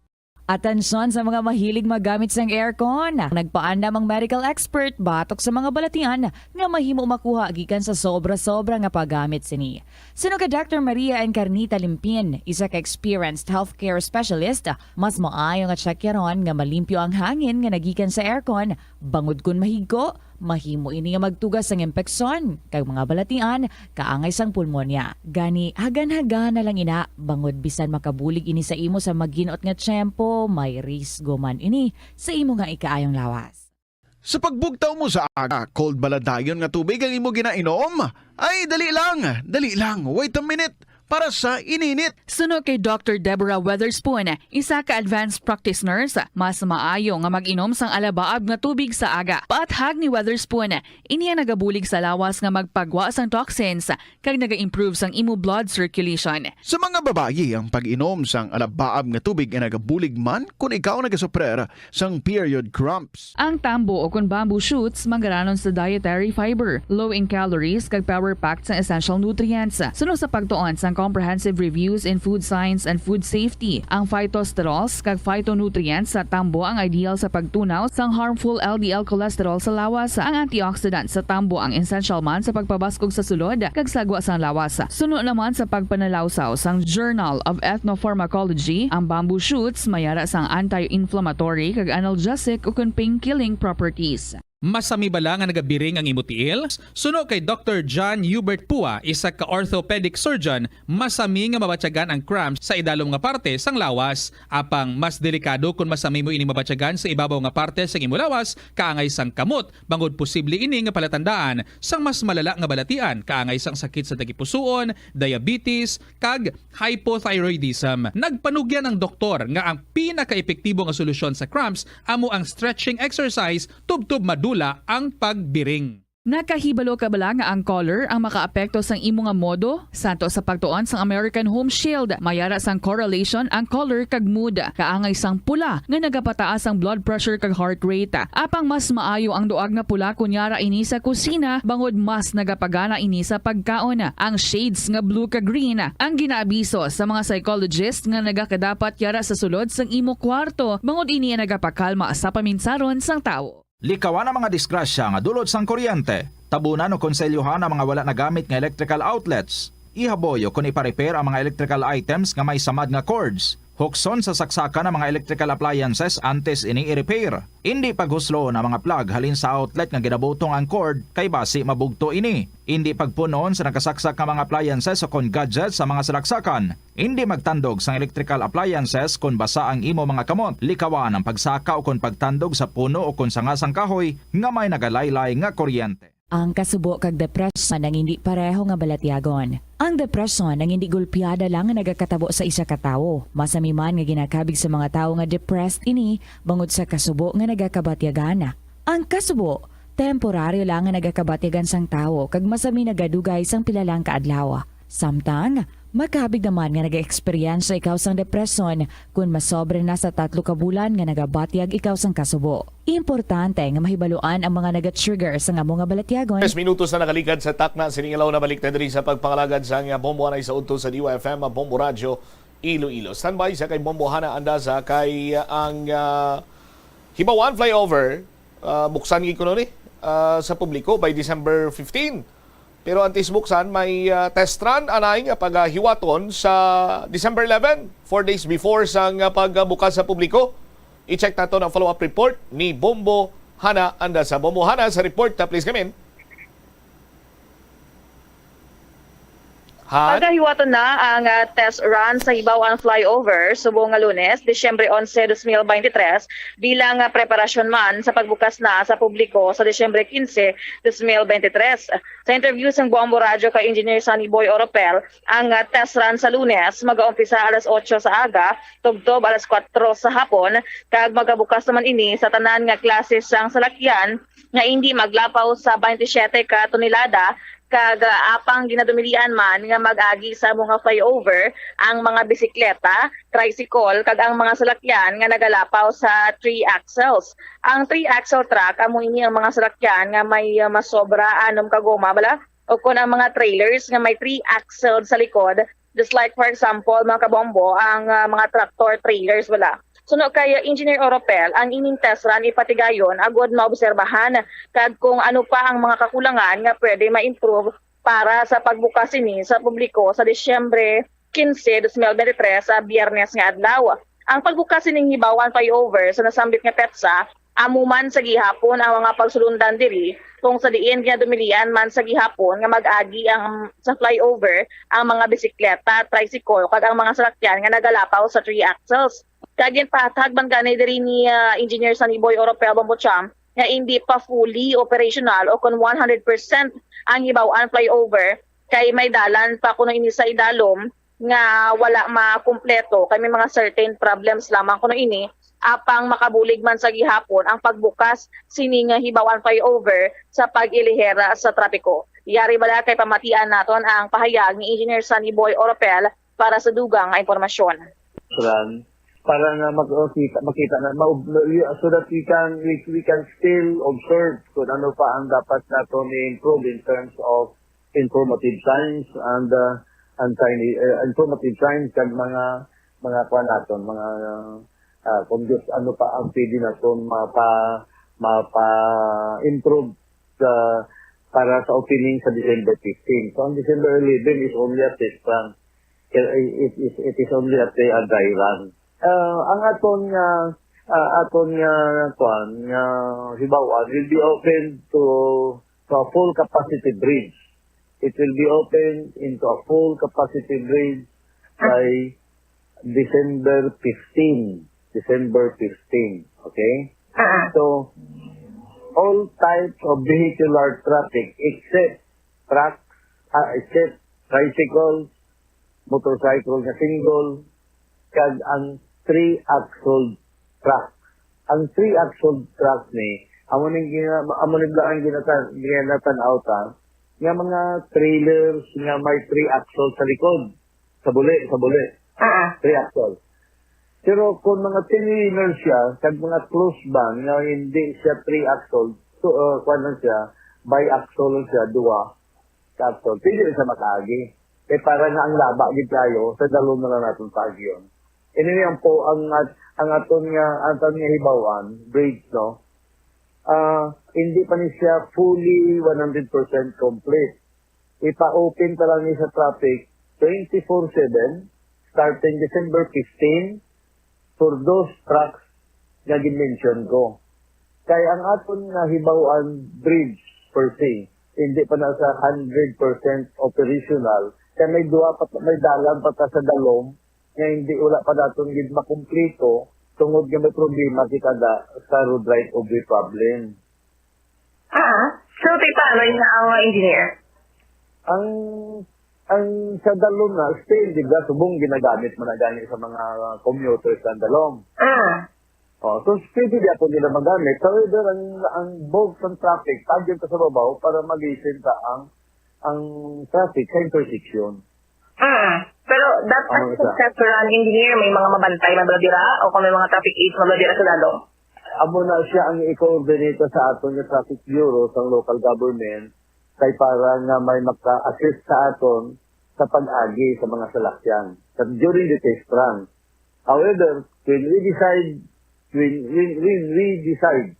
Atensyon sa mga mahilig maggamit sang aircon. Nagpaandam ang medical expert batok sa mga balatian nga mahimo makuha gikan sa sobra-sobra nga paggamit sini. Suno kay Doctor Maria Encarnita Limpin, isa ka experienced healthcare specialist, mas maayo nga tsakyaron nga malimpyo ang hangin nga nagikan sa aircon, bangod kon mahigko, mahimo ini nga magtuga sang impeksyon kag mga balatian kaangay sang pulmonya. Gani, hagan-hagana lang ina, bangod bisan makabulig ini sa imo sa maginot nga tiyempo, may risgo man ini sa imo nga ikaayong lawas. Sa pagbugtaw mo sa aga, cold bala dayon nga tubig ang imo ginainom? Ay, dali lang, dali lang, wait a minute, para sa ininit. Suno kay Doctor Deborah Weatherspoon, isa ka advanced practice nurse, mas maayo nga mag-inom sang alabaab nga tubig sa aga. Paathag ni Weatherspoon, ini ang nagabulig sa lawas nga magpagwa sang toxins kag naga-improve sang imo blood circulation. Sa mga babayi, ang pag-inom sang alabaab nga tubig ay nagabulig man kon ikaw nagasuprer sang period cramps. Ang tambo o kon bamboo shoots manggaranon sa dietary fiber, low in calories, kag power-packed sang essential nutrients. Suno sa pagtuon sang Comprehensive Reviews in Food Science and Food Safety, ang phytosterols kag phytonutrients sa tambo ang ideal sa pagtunaw sang harmful L D L cholesterol sa lawas. Ang antioxidant sa tambo ang essential man sa pagpabaskog sa sulod kag sagwa sang lawas. Suno naman sa pagpanalawsaw sang Journal of Ethnopharmacology, ang bamboo shoots may ara sang anti-inflammatory kag analgesic ukon pain-killing properties. Masami bala nga nagabiring ang imo tiil? Suno kay Doctor John Hubert Pua, isa ka orthopedic surgeon, masami nga mabatyagan ang cramps sa idalom nga parte sang lawas. Apang mas delikado kon masami mo ini mabatyagan sa ibabaw nga parte sang imo lawas, kaangay sang kamot, bangod posible ini nga palatandaan sang mas malala nga balatian, kaangay sang sakit sa tagipusoon, diabetes, kag hypothyroidism. Nagpanugyan ang doktor nga ang pinakaepektibo nga solusyon sa cramps amo ang stretching exercise tubtob madula ang pagbiring. Nakahibalo ka bala nga ang color ang makaapekto sang imo nga modo? Santo sa pagtuon sang American Home Shield, may ara sang correlation ang color kag mood. Kaangay sang pula nga nagapataas ang blood pressure kag heart rate. Apang mas maayo ang duag nga pula kon yara ini sa kusina, bangod mas nagapagana ini sa pagkaon. Ang shades nga blue kag green ang ginaabiso sa mga psychologist nga nagakadapat yara sa sulod sang imo kwarto, bangod ini ang nagapakalma sa paminsaron sang tawo. Likawan ang mga disgrasya nga dulot sang kuryente. Tabunan o konselyuhan ang mga wala nagamit nga electrical outlets. Ihaboy o kon ipa-repair ang mga electrical items nga may samad nga cords. Hukson sa saksakan ang mga electrical appliances antes ini i-repair. Indi paghusloon ang mga plug halin sa outlet nga ginabutong ang cord, kay basi mabugto ini. Indi pagpun-on sa nakasaksak nga mga appliances o kon gadgets sa mga salaksakan. Indi magtandog sang electrical appliances kon basa ang imo mga kamot. Likawan ang pagsaka o kon pagtandog sa puno o kon sanga sang kahoy nga may nagalaylay nga kuryente. Ang kasubo kag depresyon ang indi pareho nga balatyagon. Ang depresyon ang indi gulpiada lang nga nagakatabo sa isa ka tawo. Masami man nga ginakabig sa mga tawo nga depressed ini bangod sa kasubo nga nagakabatyagan. Ang kasubo, temporaryo lang nga nagakabatyagan sang tawo kag masami nagadugay sang pila lang ka adlaw. Samtang, makabig naman nga nagaeksperyensya ikaw sang depresyon kon masobra na sa tatlo ka bulan nga nagabatyag ikaw sang kasubo. Importante nga mahibaluan ang mga naga-trigger sang amo nga balatyagon. Tres minutos na nakaligad sa takna sining adlaw, nabalik na diri sa pagpangalagad sang Bombo Hanay sa udto sa D Y F M, Bombo Radyo, Iloilo. Standby sa kay Bombo Hana Andaza kay, ah, ang, ah, Hibawan flyover, ah, buksan gid kuno ni, ah, sa publiko by December fifteen. Pero antes buksan, may, ah, test run anay nga pagahiwaton sa December eleven, four days before sang, ah, pagbukas sa publiko. I-check nato ang follow-up report ni Bombo Hana Andaza. Bombo Hana, sa report, ah, please come in. Pagahiwaton na ang, ah, test run sa Hibaw-an Flyover subong nga Lunes, Disyembre onse, dos mil beintitrés, bilang, ah, preparasyon man sa pagbukas na sa publiko sa Disyembre kinse, dos mil beintitrés. Sa interview sang Bombo Radyo kay Engineer Sonny Boy Oropel, ang, ah, test run sa Lunes magaumpisa alas otso sa aga tubtob alas kuwatro sa hapon, kag magabukas naman ini sa tanan nga klase sang salakyan nga indi maglapaw sa baynte siyete ka tonelada Kag, ah, apang ginadumilian man nga mag-agi sa mga flyover ang mga bisikleta, tricycle, kag ang mga salakyan nga nagalapaw sa three axles. Ang three axle truck amo ini ang mga salakyan nga may, ah, masobra anom ka goma bala, o kon ang mga trailers nga may three axle sa likod, just like, for example, mga kabombo, ang, ah, mga tractor trailers bala. Suno kay Engineer Oropel, ang ining test run ipatigayon agud maobserbahan kag kung ano pa ang mga kakulangan nga pwede ma-improve para sa pagbukas sini sa publiko sa Disyembre quince, dos mil veintitrés, sa Biyernes nga adlaw. Ang pagbukas sining Hibaw-an Flyover sa nasambit nga petsa amo man sa gihapon ang mga pagsulundan diri, kung sa diin ginadumilian man sa gihapon nga mag-agi ang sa flyover ang mga bisikleta, tricycle, kag ang mga salakyan nga nagalapaw sa three axles. Kag ginpahatag man gani diri ni, ah, Engineer Sunny Boy Oropel Bombocham nga hindi pa fully operational o kon one hundred percent ang Hibaw-an Flyover, kay may dalan pa kuno ini sa idalom nga wala makumpleto, kay may mga certain problems lamang kuno ini, apang makabulig man sa gihapon ang pagbukas sini nga Hibaw-an Flyover sa pag-ilihera sa trapiko. Yari bala kay pamatian naton ang pahayag ni Engineer Sunny Boy Oropel para sa dugang nga impormasyon. Run para nga makita, makita na maub- so that we can we, we can still observe kung ano pa ang dapat nato i-improve in terms of informative signs and uh, and sign, uh, informative signs kag mga mga kuan naton, mga uh, kung just ano pa ang pwede naton mapa mapa-improve sa para sa opening sa December fifteen. So ang December eleven is only a test run. It, it, it, it is only a, a dry run. Uh, ang aton nga uh, aton nga kuan nga Hibaw-an will be open to to a full capacity bridge. It will be open into a full capacity bridge by December fifteen. December fifteen. Okay? Ah, So, all types of vehicular traffic except trucks, ah, except tricycles, motorcycle nga single, kag ang three-axled truck. Ang three-axled truck ni, amo ning gina, amo ni bala ang ginatan, ginatan-aw ta nga mga trailers nga may three axles sa likod, sa buli, sa buli. ah, Three axle. Pero kung mga ten-wheeler siya, kag mga closed van nga hindi siya three axle, so, uh, kuwan lang siya, bi-axle lang siya, duwa ka axle, pwede rin siya makaagi. Kay para nga ang laba gid kayo, sa dalom na lang naton paagi yun. Anyway, ang po ang at- ang aton nga aton nga Hibaw-an bridge, no. Ah, hindi pa ni siya fully one hundred percent complete. Ipa-open pa lang ni sa traffic twenty-four seven starting December fifteen for those trucks nga gin-mention ko. Kay ang aton nga Hibaw-an bridge per se, hindi pa na sa hundred percent operational. Kay may duha pa, may dalan pa ta sa dalom nga hindi, wala pa naton gid makumpleto tungod nga may problema kita da sa road right of way problem. Ah, so, tay, paano yun ang engineer? Ang ang sa dalom na still, di ba, subong ginagamit mo na gani sa mga commuters ang dalom. Ah, Oh, so pwede di ako nila magamit. However, ang ang bulk ng traffic, tagyan ka sa babaw para mag-isenta ang ang traffic sa intersection. ah. Pero dapat Ano isa? sa restaurant engineer, may mga mabantay man ba dira o kung may mga traffic aids man ba dira sa dalom? Amo na siya ang i-coordinate sa aton nga traffic bureau sa local government kay para nga may maka-assist sa aton sa pag-agi sa mga salakyan sa, during the test run. However, when we decide when when, when we decide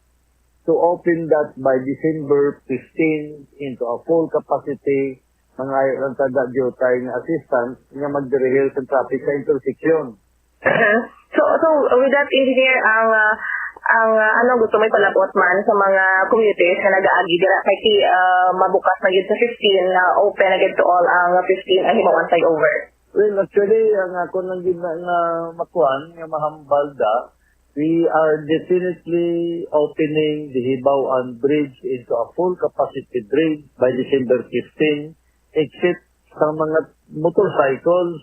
to open that by December fifteen into a full capacity, mangayo lang ta da diutay nga assistance nga magdirihil sa traffic sa intersection. So, so with that, engineer, ang ah, ang ah, ano gusto mo ipalabot man sa mga commuters nga nag-aagi dira kay si ah, mabukas na gyud sa fifteen, na open na gyud to all ang fifteen ang Hibaw-an Flyover? Well, actually, ang ako nang gina nga makuan nga mahambal da, we are definitely opening the Hibaw-an Bridge into a full capacity bridge by December fifteen, except sa mga motorcycles,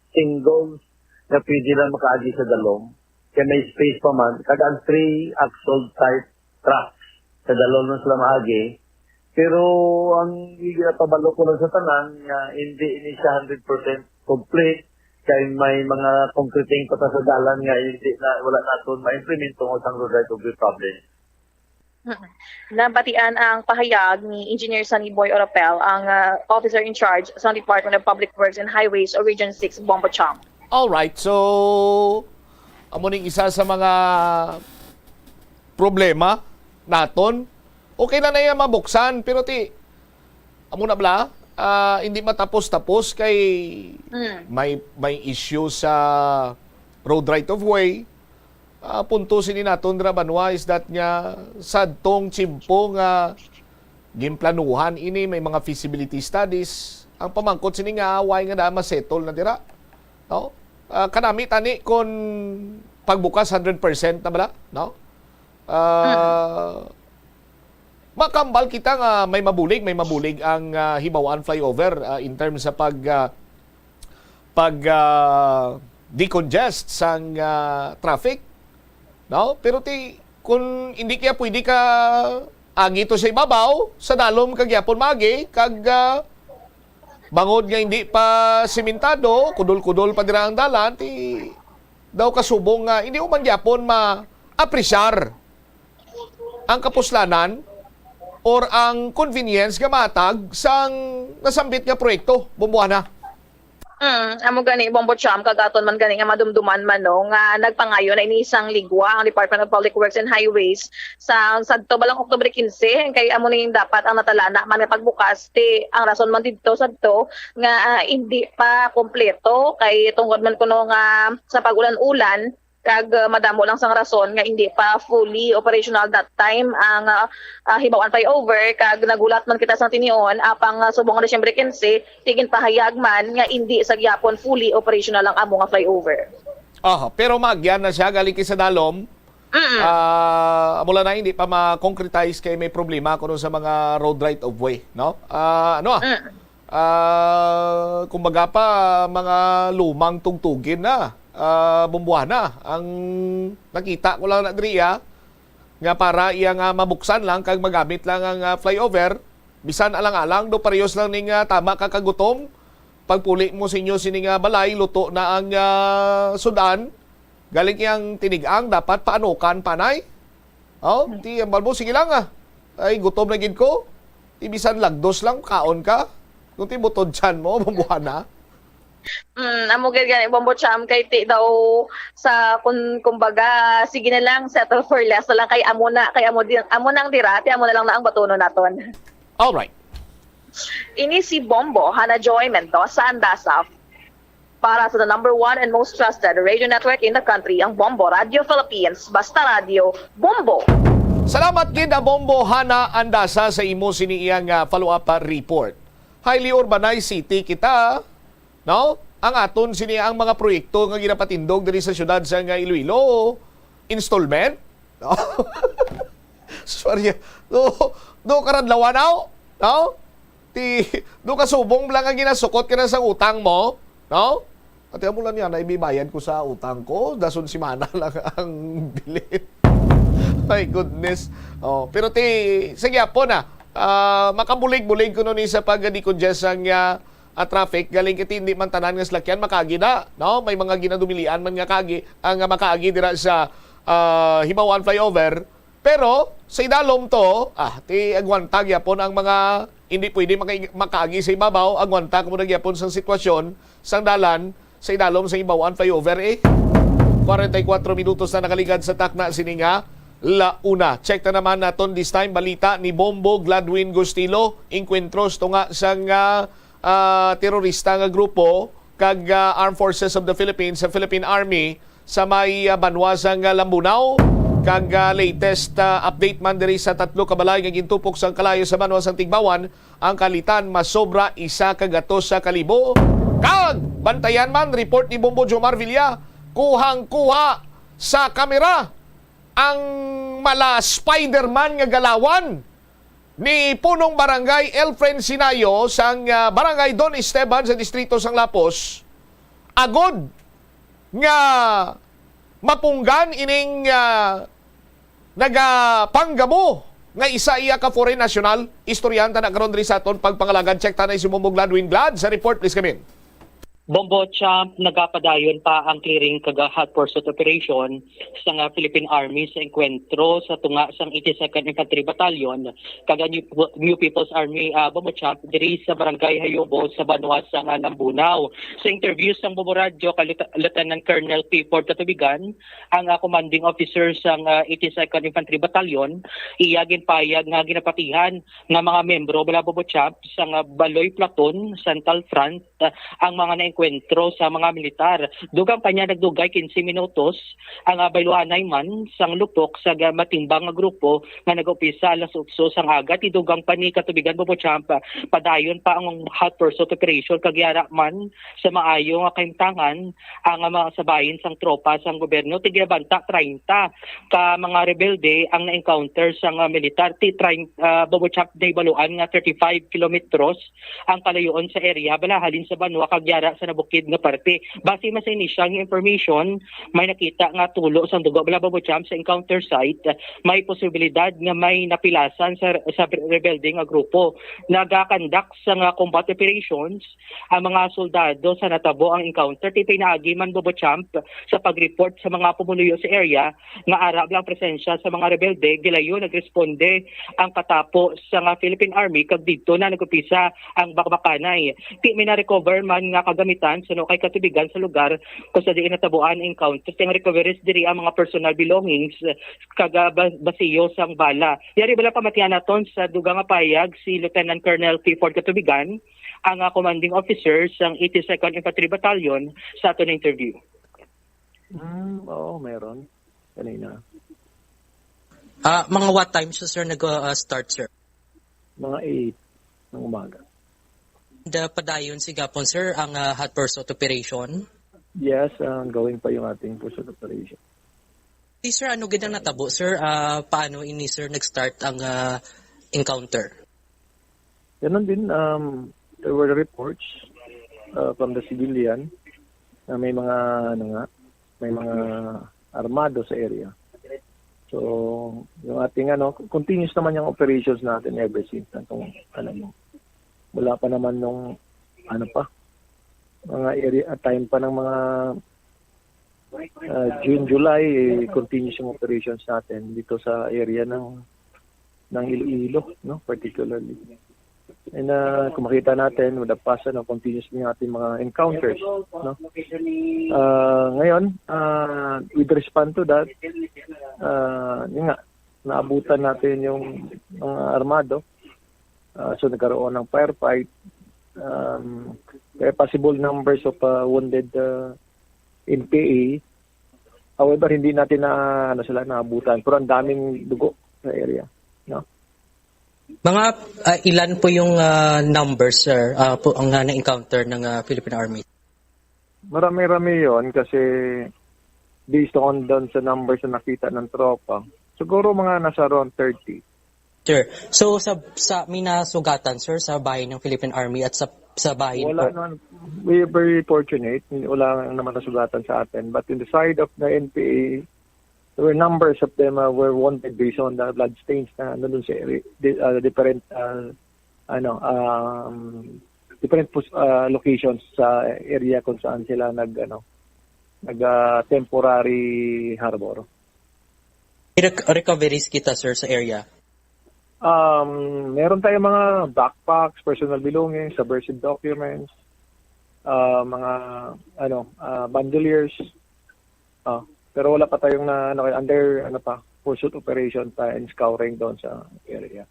singles, nga pwede lang makaagi sa dalom. Kaya may space pa man, kag ang three axle type trucks sa dalom na sila maagi, Pero ang ginapabalo ko lang sa tanan nga hindi ini siya hundred percent complete, kay may mga concreting pa ta sa dalan nga hindi na, wala naton ma-implement tungod sang road right of way problem. Mm. Nabatian ang pahayag ni Engineer Sunny Boy Oropel, ang ah, officer in charge sa Department of Public Works and Highways o Region six, Bombo Cham. Alright, so amo ning isa sa mga problema naton. Okay na na iya mabuksan, pero ti amo na bala, ah, hindi matapos-tapos kay Mm. may may issue sa road right of way. Ah, punto sini naton dira, Banwa, is that nga sadtong tiyempo nga ginplanuhan ini, may mga feasibility studies. Ang pamangkot sini nga away nga daan masettle na dira. No? Ah, kanami tani kung pagbukas hundred percent na bala, no? Ah, makambal kita nga may mabulig, may mabulig ang ah, Hibaw-an flyover ah, in terms sa pag ah, pag ah, decongest sang ah, traffic, no? Pero ti kung hindi kaya pwede ka agi to sa ibabaw, sa dalom ka gyapon maagi kag ah, bangod nga hindi pa sementado, kudol-kudol pa dira ang dalan, ti daw kasubong nga hindi man gyapon ma-apresyar ang kapuslanan or ang convenience nga matag sang nasambit nga proyekto, Bombohana. Mm, amo gani, Bombo Cham, kag aton man gani nga madumduman man, no, nga nagpangayo na ini sang ligwa ang Department of Public Works and Highways sa sadto balang Oktubre quince, kay amo ni dapat ang natalana man nga pagbukas, ti ang rason man didto sadto nga ah, hindi pa kompleto kay tungod man kuno nga sa pag-ulan-ulan, kag ah, madamo lang sang rason nga hindi pa fully operational that time ang ah, ah, Hibaw-an flyover, kag naghulat man kita sang tinion, apang ah, subong nga Disyembre quince, ti ginpahayag man nga hindi sa gyapon fully operational ang amo nga flyover. Aha, pero maagyan na siya galing kay sa dalom. Mm. Ah, amo lang na hindi pa ma-concretize kay may problema kuno sa mga road right of way, no? Ah, ano ah? Mm. Ah, kumbaga pa mga lumang tugtugin na, ah, Bombohana. Ang nakita ko lang na diri ah, nga para iya nga mabuksan lang kag magamit lang ang ah, flyover, bisan alang-alang do parehos lang ning ah, tama ka kagutom. Pagpuli mo sa inyo sini nga balay, luto na ang ah, sudan. Galing iyang tinigang, dapat paanukan panay. Oh, ti ang balbo, sige lang ah. Ay, gutom na gid ko. Ti bisan lagdos lang, kaon ka. Kung ti butod tiyan mo, Bombohana. Mm, amo gid gani, Bombo Cham, kay ti daw sa kun kumbaga, sige na lang, settle for less na lang, kay amo na, kay amo din, amo nang dira, ti amo na lang na ang batunon naton. Alright. Ini si Bombo Hana Joy Mendoza Andasa para sa the number one and most trusted radio network in the country, ang Bombo Radio Philippines. Basta Radio, Bombo! Salamat gid, ah, Bombo Hana Andasa, sa imo sini iyang ah, follow-up ah, report. Highly urbanized city kita, no? Ang aton sini ang mga proyekto nga ginapatindog diri sa siyudad sa nga Iloilo, installment, no? Sorry. Do, do karadlawan, no? No? Ti, do kasubong lang ang ginasukot ka na sa utang mo, no? Ate, amo lang yan, naibibayad ko sa utang ko, dason simana lang ang bilin. My goodness. Oh, pero ti, sige po na. Ah, makabulig-bulig ko nun sa pag-decongest ang ah, ah, traffic. Galing kiti, hindi man tanan nga salakyan makaagi na, no? May mga ginadumilian man nga kaagi, ang ah, makaagi dira sa ah, Hibaw-an flyover. Pero sa idalom to, ah, ti agwanta gyapon ang mga hindi pwede maka- makaagi sa ibabaw, agwanta kamo na gyapon sang sitwasyon sang dalan sa idalom sa Hibaw-an flyover eh. Kwarenta y kuwatro minutos na nakaligad sa takna sini nga la una. Check na naman naton this time balita ni Bombo Gladwin Gustilo. Inkwentros tunga sang ah, ah, terorista nga grupo kag ah, Armed Forces of the Philippines sa Philippine Army sa may ah, banwa sang ah, Lambunao. Kag ah, latest ah, update man diri sa tatlo ka balay nga gintupok sang kalayo sa banwa sang Tigbawan, ang kalitan masobra isa ka gatos sa kalibo. Kag bantayan man, report ni Bombo Jomar Villa, kuhang-kuha sa kamera ang mala Spider-Man nga galawan ni Punong Barangay Elfren Sinayo sang ah, Barangay Don Esteban sa Distrito sang Lapos, agod nga mapunggan ining ah, nagapanggamo nga isa iya ka foreign national. Istoryahan ta na karon diri sa aton pagpangalagad. Check ta na si Mumog Gladwin. Glad, sa report, please come in. Bombo Champ, nagapadayon pa ang clearing kag hot pursuit operation sang Philippine Army sa engkwentro sa tunga sang eighty-second Infantry Battalion kag New, New People's Army, ah, Bombo Champ, diri sa Barangay Hayobo sa banwa sang Nambunao. Sa interview sang Bombo Radyo kay Lieutenant Colonel Clifford Katubigan, ang, ah, commanding officer sang, ah, eighty-second Infantry Battalion, iya ginpahayag nga ginapatihan nga mga miyembro bala, Bombo Champ, sang, ah, Baloy Platoon, Central Front, ah, ang mga naengkwentro sa mga militar. Dugang pa niya nagdugay quince minutos ang, ah, bayluhanay man sang lupok sa ga-, matimbang nga grupo nga nag-umpisa alas otso sang aga. Ti dugang pa ni Katubigan, Bombo Champ, ah, padayon pa ang hot pursuit operation kag yara man sa maayo nga kahimtangan ang, ah, mga sabayin sang tropa sang gobyerno. Ti ginabanta treinta ka mga rebelde ang na-encounter sang, ah, militar. Ti train, ah, Bombo Champ, nahibaluan nga thirty-five kilometros ang kalayoon sa area bala halin sa banwa kag yara sa nabukid nga parte. Base man sa inisyal nga information, may nakita nga tulo sang dugo bala, Bombo Champ, sa encounter site. May posibilidad nga may napilasan sa, sa rebelde nga grupo. Nagakandak sa nga combat operations ang mga soldado sa natabo ang encounter. Ti pinaagi man, Bombo Champ, sa pag-report sa mga pumuluyo sa area nga ara bala ang presensya sa mga rebelde, gilayo nagresponde ang katapo sa nga Philippine Army kag didto na nag-umpisa ang bakbakanay. Ti may na-recover man nga kagamitan suno kay Katubigan sa lugar kung sa diin natabuan ang encounter. Ti ang recoveries diri ang mga personal belongings kag, ah, ba-, basiyo sang bala. Yari bala pamatian naton sa dugang nga pahayag si Lieutenant Colonel Clifford Katubigan, ang, ah, commanding officer sang eighty-second Infantry Battalion sa aton interview. Hmm, oo, meron. Kanina. Ah, mga what time siya, sir, nag, ah, start, sir? Mga eight ng umaga. The padayon si gapon, sir, ang, ah, hot pursuit operation? Yes, ah, ongoing pa yung ating pursuit operation. Di, sir, ano gid ang natabo, sir? Ah, paano ini, sir, nag-start ang, ah, encounter? Ganun din, um, there were reports, uh, from the civilian na may mga, ano nga, may mga armado sa area. So, yung ating, ano, continuous naman yung operations natin ever since na kung, alam mo, mula pa naman nung, ano pa, mga area, time pa ng mga, uh, June, July, eh, continuous yung operations natin dito sa area ng, ng Iloilo, no, particularly. And, uh, kung makita natin, with the past, ano, continuous yung ating mga encounters, no? Uh, ngayon, uh, with respond to that, uh, yun nga, naabutan natin yung mga armado. Uh, so, nagkaroon ng firefight. Um, there are possible numbers of, uh, wounded, uh, N P A. However, hindi natin na, ano sila, naabutan. Pero ang daming dugo sa area, no? Mga, ah, ilan po yung, ah, numbers, sir, ah, po ang, ah, na-encounter ng, ah, Philippine Army? Marami-rami yon kasi based on doon sa numbers na nakita ng tropa, siguro mga nasa around thirty. Sir, so sa, sa, may nasugatan, sir, sa bahay ng Philippine Army at sa, sa bahay Wala po? Naman. We are very fortunate. Wala naman nasugatan sa atin. But in the side of the N P A, there were numbers of them, uh, were wounded based on the blood stains na nandun sa area, di-, uh, different, uh, ano, um, different pos-, uh, locations sa area kung saan sila nag, ano, nag, uh, temporary harbor. Rec-, recoveries kita, sir, sa area? Um, meron tayong mga backpacks, personal belongings, subversive documents, uh, mga, ano, uh, bandoliers. Uh, pero wala pa tayong na, ano, under, ano pa, pursuit operation pa and scouring doon sa area.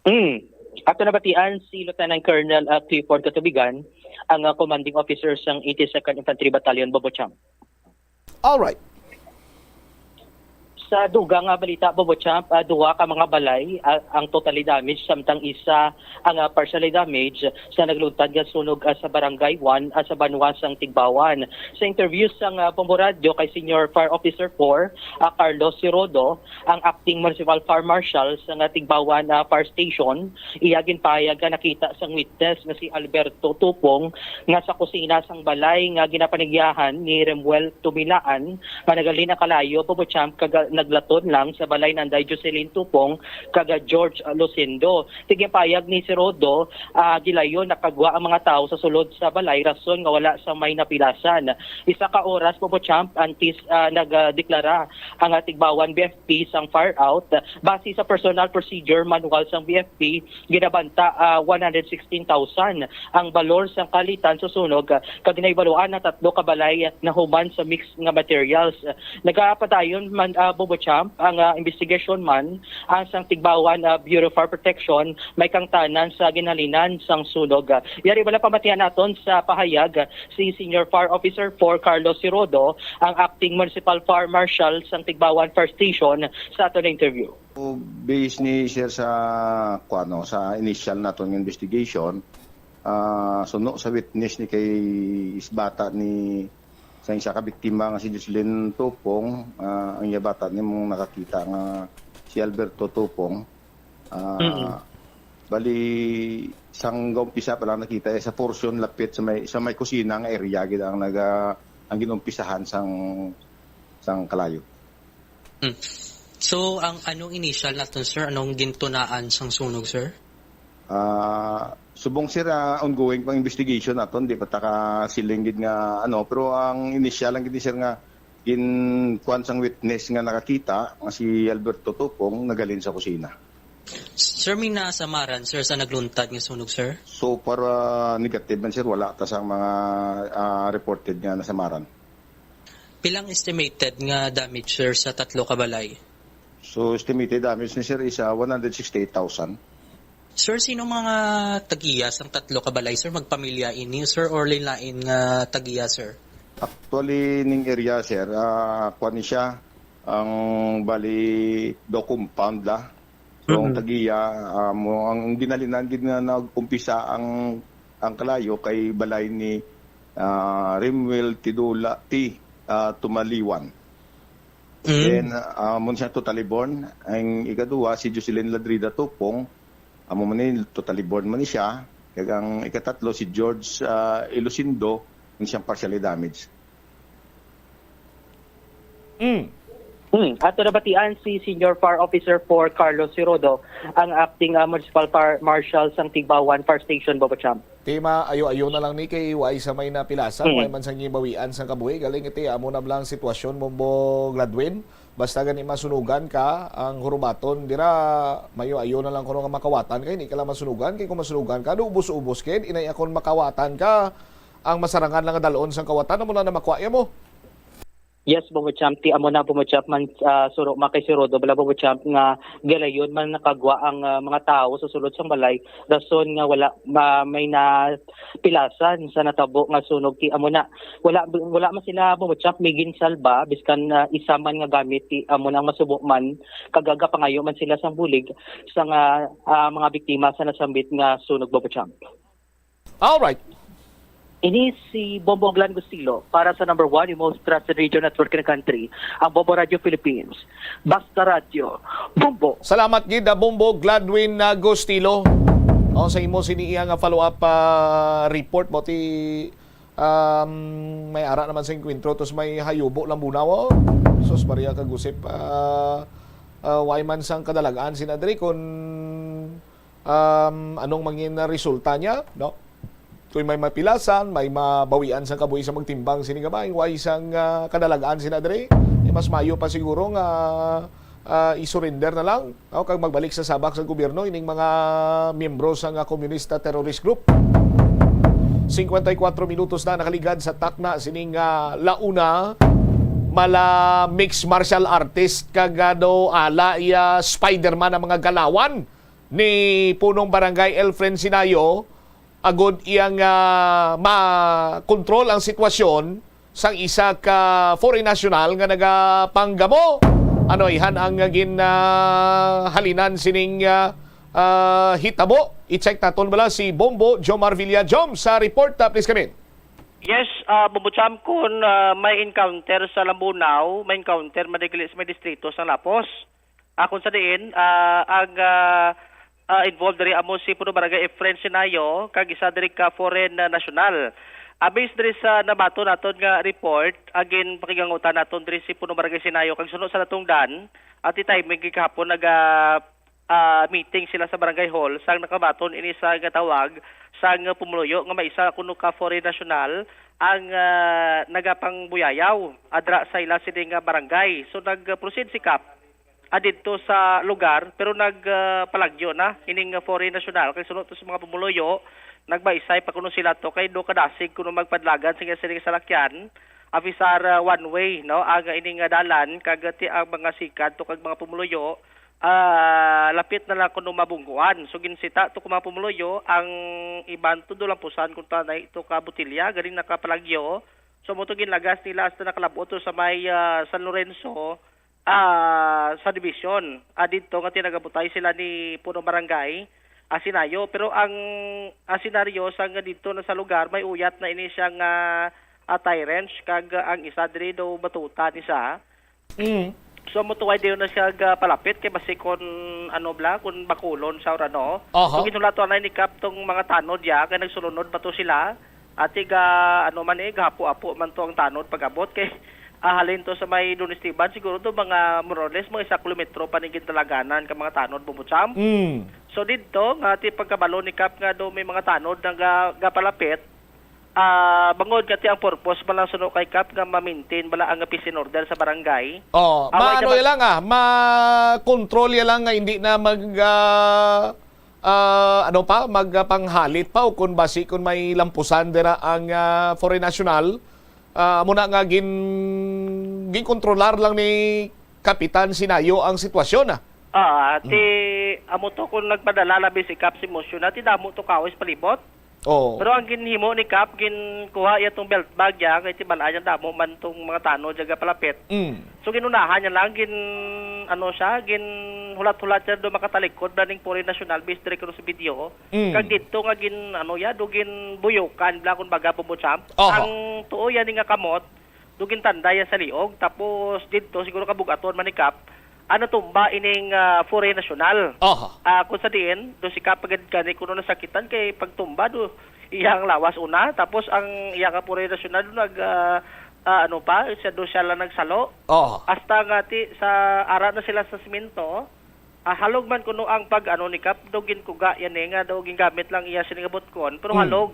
Hmm. Ato nabatian si Lieutenant Colonel, ah, Clifford Katubigan, ang, ah, commanding officer sang eighty-second Infantry Battalion, Bombo Champ. Alright. Sa dugang nga balita, Bombo Champ, ah, duha ka mga balay, ah, ang totally damaged, samtang isa ang, ah, partially damaged sa nagluntad nga sunog, ah, sa Barangay one, ah, sa banwa sang Tigbauan. Sa interview sang, ah, Bombo Radyo kay Senior Fire Officer four, ah, Carlos Sirodo, ang acting municipal fire marshal sa nga Tigbauan, ah, Fire Station, iya ginpahayag nga nakita sang witness nga si Alberto Tupong nga sa kusina sang balay nga ginapanigyahan ni Remuel Tumilaan nga nagalin ang kalayo, Bombo Champ, kag naglaton lang sa balay nanday Jocelyn Tupong kag George Lucindo. Tigpahayag ni Sirodo, ah, gilayon nakagwa ang mga tawo sa sulod sa balay rason nga wala sang may napilasan. Isa ka oras, Bobo Champ, antes, ah, nagdeklara ang, ah, Tigbawan B F P sang fire out. Base sa personal procedure manual sang B F P, ginabanta, ah, one hundred sixteen thousand ang balor sang kalitan sa sunog, ah, kag nahibaluan ang tatlo ka balay nahuman sa mix nga materials. Nagapadayon man, ah, Bobo Champ, ang, ah, investigasyon man, ah, sang Tigbawan, ah, Bureau of Fire Protection, may kangtanan sa ginhalinan sang sunog. Ah, yari wala pamatian naton sa pahayag, ah, si Senior Fire Officer four Carlos Sirodo, ang Acting Municipal Fire Marshal sang Tigbawan Fire Station, sa aton interview. So, based ni sir sa, kuano, sa initial naton nga investigation, ah, suno sa witness ni kay is bata ni sa isa ka biktima nga si Jocelyn Tupong, ah, ang iya bata ni mong nakakita nga si Alberto Tupong. Ah, Mm. Bali, sang umpisa pa lang nakita, eh, sa portion lapit sa may, sa may kusina nga area gid ang naga-, ang ginumpisahan sang, sang kalayo. Hmm. So, ang anong initial naton, sir? Anong gintunaan sang sunog, sir? Ah, subong, sir, ah, ongoing pang investigation naton, di pa ta ka siling gid nga ano, pero ang initial lang gid, sir, nga ginkuan sang witness nga nakakita nga si Alberto Tupong nagalin sa kusina. Sir, may nasamaran, sir, sa nagluntad nga sunog, sir? So far, ah, negative man, sir, wala ta sang mga, ah, reported nga nasamaran. Pilang estimated nga damage, sir, sa tatlo ka balay? So, estimated damage ni sir is, ah, one hundred sixty-eight thousand. Sir, sino mga tagiya sang tatlo ka balay, sir? Magpamilya ini, sir, or lain-lain nga tagiya, sir? Actually, ning area, sir, ah, kuwan ni siya, ang bali do compound la. So, ang Mm. tagiya, ah, mo, ang ginhalinan gid nga nag-umpisa ang, ang kalayo kay balay ni, ah, Rimwell Tidula T, ah, Tumaliwan. Mm. Then, ah, amo siya totally born. Ang ikaduha, si Jocelyn Ladrida Tupong, amo man ni, totally born man ni siya. Kag ang ikatatlo, si George, ah, Ilosindo, man siyang partially damaged. Mm. Hmm. Ato nabatian si Senior Fire Officer four Carlos Sirodo, ang acting, ah, Municipal Fire Marshal sang Tigbawan Fire Station, Bobo Champ. Ti maayo-ayo na lang ni kay way sa may napilasan, Mm. way man sang gibawian sang kabuhi. Galing iti amo na lang sitwasyon mo, Bo Gladwin. Basta gani masunugan ka, ang hurubaton dira, maayo-ayo na lang kuno nga makawatan kay di ka lang masunugan, kay kung masunugan ka, ubos-ubos kid, inay akon makawatan ka, ang masarangan lang nga dalon sang kawatan, amo na na makuha ya mo. Yes, Bobo Champ. Ti amo na, Bobo Champ, man, ah, suro, makisirodo bala, Bobo Champ, nga galayon man nakagwa ang, ah, mga tawo sa sulod sang balay, rason nga wala ma-, may napilasan sa natabo nga sunog. Ti amo na, wala, wala man sila, Bobo Champ, may ginsalba, biskan, ah, isa man nga gamit. Ti amo na ang masubo man, kag gapangayo man sila sang bulig sa nga, ah, mga biktima sa nasambit nga sunog, Bobo Champ. Alright. Ini si Bombo Glan Gustilo para sa number one, yung most trusted radio network in the country, ang Bombo Radio Philippines. Basta Radyo, Bombo. Salamat gid, ah, Bombo Gladwin, ah, Gustilo. O, sa imo sini iya nga follow-up, ah, report mo ti, um, may ara naman sa engkwentro, tos may hayubo lang bunaw, oh. Sus, Maria Kagusip, ah, ah, way man sang kadalagan sina diri kun um, anong mangin na resulta niya, no? Kung may mapilasan, may mabawian sang kabuhi sa magtimbang sini gamay, way sang, ah, kadalagan sina diri, eh, mas mayo pa siguro nga, ah, i-surrender na lang, no? Kag magbalik sa sabak sa gobyerno ining mga miyembro sa nga komunista terrorist group. Cincuenta y cuatro minutos na nakaligad sa takna sining, ah, launa, mala mixed martial artist kag, ah, do ala iya Spider-Man ang mga galawan ni Punong Barangay Elfren Sinayo, agud iyang, ah, makontrol ang sitwasyon sang isa ka foreign national nga nagapanggamo. Ano ihan ang gin, ah, halinan sining, ah, ah, hitabo? I-check naton bala si Bombo Jomar Villa. Jom, sa report, ah, please come in. Yes, ah, Bombo Cham, kun, ah, may encounter sa Lambunao, may encounter madigli sa may distrito sa Lapos. Akon sa diin, ah, ang, ah, ah, involved diri amo si Punong Barangay Efren Sinayo, kag isa diri ka foreign, ah, national. Ah, based diri sa nabaton naton nga report, agin pakigangutan naton diri si Punong Barangay Sinayo kag suno sa natungdan, at the timing gihapon naga, ah, meeting sila sa barangay hall sang nakabaton ini sa gatawag sang pumuluyo nga may isa kuno ka foreign national ang, ah, nagapangbuyayaw adra sa ila sini nga barangay. So nag-proceed si Kap ah, didto sa lugar, pero nag, ah, palagyo na ining foreign national. Kay suno to sa mga pumuluyo, nagbaisay pa kuno sila to kay do kadasig kuno magpadlagan sa sining salakyan, abisar, ah, one way, no, ang ining, ah, dalan kag ti ang mga sikad to kag mga pumuluyo, ah, lapit na lang kuno mabungguan. So ginsita to kung mga pumuluyo ang iban to do lampusan kung tanay to ka botilya galing nakapalagyo. So mo to ginlagas nila hasta nakalabot to sa may, ah, San Lorenzo, ah, sa Division. Ah, didto nga tinagabutay sila ni Punong Barangay, ah, Sinayo. Pero ang, ah, senaryo sa nga didto na sa lugar, may uyat na ini siya nga, ah, tie wrench, kag, ah, ang isa diri daw batuta ni siya. Mm. So, mutuway dayon na siya ga palapit kay basi kon ano bla, kon bakulon sa or ano. Aha. So, ginhulaton na ni Kap tong mga tanod ya, kay nagsulunod pa to sila. Ati ga, ano man eh, gahapo-apo man to ang tanod pag-abot kay ah, halin to sa may Don Esteban, siguro do mga more or less mga isa kilometro pa ni gintalaganan ka mga tanod, Bumbo Cham. Mm. So didto nga ti pagkabalo ni Kap nga do may mga tanod nga ga, gapalapit, ah, bangod nga ti ang purpose bala suno kay Kap nga ma-maintain bala ang peace and order sa barangay. Oh, Ah, may maano gama- ya lang ah, ma-control ya lang nga hindi na mag ah, ah, ano pa, magpanghalit pa o kung basi kung may lampusan dira ang ah, foreign national, ah, amo na nga gin ginkontrolar lang ni Kapitan Sinayo ang sitwasyon ah. Ah, ti amo to kung nagpadala labi si Kap si Musyo na ti damo to kahoy sa palibot. Oo. Pero ang ginhimo ni Kap, ginkuha iya tong belt bag ya kay ti bal-an niya damo man tong mga tanod ya gapalapit. Mm. So ginunahan niya lang gin ano siya, ginhulat-hulat siya do makatalikod na ning foreign national base diri kuno sa video. Mm. Kag didto nga gin ano ya, do ginbuyokan bla kun baga, Bumbo Cham. Aha. Ang tuo ya ni nga kamot, do gintanday ya sa liog, tapos didto siguro kabug-aton man ni Kap, ah, natumba ining ah, foreign national. Aha. Ah, kung sa diin, do si Kap agad gani kuno nasakitan kay pagtumba do iyang lawas una, tapos ang iya nga foreign national do nag ah, ah, ano pa, siya do siya lang nagsalo. Aha. Hasta nga ti sa ara na sila sa semento, ah, halog man kuno ang pag ano ni Kap, do ginkuga yan eh, nga do gingamit lang iya sini nga butkon, pero Mm. halog.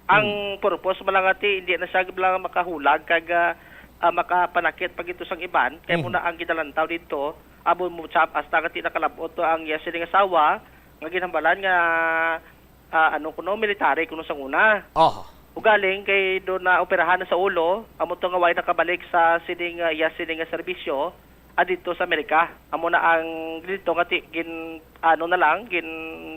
Ang Mm. purpose man lang ati, hindi na siya lang makahulag kag ah, ah, makapanakit pag ito sang iban, kay Mhm. muna ang gidalantaw dito, abo mo chap hasta nga ti nakalabot to ang iya sining asawa nga ginhambalan nga ah, ano kuno, military kuno sang una. Aha. Ugaling kay do na operahan na sa ulo, amo to nga way nakabalik sa sining ah, iya sining nga serbisyo, ah, dito sa Amerika. Amo na ang dito nga ti, gin ano na lang, gin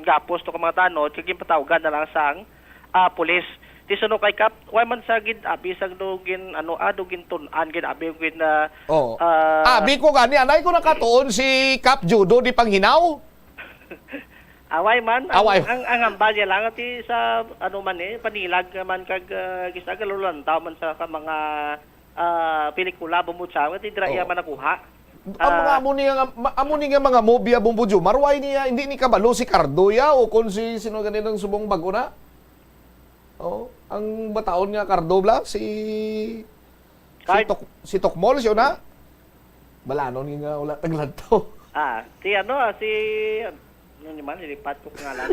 gapos to ka mga tanod, kay ginpatawgan na lang sang ah, pulis. Ti suno kay Kap, way man sa gid abi sang do gin ano ah, do gin tun-an, gin abi gin ah, Oh. ah, Abi ko gani, anay ko nakatuon si Kap Judo di panghinaw. Away man, ang, Away. ang, ang hambal niya lang, ti sa, ano man eh, panilag naman kag, ah, gisa, galulantaw man sa, sa mga, ah, pelikula, bumutsa, ti dira iya Oo. man nakuha. Ang mga Ah. amo ni nga, ma-, amo ni nga mga mobya, Bumbo Jomar, why niya, hindi ni kabalo si Cardo ya, o kung si, sino gani ng subong bago na? Oh, ang bataon nga Cardo bla, si, si Card- Tok-, si Tokmol, siya na? Balanon nga wala taglantaw. Ah, si ano, ah, si, ano naman, nilipat ko ngalan.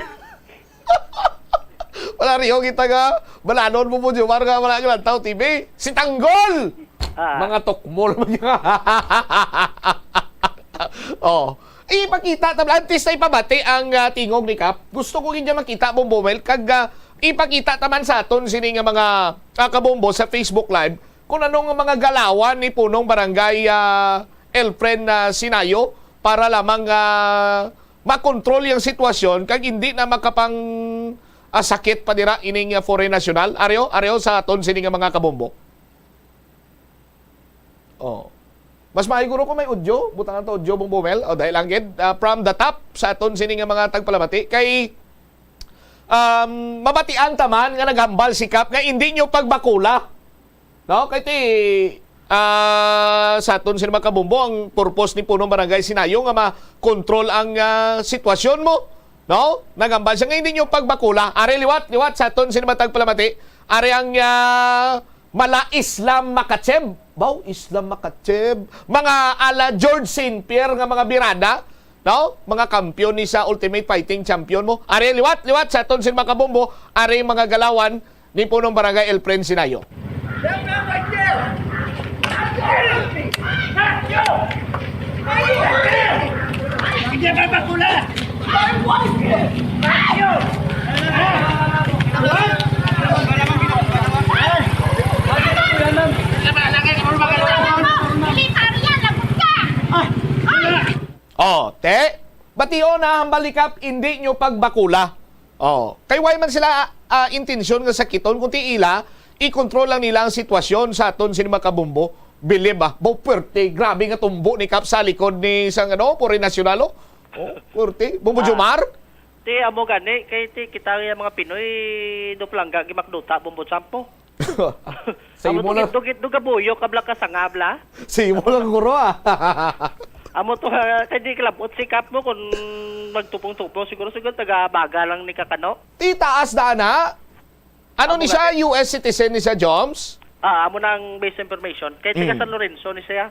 Wala, Rio, kita nga, balanon mo po, Jomar, nga wala taglantaw, T V. Si Tanggol! Ah. Mga Tokmol. Oh. Ipakita, tabla, antes na ipabati ang, ah, tingog ni Kap. Gusto ko gid niya makita, Bombo Mel, kag, ah, ipakita taman sa aton sini nga mga, ah, kabombo sa Facebook Live kung ano nga mga galawan ni Punong Barangay, ah, Elfren, ah, Sinayo para lamang, ah, makontrol yung sitwasyon kag hindi na makapang, ah, sakit pa dira ining, ah, foreign national. Areo, areo sa aton sini nga mga kabombo. Oh. Mas maayo guro kung may audio, butangan ta audio, Bombo Mel. O, dahil lang gid, ah, from the top sa aton sini nga mga tagpalamati kay, um, mabatian taman nga naghambal si Kap nga hindi nyo pagbakula. No? Kay ti, ah, sa aton sini mga kabombo, ang purpose ni Punong Barangay Sinayo nga ma-control ang, ah, sitwasyon mo. No? Naghambal siya nga hindi nyo pagbakula. Are liwat, liwat sa aton sini mga tagpalamati. Ari ang, ah, mala Islam Makhachev. Baw, Islam Makhachev. Mga ala George Saint Pierre nga mga birada, no? Mga kampiyon ni sa Ultimate Fighting Champion mo. Ari, liwat, liwat sa aton sin mga kabombo. Ari, mga galawan ni Punong Barangay Elfren Sinayo. Hindi pa bakula! Oh, te, bation na hambal ni Kap, hindi nyo pagbakula. Oh, kay wala man sila, ah, intensyon nga sakiton, kung ti ila, i-control lang nila ang sitwasyon sa aton sini mga kabombo. Bilib, ah, baw, pwerte, grabe nga tumbo ni Kap sa likod ni sang, ano, Puri Nasyonal, oh. Oh, pwerte. Bombo Ah. Jomar? Ti, amo gani, kay ti, kita nga mga Pinoy, do palangga, gimakduta, bombo champo. Sa Amo imo to, lang, gitdo, gitdo, gabuyo, kabla ka sangab, la? Sa imo lang, guro, ah. Amo to, ha, kay di kalabot si Kap mo kung magtupong-tupong. Siguro, siguro, taga Baga lang ni Kakano. Ti taas da, ana? Ano Amo ni siya? gani. U S citizen ni siya, Joms? Ah, amo nang base information. Kay taga Mm. San Lorenzo ni siya.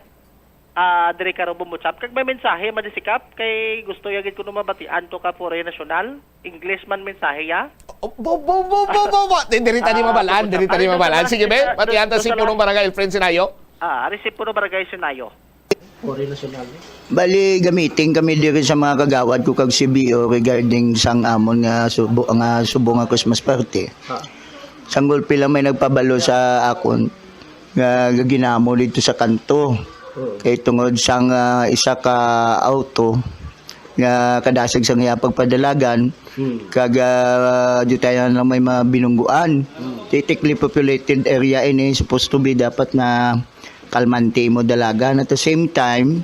Ah, diri ka ro bumuchap. Kag may mensahe man di si Kap, kay gusto ya gid kuno mabatian to ka Puri Nasyonal. English man mensahe ya. Oh, bo, bo, bo, bo, bo, bo. Di, diri tani Ah, mabalaan, diri tani mabalaan. Sige, be, batian ta si Punong Barangay Elfren Sinayo. Ah, ari si Punong Barangay Sinayo. Puri Nasyonal. Bali, gamitin kami diri sa mga kagawad ko kag C B O regarding sang amon nga subo, nga subong nga Christmas party. Ah. Sang gulpi lang may nagpabalo sa akon nga ginamo dito sa kanto. Oo. Kay tungod sang, ah, isa ka auto nga kadasig sang iya pagpadalagan, Hmm. kag, ah, di tayo na may mga binungguan. Hmm. Thickly populated area ini, supposed to be dapat na kalmante mo dalagan. At the same time,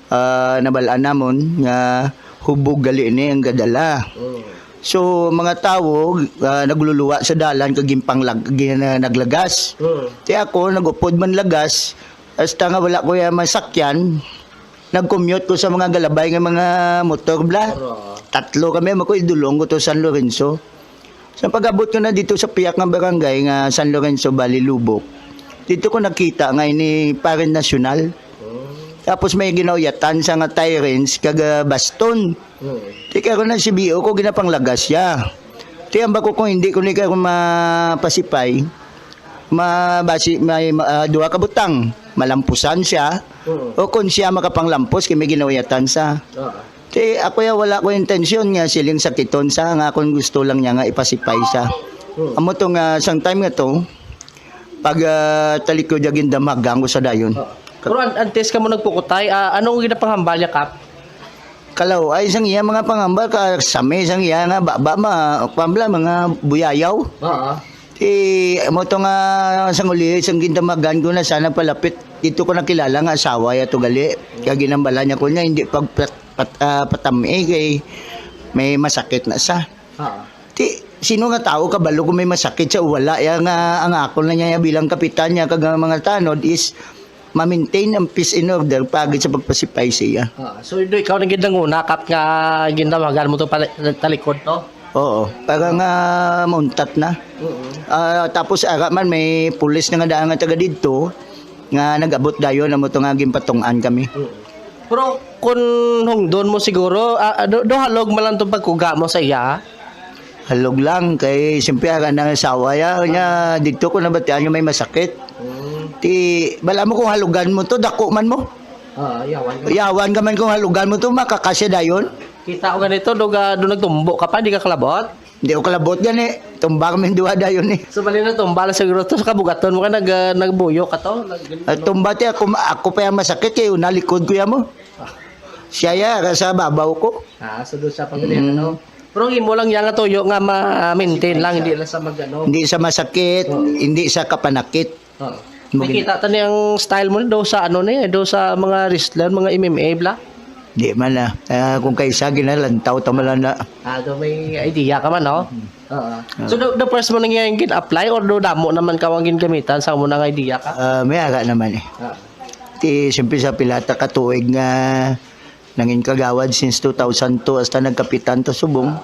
ah, nabalaan namon nga hubog gali ini ang gadala. Mm. So, mga tawo, ah, nagluluwa sa dalan kag ginpanglag-, gin-, ah, naglagas. Mm. Ti ako, nag-upod man lagas, hasta nga wala ko ya masakyan, nag-commute ko sa mga galabay nga mga motor, bla. Aro. Tatlo kami, amo ko idulong ko to San Lorenzo. Sa pag-abot ko na dito sa piyak nga barangay nga San Lorenzo, Balilubok, dito ko nakita nga ini Puri Nasyonal. Oh. Tapos may ginauyatan sa nga tie wrench kag, ah, baston. Hmm. Ti karon ang C B O ko ginapanglagas siya. Ti ang bako kung hindi ko ni karon mapasipay, mabasi, may, ma-, ah, duha ka butang, malampusan siya, Hmm. o kung siya makapanglampos, kay may ginauyatan sa. Oo. Ti ako ya wala ko intensyon nga siling sakiton sa nga akon gusto lang niya nga ipasipay sa. Hmm. Amo to nga sang time nga to, pag, ah, talikod ya gindamagan ko sa dayon. Oo. Pero an-, antes ka mo nagpukutay, ah, anong ginapanghambal niya, Kap? Kalaw, ay sang iya mga panghambal ka sami sang iya nga baba ma, pambla, mga buyayaw. Oo. Ti, amo to nga sang uli, sang gindamagan ko na sana palapit. Dito ko nakilala nga asawa ya to gali. Kaya ginambala niya ko niya, hindi pag pat, pat, ah, patami kay may masakit na sa. Ah. Ti, sino nga tao kabalo kung may masakit siya o wala? Ya nga, ang akon lang niya bilang kapitan niya, kag ang mga tanod is ma-maintain ang peace and order pagid sa pagpasipay siya. Ah, so, do ikaw nang gid nanguna, Kap, nga gindawagan mo to pala, talikod to? Oo, para nga mauntat na. Oo. Ah, tapos ara man may pulis na nga daan nga taga didto nga nag-abot dayon amo to nga ginpatung-an kami. Oo. Pero kung hungdon mo siguro, ah, do, do halog man lang tong pagkuga mo sa iya? Halog lang kay siyempre ara na nga asawa ya, nya didto ko nabatian nga may masakit. Mm. Ti, bala mo kung halugan mo to, dako man mo. Ah, yawan ka. Yawan ka man kung halugan mo to, makakasya dayon. Kita ko ganito, do ga, do nagtumbo ka pa, di ka kalabot? Di ko kalabot gani. Tumba kami duha dayon eh. So, bali na tumba lang siguro to sa kabugaton mo ka nag, ah, nagbuyo ka to? Nag- Ah, tumba ti ako, ako pa yung masakit kay una likod ko ya mo. Siya ya, ka sa babaw ko. Ah, so doon sa pamilya, Mm. ano? Pero ang imo lang yan nga tuyo nga ma-maintain Sige, lang, siya. Hindi lang sa mag-ano. Hindi sa masakit, Oo. Hindi sa kapanakit. Oo. Mo gin- Nakita ta ni ang style mo do sa ano ni, do sa mga wrestler, mga M M A bla? Di man na. Ah, kung kaysa ginalantaw ta man lang na. Ah, do may idea ka man, no? Mhm. Oo. Ah. So, the, the first mo nang yung gin-apply or do damo naman ka ang gingamitan sa mo nang idea ka? Ah, may aga naman eh. Ah. Ti, siyempre sa pila ta ka tuig nga nangin kagawad since two thousand two hasta nagkapitan ta subong. Ah.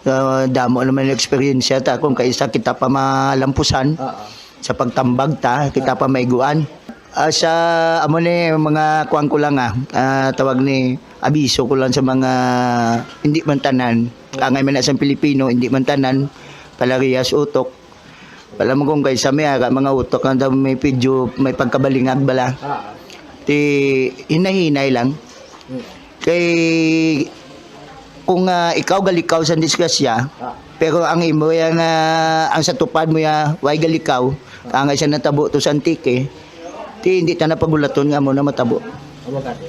Ah, damo naman yung eksperyensya ta kung kaisa kita pa malampusan Oo. sa pagtambag ta, kita pa maiguan. Ah, sa amo ni mga kuan ko lang, ah, ah, tawag ni abiso ko lang sa mga hindi man tanan. Kangay man na sa Pilipino, hindi man tanan, palariyas utok. Wala mo kung kaisa may ara mga utok ang daw may pidyo, may pagkabalingag bala. Ah. Ti hinay-hinay lang. Hmm. Kay kung, ah, ikaw galikaw sa disgrasya, Ah. pero ang imo yan, ah, ang sa tupad mo ya, way galikaw, kangay sa natabo to sa Antique, ti hindi ta na pagulaton nga mo na matabo. Amo gani.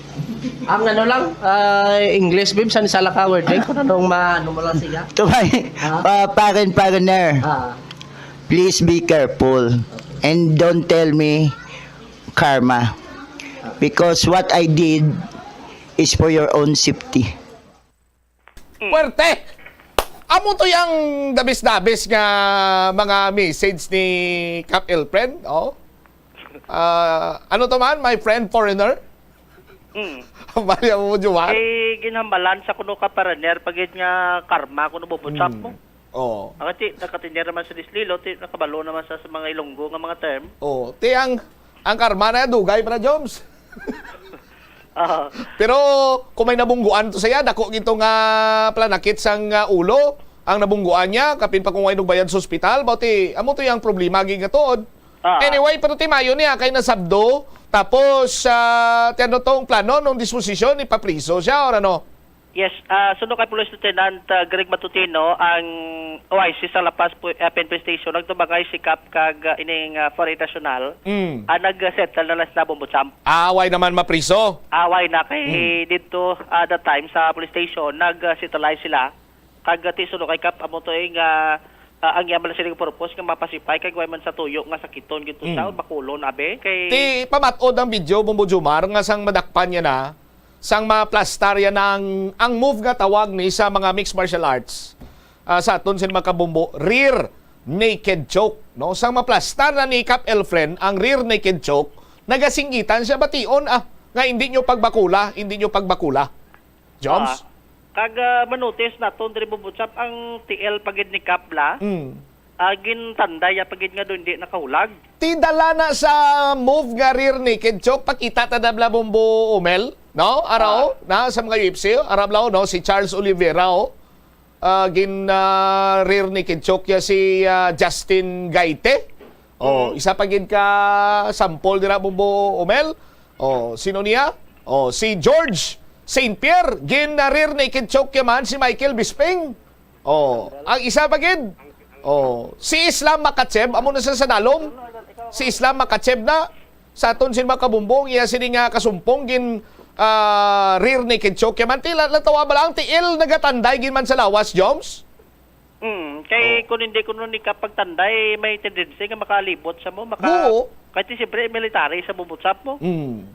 Ang ano lang, ah, English, Bim, sa ni sala ka word, eh, kung anong ma-, ano mo lang siya. Tumay, Ah. ah, paren, parener, Ah. please be careful and don't tell me karma. Because what I did is for your own safety. Puwerte! Amo to yang dabis-dabis nga mga message ni Kap Elfren, oh. Ah, ano to man, my friend foreigner? Mm. Bali mo, Jumar? Eh, ginhambalan sa kuno ka paraner, pagid nga karma, kuno bubutsap mo. Oo. Ang ti, nakatiner naman sa dislilo, ti, nakabalo naman sa, sa mga Ilonggo nga mga term. Oo. Ti, ang, ang karma na dugay para, Joms. Ah. Pero kung may nabungguan to saya, dako gito nga planakit sang, ah, ulo. Ang nabungguan niya, kapin pa kung way nagbayad sa ospital, bauti, amo to yung problema, gid nga tuod. Ah. Anyway, pero timayo niya kay nasabdo. Tapos, ah, ti ano tong plano nung disposisyon, ipapriso siya or ano? Yes, ah, suno kay Police Lieutenant, ah, Greg Matutino, ang O I C sa La Paz pu-, ah, P N P Station, nagtubangay si Kap kag, ah, ining, ah, foreign national, Mm. ah, nag-settle na lang sila, Bombo Champ. Ah, way naman mapriso? Away na kay Mm. didto, ah, that time sa police station, nag-settle sila. Kag, ah, ti suno kay Kap, amo to, eh, nga, ah, ang iya man sila purpose nga mapasipay kag way man sa tuyo nga sakiton gid to siya, Mm. or makulon, abi, kay Ti pamat-od ang video, Bombo Jumar, nga sang madakpan niya na, sang maplastar yan ang, ang move nga tawag ni sa mga mixed martial arts. Ah, sa aton sin mga kabumbo, rear naked choke, no? Sang maplastar na ni Kap Elfren ang rear naked choke, nagasinggitan siya bation, ah, nga hindi nyo pagbakula, hindi nyo pagbakula. Joms? Ah, kag, ah, manotis naton diri, Bubutsap, ang T L pagid ni Kap la. Mm. Ah, gintanday ya pagid nga do hindi nakahulag. Ti dala na sa move nga rear naked choke, pakita ta dabla, Bombo Omel, no? Araw, Ah. na sa mga U F C, arablaw, no? Si Charles Oliveira, oh. Ah, gin, ah, rear naked choke ya si, ah, Justin Gaite. Oh, Mm. isa pa gid ka sample dira, Bombo Omel. Oh, sino niya? Oh, si George Saint Pierre, gin, ah, rear naked choke ya man si Michael Bisping. Oh, ang isa pa gid. Oh, si Islam Makhachev, amo na sa, sa dalom. Si Islam Makhachev na sa aton sin mga kabumbong, iya sini nga kasumpong gin, ah, rear naked choke. Kaya man tila, natawa ba lang, tiil nagatanday gin man sa lawas, Joms? Hmm, kay Oh. kung hindi kuno ni kapagtanday, may tendency nga makalibot sa mo, maka-, Oo. Kay ti siyempre, military sa bubutsap mo. Hmm.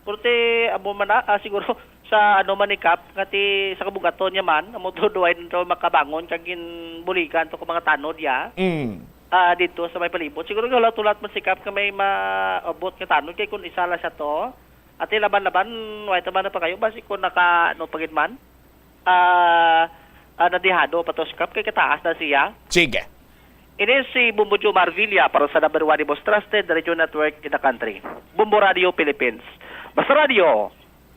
Pero ti, amo man na, ah, siguro, sa ano man ni Kap, nga ti, sa kabugaton niya man, amo to, duway na to makabangon, kag ginbuligan to kung mga tanod ya. Mm. Ah, dito sa may palibot. Siguro, hulat-hulat man si Kap nga may maabot nga tanod, kay kung isa lang siya to, ati laban-laban, way ta man na pa kayo, basi kung naka, ano, pagid man, ah, ah, nadihado pa to si Kap, kay kataas na siya. Sige. Ini si Bombo Jomar Villa para sa number one, the most trusted radio network in the country. Bombo Radio Philippines. Basta Radio,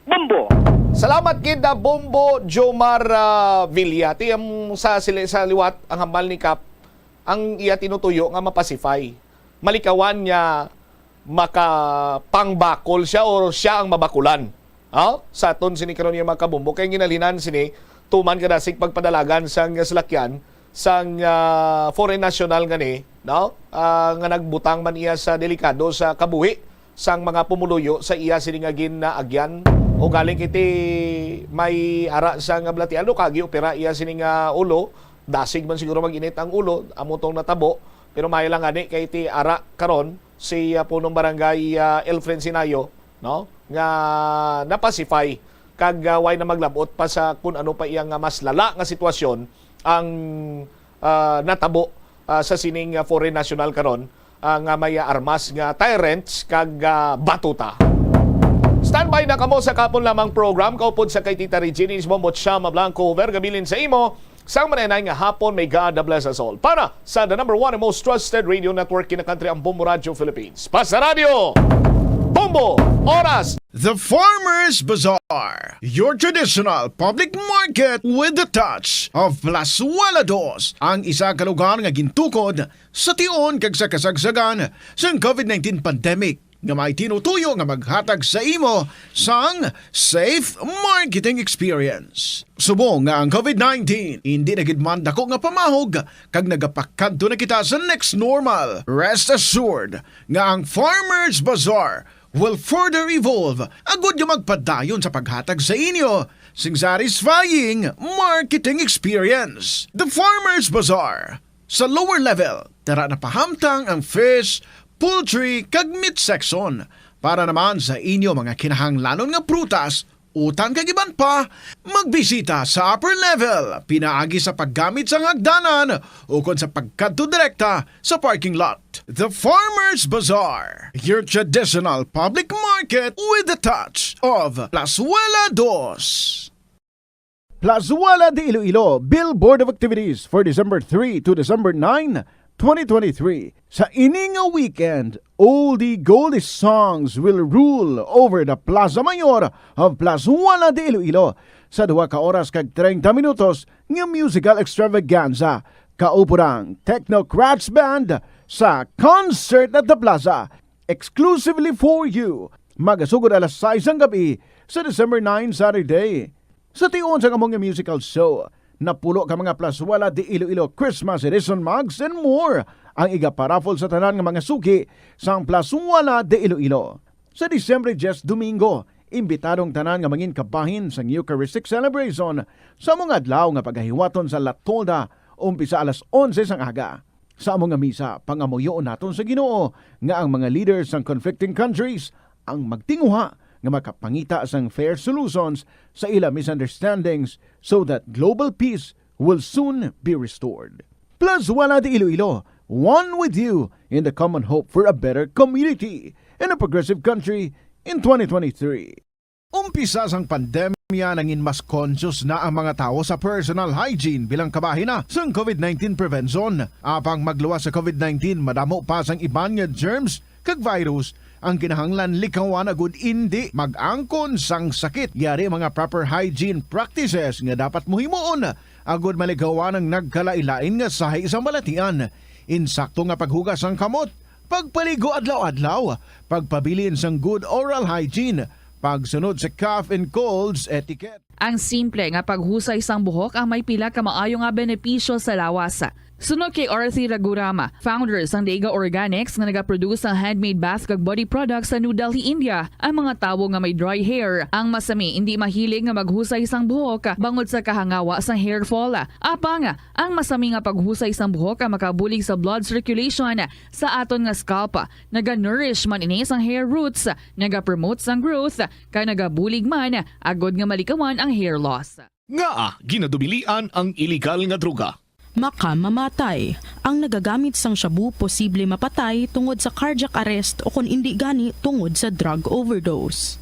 Bombo! Salamat gid na Bombo Jomar, ah, Villa. Ti ang sa sili-, sa liwat, ang hambal ni Kap, ang iya tinutuyo nga mapasify. Malikawan niya makapangbakol siya or siya ang mabakulan. Ha? Sa aton sini karon nga mga kabumbo, kay ginalinan sini, tuman ka dasig pagpadalagan sang salakyan sang, ah, foreign national gani, no? Ah, nga nagbutang man iya sa delikado sa kabuhi sang mga pumuluyo sa iya sini nga ginaagyan. O galing iti may ara sa nga balatian, no? Kagi opera iya sini nga ulo, dasig man siguro mag-init ang ulo, amo tong natabo, pero may lang gani kay ti ara karon si, ah, punong barangay, ah, Elfren Sinayo, no? Nga napasify kag, ah, way na maglabot pa sa kun ano pa iya nga mas lala nga sitwasyon ang, ah, natabo, ah, sa sining, ah, foreign national karon, ah, nga may, ah, armas nga tyrants kag, ah, batuta. Standby na kamo sa kapon lamang program kaupod sa kay Tita Regine Isbombo Chama Blanco, Vergabilin sa imo, Sang manenay nga hapon, may God bless us all. Para sa the number one and most trusted radio network in the country, ang Bombo Radio Philippines. Pasa Radio, Bombo, oras. The Farmers Bazaar, your traditional public market with the touch of Plazuela Dos, ang isa ka lugar nga gintukod sa tion kag sa kasagsagan sang covid nineteen pandemic, nga may tinutuyo nga maghatag sa imo sang safe marketing experience. Subong nga ang covid nineteen indi na gid man dako nga pamahog kag nagapakadto na kita sa next normal, rest assured nga ang Farmers Bazaar will further evolve agud nga magpadayon sa paghatag sa inyo sing satisfying marketing experience. The Farmers Bazaar, sa lower level, tara na pahamtang ang fish, poultry, kag meat section. Para naman sa inyo mga kinahanglanon nga prutas, utan kag iban pa, magbisita sa upper level, pinaagi sa paggamit sang hagdanan ukon sa pagkadto direkta sa parking lot. The Farmers Bazaar, your traditional public market with the touch of Plazuela Dos. Plazuela de Iloilo, Billboard of Activities for December three to December nine, twenty twenty-three. Sa ini nga weekend, oldie goldie songs will rule over the Plaza Mayor of Plazuela de Iloilo sa duha ka oras kag treinta minutos nga musical extravaganza. Kauporang Technocrats Band sa Concert at the Plaza, exclusively for you. Magasugod alas sais sang gabi sa December nine, Saturday. Sa tion sang among musical show, napulo ka mga Plazuela de Iloilo Christmas edition mugs and more ang igaparaffle sa tanan nga mga suki sang Plazuela de Iloilo. Sa Disyembre diyes, Domingo, imbitado ang tanan nga mangin kabahin sang Eucharistic celebration sa among adlaw nga pagahiwaton sa La Tolda, umpisa alas onse sang aga. Sa amo nga misa, pangamuyoon naton sa Ginoo nga ang mga leaders sang conflicting countries ang magtinguha nga makapangita sang fair solutions sa ila misunderstandings so that global peace will soon be restored. Plazuela de Iloilo, one with you in the common hope for a better community and a progressive country in twenty twenty-three. Umpisa sang pandemya, nangin mas conscious na ang mga tawo sa personal hygiene bilang kabahin na sang covid nineteen prevention. Apang magluwas sa covid nineteen, madamo pa sang iban nga germs kag virus ang kinahanglan likawan agud indi mag-angkon sang sakit. Yari mga proper hygiene practices nga dapat mohimuon agud malikawan ang nagkalain-lain nga sahi sang balatian. Insakto nga paghugas sang kamot, pagpaligo adlaw-adlaw, pagpabilin sang good oral hygiene, pagsunod sa cough and colds etiquette. Ang simple nga paghusay sang buhok ang may pila ka maayo nga benepisyo sa lawas. Suno kay Arthi Ragurama, founder sang Dega Organics nga nagaproduce sang handmade bath kag body products sa New Delhi, India, ang mga tawo nga may dry hair ang masami indi mahilig nga maghusay sang buhok bangod sa kahangawa sang hair fall. Apang ang masami nga paghusay sang buhok ang makabulig sa blood circulation sa aton nga scalp. Naga-nourish man ini sang hair roots, nagapromote sang growth, kag nagabulig man agud nga malikawan ang hair loss. Ngaa ginadubilian ang iligal nga droga? Makamamatay. Ang nagagamit sang shabu posible mapatay tungod sa cardiac arrest o kon indi gani tungod sa drug overdose.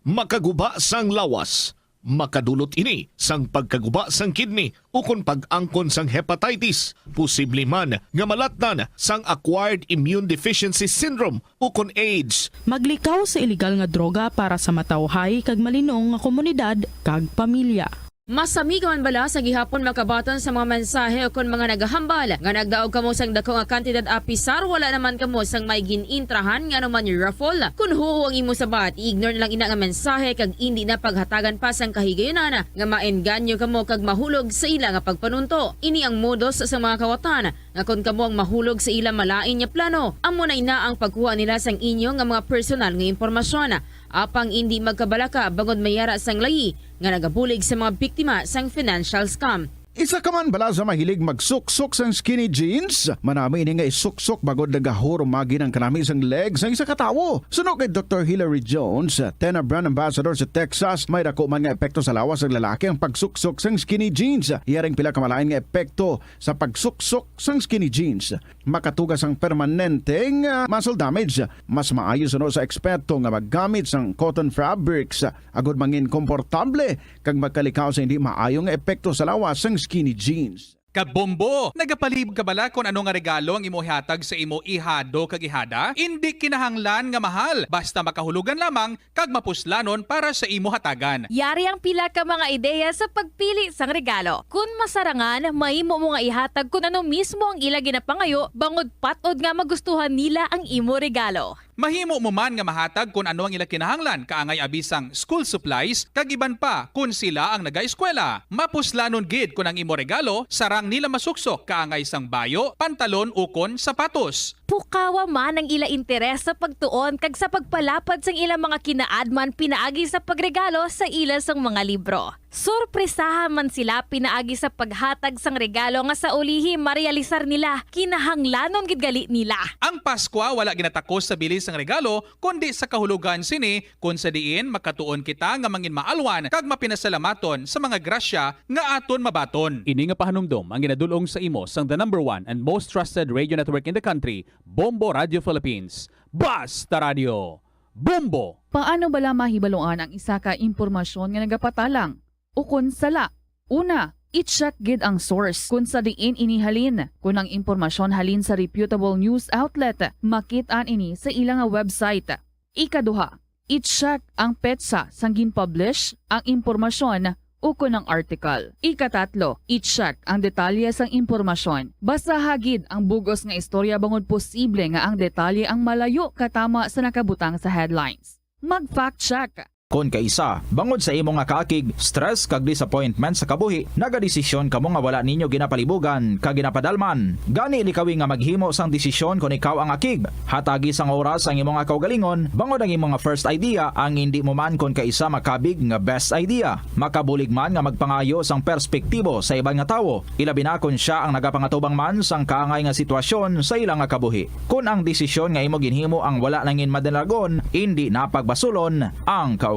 Makaguba sang lawas. Makadulot ini sang pagkaguba sang kidney ukon pag-angkon sang hepatitis, posible man nga malatnan sang acquired immune deficiency syndrome ukon AIDS. Maglikaw sa iligal nga droga para sa matawhay kag malinong nga komunidad kag pamilya. Masami ka man bala sa gihapon makabaton sa mga mensahe ukon mga nagahambal nga nagdaog kamo sang dako nga kantidad apisar wala naman kamo sang may gin-intrahan nga anuman raffle? Kon huo ang imo sabat, i-ignore na lang ina nga mensahe kag indi na paghatagan pa sang kahigayunan nga maengganyo kamo kag mahulog sa ila nga pagpanunto. Ini ang modus sa mga kawatan nga kon kamo ang mahulog sa ila malain nga plano, amo na ina ang pagkuha nila sang inyo nga mga personal nga impormasyon. Apang indi magkabalaka bangod may ara sang layi nga nagabulig sa mga biktima sang financial scam. Isa ka man bala sa mahilig magsuksok sang skinny jeans? Manami ini nga isuksok bangod nagahurumagi ang kanami sang leg sang isa ka tawo. Suno kay Doktor Hilary Jones, Tena Brand Ambassador sa Texas, may dako man nga epekto sa lawas sang lalaki ang pagsuksok sang skinny jeans. Yari ang pila ka malain nga epekto sa pagsuksok sang skinny jeans. Makatuga sang permanenteng, ah, muscle damage. Mas maayo suno sa eksperto nga maggamit sang cotton fabrics, ah, agud mangin komportable kag makalikaw sa hindi maayo nga epekto sa lawas sang skinny jeans. Kabombo! Nagapalihog ka bala kon ano nga regalo ang imo ihatag sa imo ihado kag ihada? Indi kinahanglan nga mahal, basta makahulogan lamang kag mapuslanon para sa imo hatagan. Yari ang pila ka mga ideya sa pagpili sang regalo. Kon masarangan, mahimo mo nga ihatag kon ano mismo ang ila ginapangayo bangod pat-od nga magustuhan nila ang imo regalo. Mahimo mo man nga mahatag kon ano ang ila kinahanglan, kaangay abi sang school supplies kag iban pa kon sila ang nagaeskwela. Mapuslanon gid kon ang imo regalo sarang nila masuksok, kaangay sang bayo, pantalon ukon sapatos. Pukawa man ang ila interes sa pagtuon kag sa pagpalapad sang ila mga kinaadman pinaagi sa pagregalo sa ila sang mga libro. Sorpresaha man sila pinaagi sa paghatag sang regalo nga sa ulihi marealisar nila kinahanglanon gid gali nila. Ang Paskwa wala ginatakos sa bili sang regalo, kundi sa kahulogan sini, kon sa diin makatuon kita nga manginmaalwan kag mapinasalamaton sa mga grasya nga aton mabaton. Ini nga pahanumdom ang ginadul-ong sa imo sang the number one and most trusted radio network in the country, Bombo Radio Philippines. Basta Radio! Bombo! Paano bala mahibaluan ang isa ka impormasyon nga nagapatalang ukon sala? Una, i-check gid ang source kon sa diin ini halin. Kon ang impormasyon halin sa reputable news outlet, makit-an ini sa ila nga website. Ikaduha, i-check ang petsa sang gin-publish ang impormasyon ukon ang article. Ikatatlo, i-check ang detalye sang impormasyon. Basaha gid ang bug-os nga istorya bangod posible nga ang detalye ang malayo katama sa nakabutang sa headlines. Mag-fact check. Kon kaisa, bangod sa imo nga kaakig, stress kag disappointment sa kabuhi, nagadesisyon kamo nga wala ninyo ginapalibugan kag ginapadalman. Gani likawi nga maghimo sang desisyon kon ikaw ang akig. Hatagi sang oras ang imo nga kaugalingon, bangod ang imo nga first idea ang indi mo man kon kaisa makabig nga best idea. Makabulig man nga magpangayo sang perspektibo sa iban nga tawo, ilabi na kon sia ang nagapangatubang man sang kaangay nga sitwasyon sa ila nga kabuhi. Kon ang desisyon nga imo ginhimo ang wala nangin madalagon, indi na pagbasulon ang kaugalingon.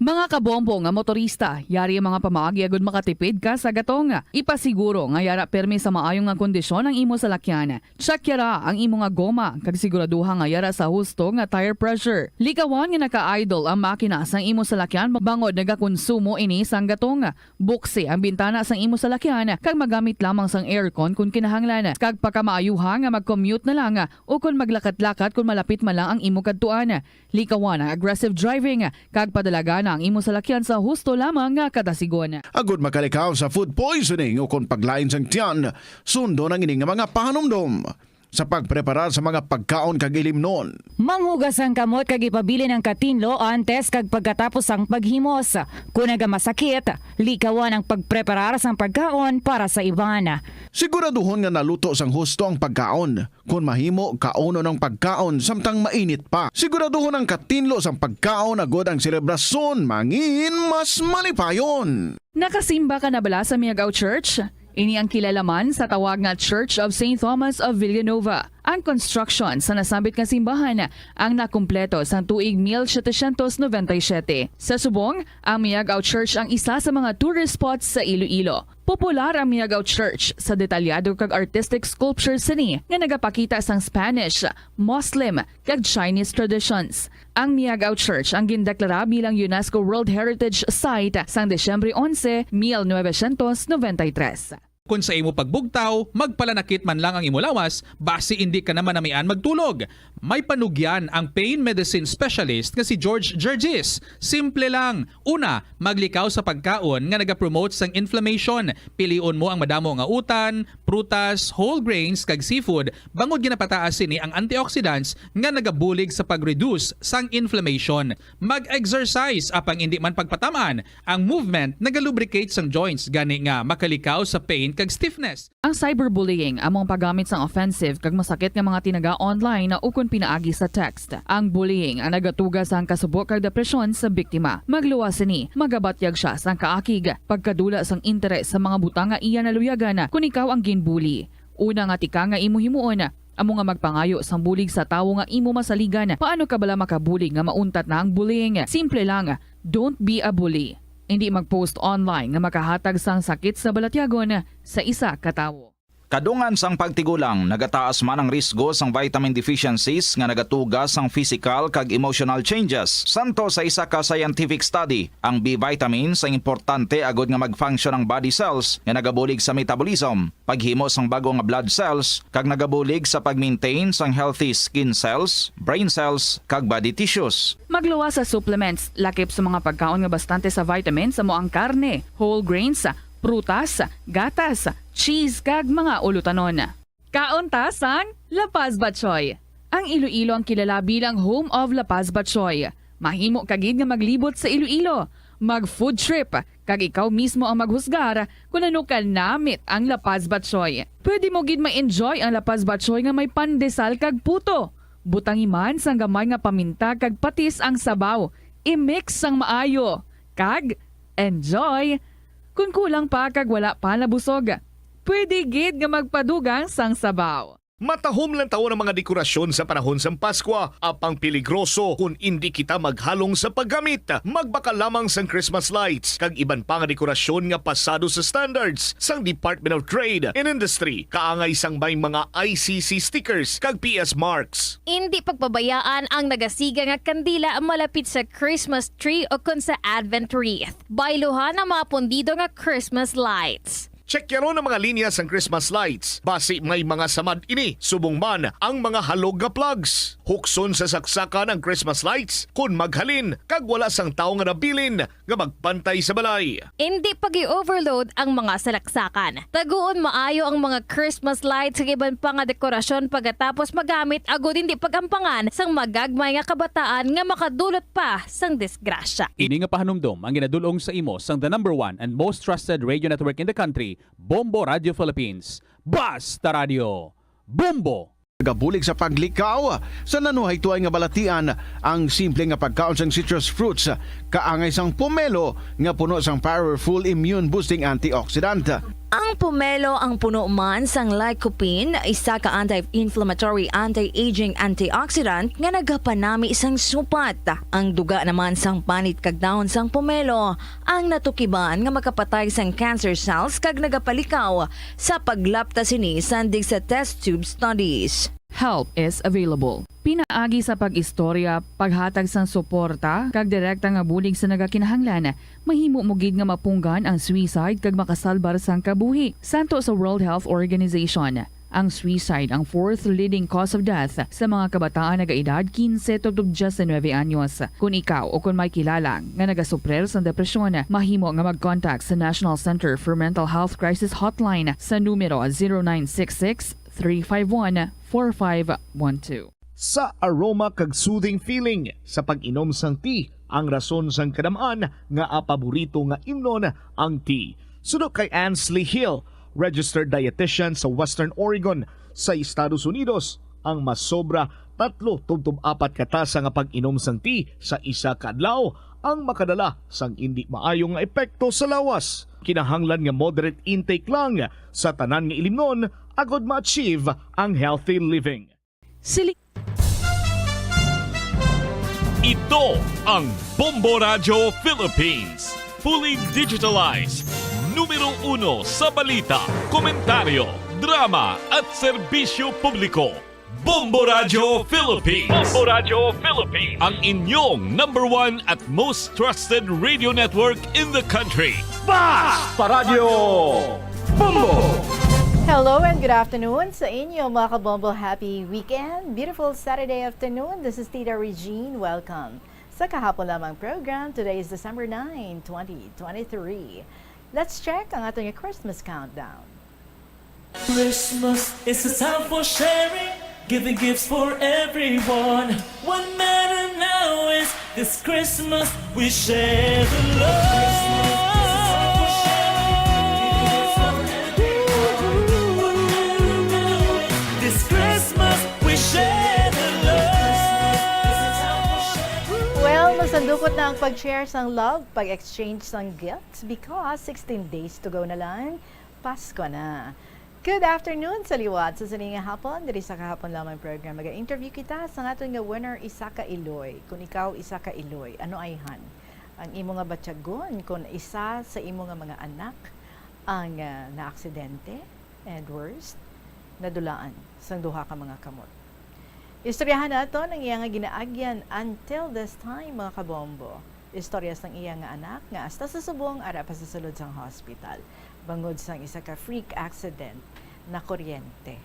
Mga kabombo nga motorista, yari ang mga pamaagi agud makatipid ka sa gatong. Ipasiguro nga yara permi sa maayo nga kondisyon ang imo salakyan. Check yara ang imo nga goma kag siguraduha nga yara sa husto nga tire pressure. Likawan nga naka-idle ang makina sang imo salakyan bangod nagakonsumo ini sang gatong. Buksi ang bintana sang imo salakyan kag magamit lamang sang aircon kon kinahanglan, kag pakamaayuha nga mag-commute na lang o kon maglakat-lakat kon malapit man lang ang imo kadtuan. Likawan ang aggressive driving, kag padalagana ang imo salakyan sa husto lamang nga katasigon. Agud makalikaw sa food poisoning ukon paglain sang tiyan, sundon ang ini nga mga pahanumdom sa pagpreparar sa mga pagkaon kag ilimnon. Manghugas ang kamot kag ipabilin ang katinlo antes kag pagkatapos sang paghimos. Kon nagamasakit, likawan ang pagpreparar sang pagkaon para sa iban. Siguraduhon nga naluto sang husto ang pagkaon. Kon mahimo, kaunon ang pagkaon samtang mainit pa. Siguraduhon ang katinlo sang pagkaon agod ang selebrasyon mangin mas malipayon. Nakasimba ka na bala sa Miagao Church? Ini ang kilala man sa tawag nga Church of Saint Thomas of Villanova. Ang construction sa nasambit nga simbahan ang nakumpleto sang tuig mil setecientos noventa y siete. Sa subong, ang Miagao Church ang isa sa mga tourist spots sa Iloilo. Popular ang Miagao Church sa detalyado kag artistic sculptures sini nga nagapakita sang Spanish, Muslim, kag Chinese traditions. Ang Miagao Church ang gindeklara bilang UNESCO World Heritage Site sang Disyembre onse, mil novecientos noventa y tres. Kon sa imo pagbugtaw, magpalanakit man lang ang imo lawas, basi indi ka na manamian magtulog. May panugyan ang pain medicine specialist nga si George Gergis. Simple lang. Una, maglikaw sa pagkaon nga nagapromote sang inflammation. Pilion mo ang madamo nga utan, prutas, whole grains, kag seafood, bangod ginapataas sini ang antioxidants nga nagabulig sa pag-reduce sang inflammation. Mag-exercise, apang indi man pagpatam-an. Ang movement nagalubricate sang joints, gani nga makalikaw sa pain kag stiffness. Ang cyberbullying amo ang paggamit sang offensive kag masakit nga mga tinaga online ukon pinaagi sa text. Ang bullying ang nagatuga sang kasubo kag depresyon sa biktima. Magluwas sini, magabatyag sia sang kaakig, pagkadula sang interes sa mga butang nga iya naluyagan kon ikaw ang ginbully. Una nga tikang nga imo himuon amo nga magpangayo sang bulig sa tawo nga imo masaligan. Paano ka bala makabulig nga mauntat na ang bullying? Simple lang, don't be a bully. Indi mag-post online nga makahatag sang sakit sa balatyagon sa isa ka tawo. Kadungan sang pagtigulang, nagataas man ang risgo sang vitamin deficiencies nga nagatuga sang physical kag emotional changes. Santo sa isa ka scientific study, ang B vitamins ang importante agod nga mag-function ang body cells nga nagabulig sa metabolism, paghimo sang bag-o nga blood cells, kag nagabulig sa pag-maintain sang healthy skin cells, brain cells, kag body tissues. Magluwas sa supplements, lakip sa mga pagkaon nga bastante sa vitamins, amo ang karne, whole grains, prutas, gatas, cheese, kag mga ulutanon. Kaon ta sang La Paz Batchoy. Ang Iloilo ang kilala bilang home of La Paz Batchoy. Mahimo ka gid nga maglibot sa Iloilo, mag food trip, kag ikaw mismo ang maghusgar kon ano ka namit ang La Paz Batchoy. Pwede mo gid ma-enjoy ang La Paz Batchoy nga may pandesal kag puto. Butangi man sang gamay nga paminta kag patis ang sabaw. I-mix sang maayo. Kag enjoy! Kon kulang pa kag wala pa nabusog, pwede gid nga magpadugang sang sabaw. Matahom lang tawon ang mga dekorasyon sa panahon sang Paskwa, apang peligroso kon indi kita maghalong sa paggamit. Magbakal lamang sang Christmas lights kag iban pa nga dekorasyon nga pasado sa standards sang Department of Trade and Industry, kaangay sang may mga I C C stickers kag P S marks. Indi pagpabayaan ang nagasiga nga kandila malapit sa Christmas tree o kon sa Advent wreath. Bayluhan ang mga pundido nga Christmas lights. Checkyaron ang mga linya sang Christmas lights, basi may mga samad ini, subong man ang mga halog nga plugs. Hukson sa saksakan ang Christmas lights kon maghalin kag wala sang tawo nga nabilin nga magpantay sa balay. Indi pag-i-overload ang mga salaksakan. Taguon maayo ang mga Christmas lights kag iban pa nga dekorasyon pagkatapos magamit, agod indi pag-ampangan sang magagmay nga kabataan nga makadulot pa sang disgrasya. Ini nga pahanumdom ang ginadul-ong sa imo sang the number one and most trusted radio network in the country, Bombo Radio Philippines. Basta Radio, Bombo! Nagabulig sa paglikaw sa nanuhay tuay nga balatian ang simple nga pagkaon sang citrus fruits, kaangay sang pomelo nga puno sang powerful immune-boosting antioxidant. Ang pomelo ang puno man sang lycopene, isa ka anti-inflammatory, anti-aging antioxidant nga nagapanami sang supat. Ang duga naman sang panit kag dahon sang pomelo ang natukiban nga makapatay sang cancer cells kag nagapalikaw sa paglapta sini sandig sa test tube studies. Help is available. Pinaagi sa pag-istorya, paghatag sang suporta, kag direkta nga bulig sa nagakinahanglan, mahimo mo gid nga mapunggan ang suicide kag makasalbar sang kabuhi. Santo sa World Health Organization, ang suicide ang fourth leading cause of death sa mga kabataan nagaedad quince tubtob diecinuebe anyos. Kon ikaw o kon may kilala nga nagasuprir sang depresyon, mahimo nga mag-contact sa National Center for Mental Health Crisis Hotline sa numero zero nine six six, three five one, four five one two. Sa aroma kag soothing feeling sa pag-inom sang tea, ang rason sang kadam-an nga apaborito nga imnon ang tea. Suno kay Ansley Hill, registered dietitian sa Western Oregon sa Estados Unidos, ang masobra tatlo tubtob apat ka tasa nga pag-inom sang tea sa isa ka adlaw ang makadala sang indi maayo nga epekto sa lawas. Kinahanglan nga moderate intake lang sa tanan nga ilimnon agod ma-achieve ang healthy living. Sili- Ito ang Bombo Radyo Philippines, fully digitalized, numero uno sa balita, komentaryo, drama at serbisyo publiko. Bombo Radyo Philippines. Bombo Radyo Philippines. Ang inyong number one at most trusted radio network in the country. Basta Radyo Bombo! Hello and good afternoon sa inyo, mga kabombo. Happy weekend. Beautiful Saturday afternoon. This is Tita Regine. Welcome sa Kahapon Lamang program. Today is December nine, twenty twenty-three. Let's check ang aton nga Christmas countdown. Christmas is a time for sharing, giving gifts for everyone. What matter now is this Christmas we share the love. This Christmas we share the love. Well, masandukot na ang pag-share sang love, pag-exchange sang gifts, because sixteen days to go na lang. Pasko na. Good afternoon sa liwat. Sa sini nga hapon, diri sa Kahapon Lamang program, maga-interview kita sa aton nga winner, isa ka Iloy. Kung ikaw isa ka Iloy, ano ayhan ang imo nga batyagon kung isa sa imo nga mga anak ang, ah, naaksidente? And worst, nadulaan sang duha ka mga kamot. Istoryahan naton ang iya nga ginaagyan until this time, mga kabombo. Istorya sang iya nga anak nga hasta sa subong ara pa sa sulod sang hospital bangod sang isa ka freak accident na kuryente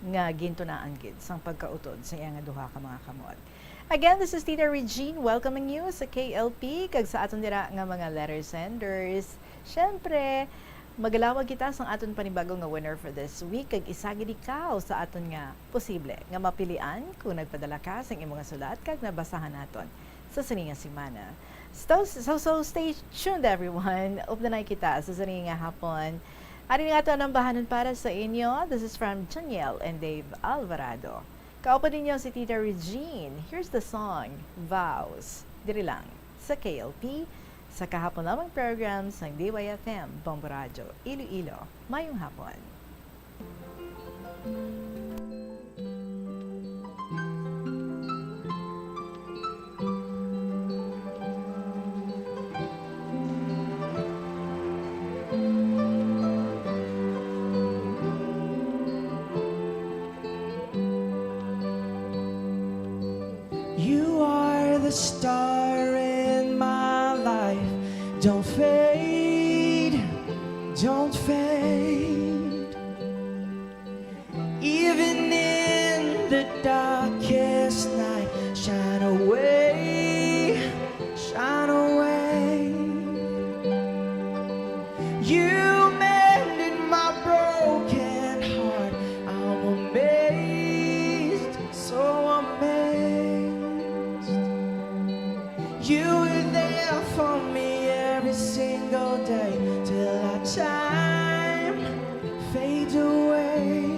nga gintunaan gid sang pagkautod sa iya nga duha ka mga kamot. Again, this is Tita Regine welcoming you sa K L P kag sa aton dira nga mga letter senders. Siyempre, magalawag kita sang aton panibago nga winner for this week, kag isa gid ikaw sa aton nga posible nga mapilian kung nagpadala ka sang imo nga sulat kag nabasahan naton sa sini nga semana. So, so, so stay tuned, everyone. Updanay kita sa sini nga hapon. Ari nga ato ang bahanon para sa inyo. This is from Janiel and Dave Alvarado. Kauban ninyo si Tita Regine. Here's the song, Vows. Diri lang sa K L P, sa kahapon lamang program sang D Y F M, Bombo Radyo, Iloilo. Mayong hapon. You are the star in my life. Don't fade, don't fade. Even in the darkest night, shine away, shine away. You mended my broken heart. I'm amazed, so amazed. You were there for me every single day till our time fades away.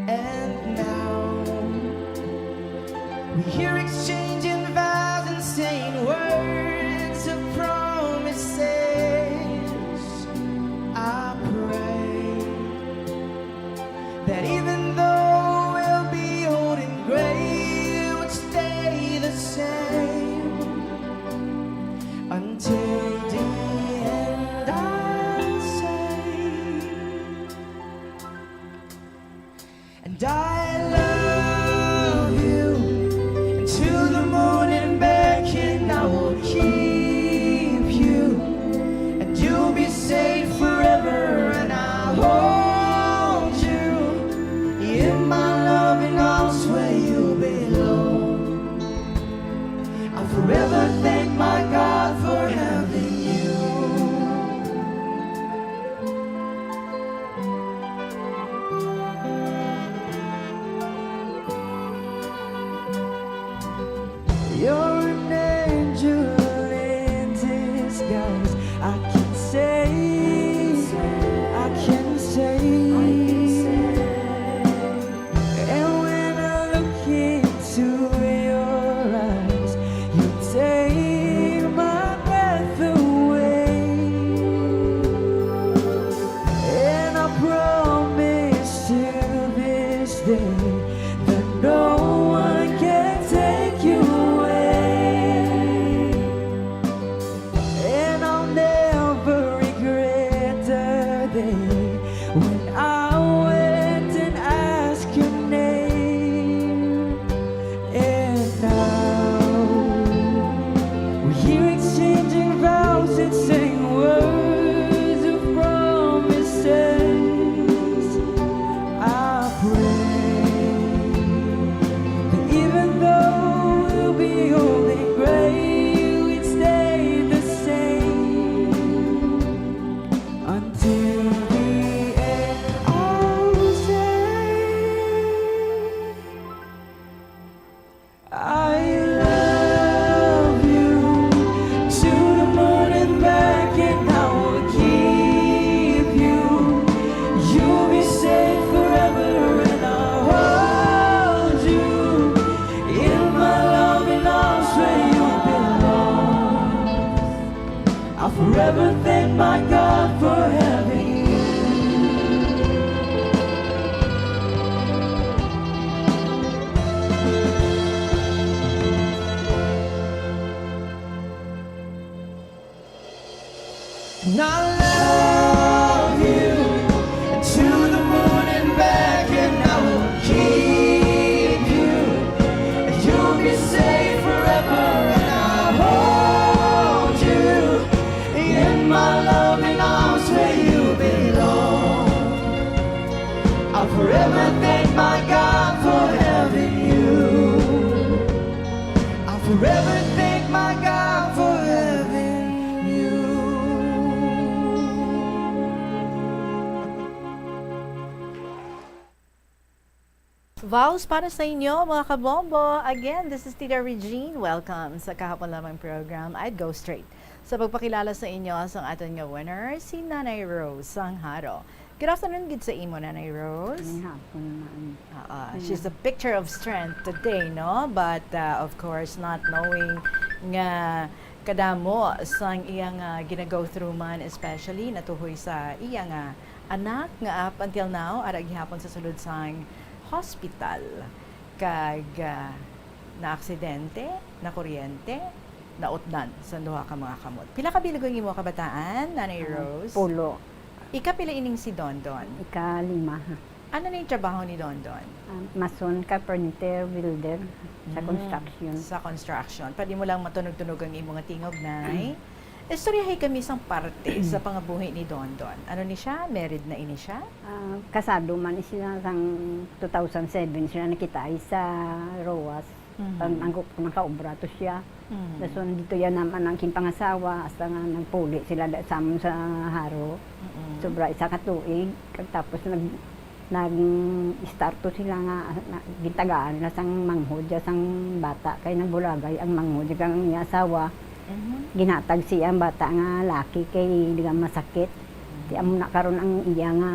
And now we hear exchanging vows and saying words of promises. I pray that even though we'll be old and gray, we'll stay the same until the end. I'll say, and I love you, and to the moon and back, and I will keep you, and you'll be safe forever, and I'll hold you in my loving arms where you belong. I'll forever thank my God for having you. You're an angel in disguise. I can say, I can say. And when I look into your eyes, you take my breath away. And I promise to this day that no one can take you away. And I'll never regret the day when I went and asked your name. And now we hear exchanging vows and saying words of promises. I pray that even though we'll be old and gray, we'd stay the same until the end. I'll say, I love you to the moon and back, and I will keep you. You'll be safe forever, and I'll hold you in my loving arms where you belong. I'll forever thank my God for having you. And I love you, and to Vows para sa inyo, mga kabombo! Again, this is Tita Regine. Welcome sa kahapon lamang program, I'd Go Straight. Sa pagpakilala sa inyo sang aton nga winner, si Nanay Rose Sangharo. Good afternoon gid sa imo, Nanay Rose. May hapon man. Ah, ah, Mm. she's a picture of strength today, no? But, uh, of course, not knowing nga kadamo sang iya nga gina-go through man, especially natuhoy sa iya nga anak nga up until now, ara gihapon sa sulod sang hospital. Kag, ah, naaksidente, nakuryente, nautdan sa duha ka mga kamot. Pila ka bilog ang imo kabataan, Nanay Ah, Rose? Pulo. Ikapila ining si Dondon? Ikalima. Ano na yung trabaho ni Dondon? Ah, mason, carpenter, welder, sa Mm. construction. Sa construction. Pwede mo lang matunog-tunog ang imo nga tingog, Nay? Istoryahay kami sang parte sa pangabuhi ni Dondon. Ano ni siya? Married na ini siya? Ah, kasado man ni siya sang two thousand seven sila nakita sa Roas. Mhm. Pag nangku-, nakaobra to siya. Mhm. Dason dito yan naman ang king pangasawa, hasta nga nagpuli sila da-, sa amon sa Haro. Mm-mm. Sobra isa ka tuig, kag tapos nag-, nag-start to sila nga, na, gintagaan na sang manghod ya sang bata, kay nagbulagay ang manghod ya kang iya asawa. Mhm. Ginhatag siya ang bata nga laki kay di nga masakit. Ti amo na karon ang iya nga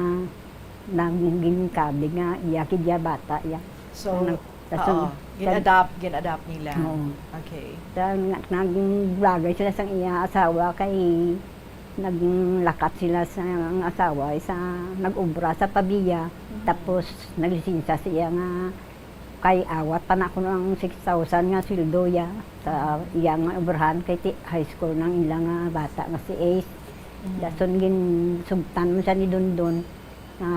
naging kabig nga iya kid ya bata ya. So, Ang nag-, tas oo, ang gin-adopt, gin-adopt nila. Oo. Okay. Sa nag-, nagbulagay sila sang iya asawa kay naglakat sila sa asawa, sa nag-obra sa Pavia, Mhm. tapos naglisensiya siya nga kay awat pa na kuno ang six thousand nga sweldo ya sa iya nga obrahan kay ti-, high school nang ila nga bata nga si Ace. Mhm. Dason ginsugtan man siya ni Dondon nga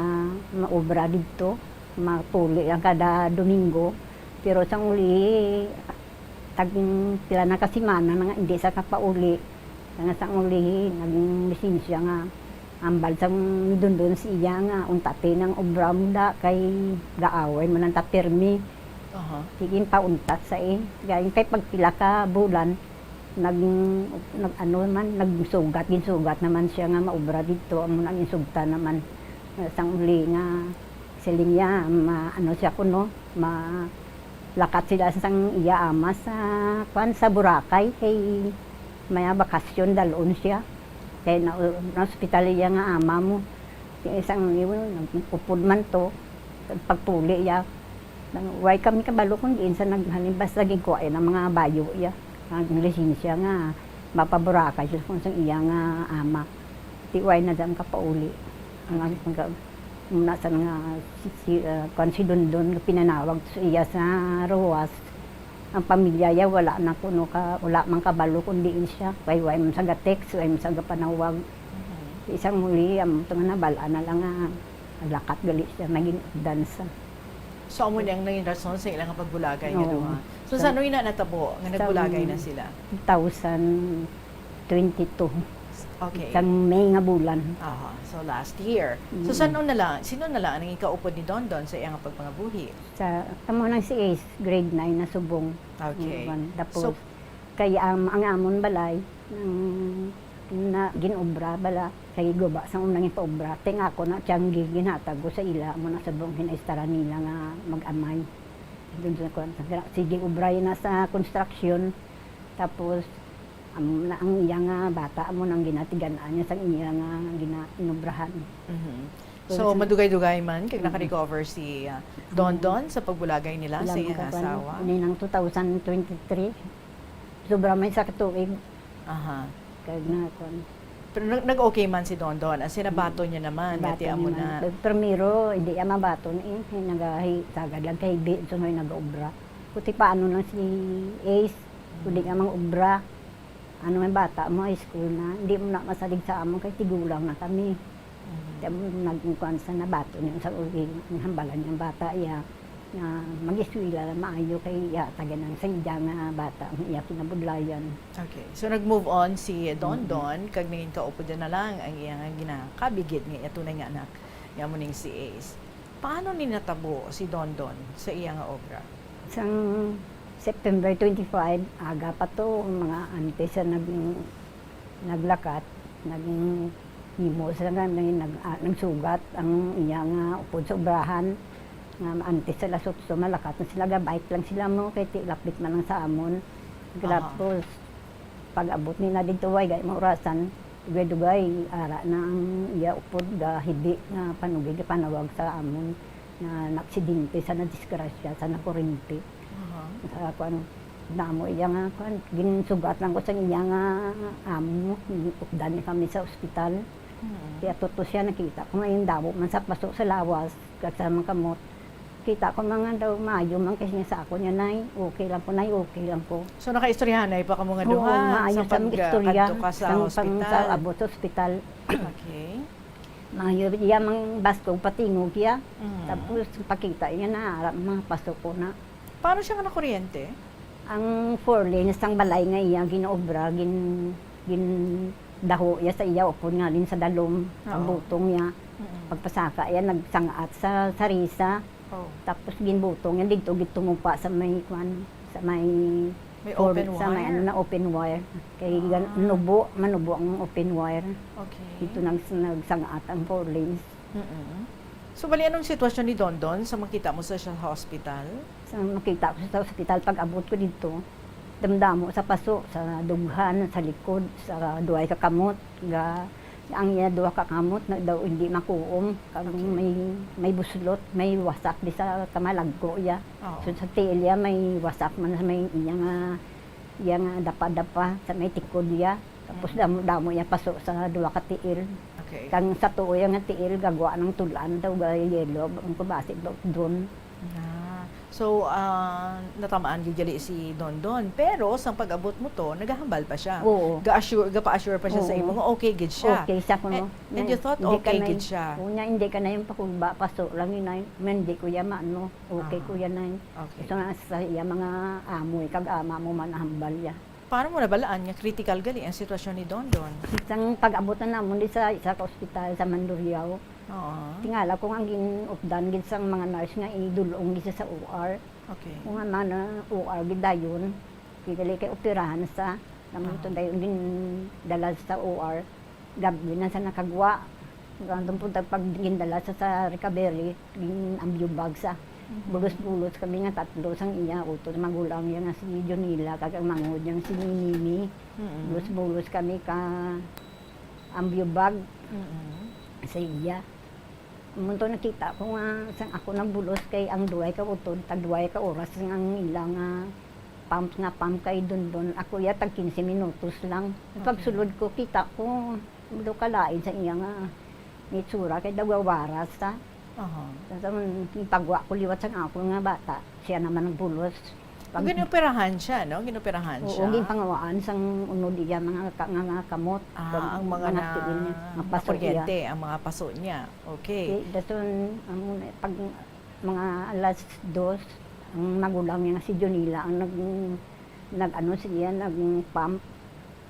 maobra didto, mapuli lang kada Domingo. Pero sang uli, tag pila na ka semana na nga hindi sa kapauli. Nga sang uli, naging lisensya nga ambal sang midundon si iya nga untatin ang obra mo da kay gaaway man ang tapirmi. Aha. Sige, pauntat sa eh. Gayon kay pagpila ka bulan, nag, nag, ano man, nagsugat, ginsugat naman siya nga maobra didto, amo na ginsugtan naman. Sang uli nga siling niya, ma-, ano siya kuno, ma-, lakat sila sang iya ama sa, kwan, sa Boracay, kay may bakasyon, dalon siya. Kay na, na-hospital iya nga ama mo. Kay sang, yun, upod man to, pagpuli iya. Nang, way kami kabalo kung diin sa naghalin, basta ginkuha iya ng mga bayo iya. Ang lisensya nga, mapaburakay siya kung sang iya nga ama. Ti way na dyan kapauli. Ang, ang, ang, muna sa nga, si, si, ah, kwan si Dondon, nga pinanawag sa iya sa Roas. Ang pamilya iya, wala na kuno ka, wala man kabalo kung diin siya. Kay way man sa ga-text, way man sa gapanawag. Mhm. Isang muli, ang ito nga nabala na lang nga, naglakat gali siya, naging dansa. So, amo ni ang naging rason sa ilang pagbulagay nga Oo. duha. So, Sa sa ano ina natabo nga Sa nagbulagay na sila? two thousand twenty-two. Okay. Sang May nga bulan. Aha, so last year. So, Mm. sino na lang, sino na lang ang naging kaupod ni Dondon sa iyang pagpangabuhi? Sa, amo nang si Ace, grade nine na subong. Okay. Ang kuwan. Tapos, So, kay, um, ang amon balay, nang na, ginobra bala, kay guba sang unang ipaobra. Ting ako na tiyanggi, ginhatag ko sa ila, amo na subong ginaistaran nila nga mag-amay. Dun sa kuwan, sa gra-, sige, obra na sa construction. Tapos, amo na ang iya nga bata, amo nang ginatigan-an niya sang iya nga gina-, inobrahan. Mhm. So, So, sa madugay-dugay man, kag Mm. naka-recover si, ah, Mm. Dondon sa pagbulagay nila sa Wala iyang man ka kuwan. asawa? Ini nang two thousand twenty-three. Sobra may sa katuig. Aha. Kag na kuwan. Pero nag-, nag-okay man si Dondon. As in, nabaton niya naman, Baton nga ti amo naman. na. Pero primero, hindi niya mabaton eh. Nagahi-, sagad lang kay Bi, so may nag-obra. Kuti paano lang si Ace, kung di nga mang obra. Ano nga bata mo, high school na, hindi mo na masalig sa amo kay tigulang na kami. Mhm. Kaya mo nagkuhan sa nabato niya sa uli, ang hambalan niyang bata iya, nga mag-eskwela na maayo kay iya, taga nang sa iya nga bata, ang iya kinabudlayan. Okay. So, nag-move on si Don Mhm. Don, kag naging kaupod na lang ang iya nga ginakabigid nga iya tunay nga anak, nga amo ning si Ace. Paano ni natabo si Don Don sa iya nga obra? Sang September twenty-five, aga pa to, mga antes sa nag-, naglakat, nag-, himo sa nga, may nag-, ah, nagsugat ang iya nga upod sa obrahan. Nga antes sa alas otso, malakat na sila, ga-bike lang sila mo, kay ti lapit man lang sa amon. Aha. Tapos, pag-abot nila dito, way, gay maurasan, dugay-dugay, ara na ang iya upod, gahibi nga panugid, panawag sa amon, nga naaksidente, sa nadisgrasya, sa nakurinti. Aha. Sa, kuwan, damo iya nga, kuwan, ginsugat lang ko sa iya nga amo, updan niya kami sa ospital. Mm. Kaya tuto siya, nakita ko nga yung damo man sa paso sa lawas, kag sa mga kamot. Kita ko man nga daw, maayo man kasi niya sa ako niya, "Nay, okay lang ko, Nay, okay lang ko." So, nakaistoryahanay pa kamo nga Oo, duha maayo sa sa mga istorya, pagkadto ka sa sang pang-, sa hospital? Abot sa ospital. Okay. Maayo, iya mang baskog, patingog iya. Mm. Tapos, pakita iya na, ara, mga paso ko na. Paano siya nga nakuryente? Ang four lanes sang balay nga iya ginaobra, gin-, gindaho iya sa iya upod ngalin sa dalom, ang Oo. butong niya. Mm-mm. Pagpasaka iya, nagsangat sa sarisa. Oh. Tapos ginbutong niya dito, gitumupa sa may, kwan, sa may May for-, open sa may wire? ano na, open wire. Kay gan-, Ah. nubo, manubo ang open wire. Okay. Dito nags-, nagsangat ang four lanes. Mm-mm. So, bali, anong sitwasyon ni Dondon sa makita mo sa, sa hospital? Sa makita ko sa hospital, pag-abot ko dito, damdamo sa paso, sa dughan, sa likod, sa duway ka kamot, ga, ang iya duwa ka kamot na daw hindi makuom, kag Okay. may, may buslot, may wasak di sa kamalagko iya. Oo. So, sa tiil iya, may wasak man sa may iya nga, iya nga dapa-dapa, sa may tikod iya. Tapos Mm. damo-damo iya paso sa duwa ka tiil. Okay. Kang sa tuo iya nga tiil, gagwa ng tulan daw, ga yellow, ang kubasi daw, doon. Ah. So, ah, natamaan gyud gali si Dondon. Pero, sang pag-abot mo to, nagahambal pa siya. Oo. Ga-assure, gapa-assure pa siya sa Oo. imo nga okay gid siya. Okay siya kuno. And, and you thought Hindi ka okay na gid yun. siya. Oo, niya, hindi ka na yung pakulba, paso lang yun ay, man, hindi ko yan maano. Okay Ah. ko yan ay. Okay. Ito nga sa iya mga amoy, kag ama mo man, hambal ya. Paano mo nabalaan nga critical gali ang sitwasyon ni Dondon? Sang pag-abot na namon di sa isa ka ospital sa Mandurriao, Oo. tingala ko nga gin-updan gid sang mga nurse nga idul-ong gid siya sa O R. Okay. Kung nga man, ah, O R gid dayon, kay gali kay operahan sa, naman to Ah. dayon gindala sa O R. Gabi na sa nakagwa. Ang punta pag gindala sa, sa recovery, gin-, ang bag sa. Mhm. Bulos-bulos kami nga tatlo sang iya, utod magulang niya nga si Jonila, kag ang manghod niya nga si Mimi. Mm-mm. Bulos-bulos kami ka ang bag Mm-mm. sa iya. Munto nakita ko nga sang ako nagbulos kay ang duway ka utod, tag duway ka oras nga ang ilang, ah, pump nga pump kay Dondon. Ako iya tag quince minutos lang. Okay. Pagsulod ko, kita ko, Daw kalain sa iya nga itsura, kay daw gawaras ta. Aha. Tapos, mm, pagwa ko liwat sang ako nga bata, siya naman nagbulos. Pag- Ginoperahan siya, no? Ginoperahan Oo, siya? Ginpangawaan sang unod iya mga ka-, nga, nga kamot. Ah, Pag-, ang mga mga na tiil niya, nga paso iya. Nakuryente, ang mga paso niya. Okay. Okay, dason, ang muna, pag mga alas dos, ang magulang niya nga si Junila ang nag-, nag-ano siya, nag-pump.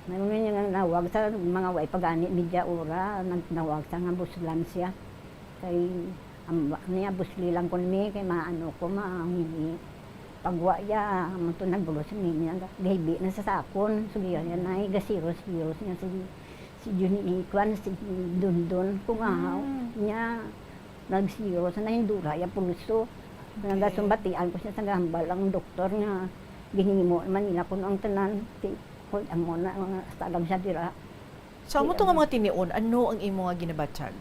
May mga niya nga nawag sa mga way pa gani, media ora, nag-, nawag sa nga buslan siya. Kay, am-, niya, "Busli lang ko ni, kay maano ko, maangin ni." Pagwa ya, amo to nagbulos ni niya, gahibi na sa sakon. Sugihan niya, "Nay, gasiros-giros niya si, si Juni, kwan, si Dundun." Kung ahaw, Mm. niya, nagsiros na yung dura, yung pulso. Okay. Nagasumbatian ko siya sa gahambal ang doktor nga ginhimo man nila kuno ang tanan. Ti-, kung amo na, nga, hasta lang siya dira. So, amo Ti-, to nga ano. mga tinion, ano ang imo nga ginabatyag?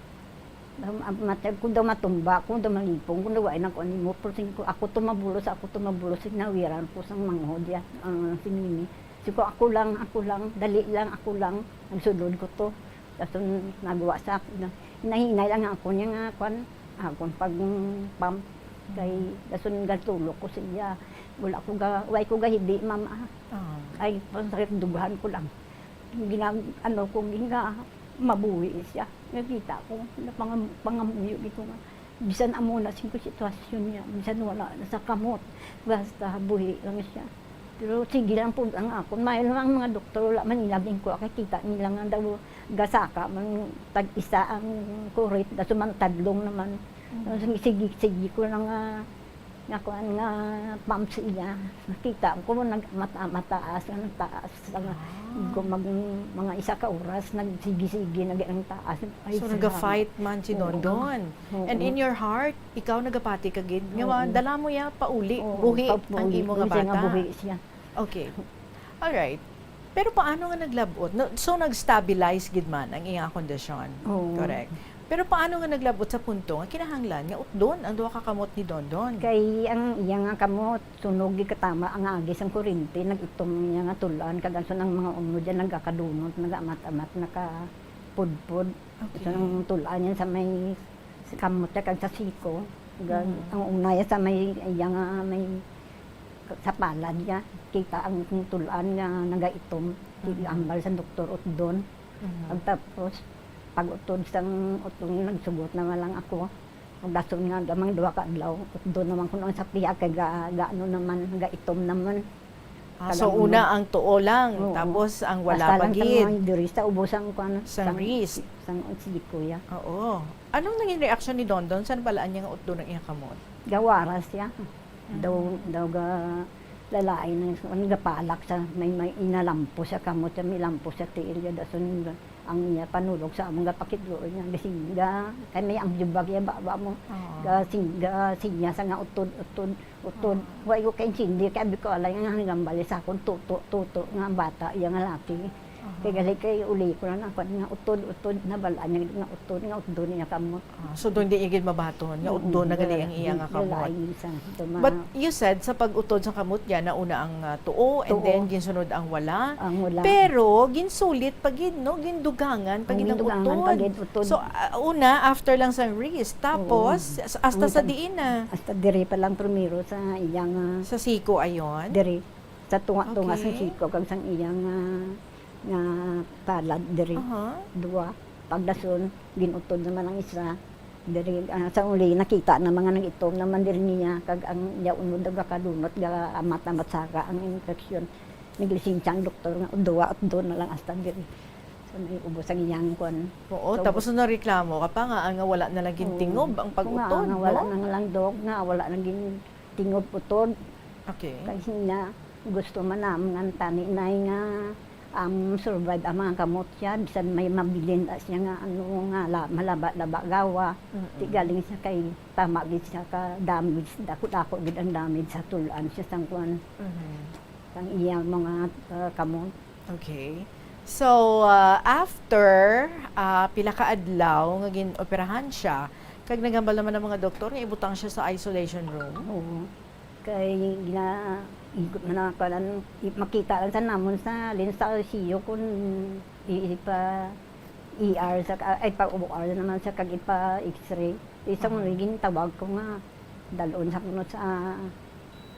Am-, am-, matyag ko daw matumba, ko daw malipong, ko daw wala na ko animo, pero sing ko, "Ako to mabulos, ako to mabulos," sing nawiran ko sang manghod ya, ang si Mimi. Sing ko, "Ako lang, ako lang, dali lang, ako lang." Nagsulod ko to. Tapos nagwa sa akin na, hinay-hinay lang ako niya nga, kwan, akon pag, mm, pump. Kay, Mm. dason gatulog ko siya. Wala ko ga-, way ko gahibi, ma'am, ah. Ah. Ay, pasakit, dughan ko lang. Ginag-, ano ko, ginga-, mabuhi siya. Nakita ko, napangam-, pangamuyo ko nga. Bisan amo na sing ko sitwasyon niya, bisan wala na sa kamot, basta buhi lang siya. Pero sige lang po ang akon. Maayo lang ang mga doktor, wala man nila ginkuha, kay kita nila nga daw gasaka man tag-isa ang kurit, daso man tadlong naman. Mm. Sige, sige, sige ko lang nga Nga kuan nga pumps iya. Nakita ko nag-, mata-, mataas, nga nagtaas. Ang, Ah. kung mag-, mga isa ka oras, nagsigi-sige na ang taas. Ay, So, siya. Nag-fight man si Oo. Dondon. Oo. And in your heart, ikaw nagapati ka gid. Nga Oo. Dala mo ya pauli, Oo, buhi ang pauli. Imo nga Buhi siya nga bata. Buhi siya. Okay. Alright. Pero paano nga naglab-ot? No, so, nag-stabilize gid man ang iyang kondisyon. Oo. Correct. Pero paano nga naglab-ot sa punto nga kinahanglan nga utdon ang duha ka kamot ni Dondon? Kay ang iya nga kamot, sunog gid katama ang agi sang kurente, nag-itom niya nga tul-an, kag ang mga unod niya nagakadunot, nagaamat-amat, nakapudpod. Okay. So, ang tul-an niya sa may, sa kamot niya kag sa siko, ga-, Mm. ang una niya sa may, iya nga may sa palad niya, kita ang tul-an nga nagaitom, Mhm. ambal sa doktor, utdon. Mhm. Pagtapos, pag-utod sang utdon, nagsugot naman lang ako. Ang dason nga, gamang duha ka adlaw, utdon naman kuno ang sa pihak, kay ga-, gaano naman, gaitom naman. Ah, Kag so ang una ang tuo lang, Oo. tapos ang wala Basta pa lang sang gid. Mga diri sa ubos ang kuwan, Sang sang, wrist. sang siko ya. Oo. Anong naging reaksyon ni Dondon sa nabalaan niya nga utdon ang iyang kamot? Gawaras siya. Daw, Mm. daw ga, lalain na, ano, gapalak sa may, may inalampo sa kamot, sa may lampo sa tiil, ya dason ga, ang iya panulog sa among gapakitlo, nga gasinga, kay may ang jubag iya baba mo, Oo. gasing-, gasinya sa nga utod, utod, utod. Oo. Wa ko kaintindi, kay abi ko, alay nga hanggang bali sa akon, tuto, tuto, nga bata, iya nga laki. Aha. Kay gali kay uli ko na nakuan nga utod, utod, nabal-an niya nga utod, nga utdon niya kamot. Ah, so doon di niya gid mabaton nga Mm, utdon na gali ang iya nga kamot. Lalay sa, sa mga But you said sa pag-utod sa kamot niya, nauna ang, ah, tuo, and Tuo. then ginsunod ang wala. Ang wala. Pero ginsulit pa gid, no? Gindugangan pa Ang gid ang gindugangan pa utod. gid utod. So, ah, una, after lang sa wrist, tapos Oo. as-, hasta Ang sa sa diin na? Hasta diri pa lang primero sa iyang, ah, Sa siko ayon? diri. Sa tunga-tunga sang Okay. siko kag sang iyang, ah, nga palad diri. Aha. Duwa. Pagdason, gin-utod naman ang isa. Diri, ah, sa uli, nakita naman nga nag-itom naman diri niya, kag ang iya unod nagakadunot, gaamat-amat saka ang infeksyon. Naglisensia ang doktor nga, "Duwa, utdon na lang hasta diri." So, may ubos ang iyang kwan. Oo, So, tapos nung nareklamo ka pa nga, nga wala na lang Oo. gintingob ang Kung nga, pag-utod, nga wala no? na nga lang, Dok, nga wala na gintingob utod. Okay. Kay siya, gusto man naman nga tani, Nay, nga, um, survive ang mga kamot siya, bisan may mabilin na siya nga, ano, nga la-, malaba-laba gawa. Mm-mm. Di galing siya kay tama gid siya ka damage, dako-dako gid ang damage sa tulan siya sang kuan, Mhm. sang iya mga, uh, kamot. Okay. So, uh, after, uh, pila ka adlaw nga gin-operahan siya, kag naghambal naman ang mga doktor nga ibutang siya sa isolation room. Oo. Kay gina-, ikot man ang kanan, i-, makita lang sa namon sa lens sa I C U kung i-, ipa E R sa ka-, ay, pa O R naman sa kag ipa X-ray. Isa mo Mhm. naging tawag ko nga, dalon sa kuno sa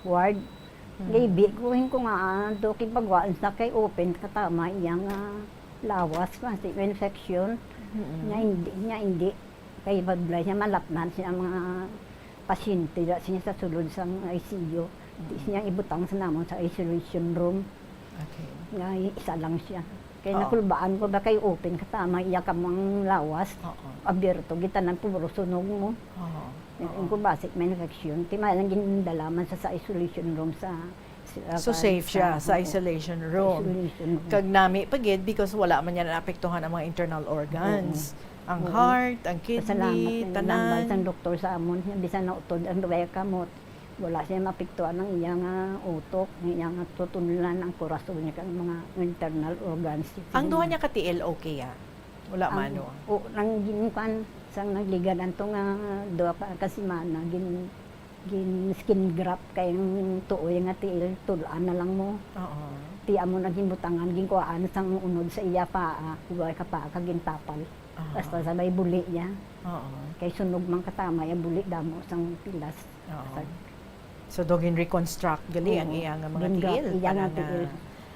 ward. Mhm. Gaybi ko, hin ko nga, ah, do, kay pagwaan sa kay open katama iya nga lawas, pa, si infection. Mhm. Nya hindi, nya hindi. Kay badlay siya, malapnan siya ang mga pasyente da siya sa sulod sang I C U. Di Mm. siya ibutang sa namon sa isolation room. Okay. Nga isa lang siya. Kay Oo. nakulbaan ko ba kay open katama iya kamang lawas. Oo. Abierto, gitanan puro sunog mo. Oo. Yung Oo. ko basic may infection. Ti may lang gindala man sa, sa isolation room sa, sa, So, sa, safe siya sa sa, oo. isolation room. Isolation room. Kag nami pa gid because wala man niya naapektuhan ang mga internal organs. Oo. Ang Oo. heart, ang Pasalamat kidney, lang, tanan. Nambal sang doktor sa amon, nga bisan nautod ang duway kamot, wala siya mapiktuan ang iya nga utok, ang iya nga tutunlan, ang korason niya, kag mga internal organs. Ang duha niya ka tiil, okay, ah? Wala Ang, mano? o, nang gin-, kwan, sang nagligadan to nga duha ka, ka semana, gin-, gin-skin graft kay ang tuoy nga tiil, tul-an na lang mo. Oo. Ti amo na ginbutangan, ginkuhaan sang unod sa iya paa, duha ka paa, kag gintapal. Aha. Basta sa may buli niya. Oo. Kay sunog man katama iya buli, damo sang pilas. Oo. Sa So, do gin-reconstruct gali ang Oo. iya nga mga Gin-graft tiil, iya nga para nga tiil.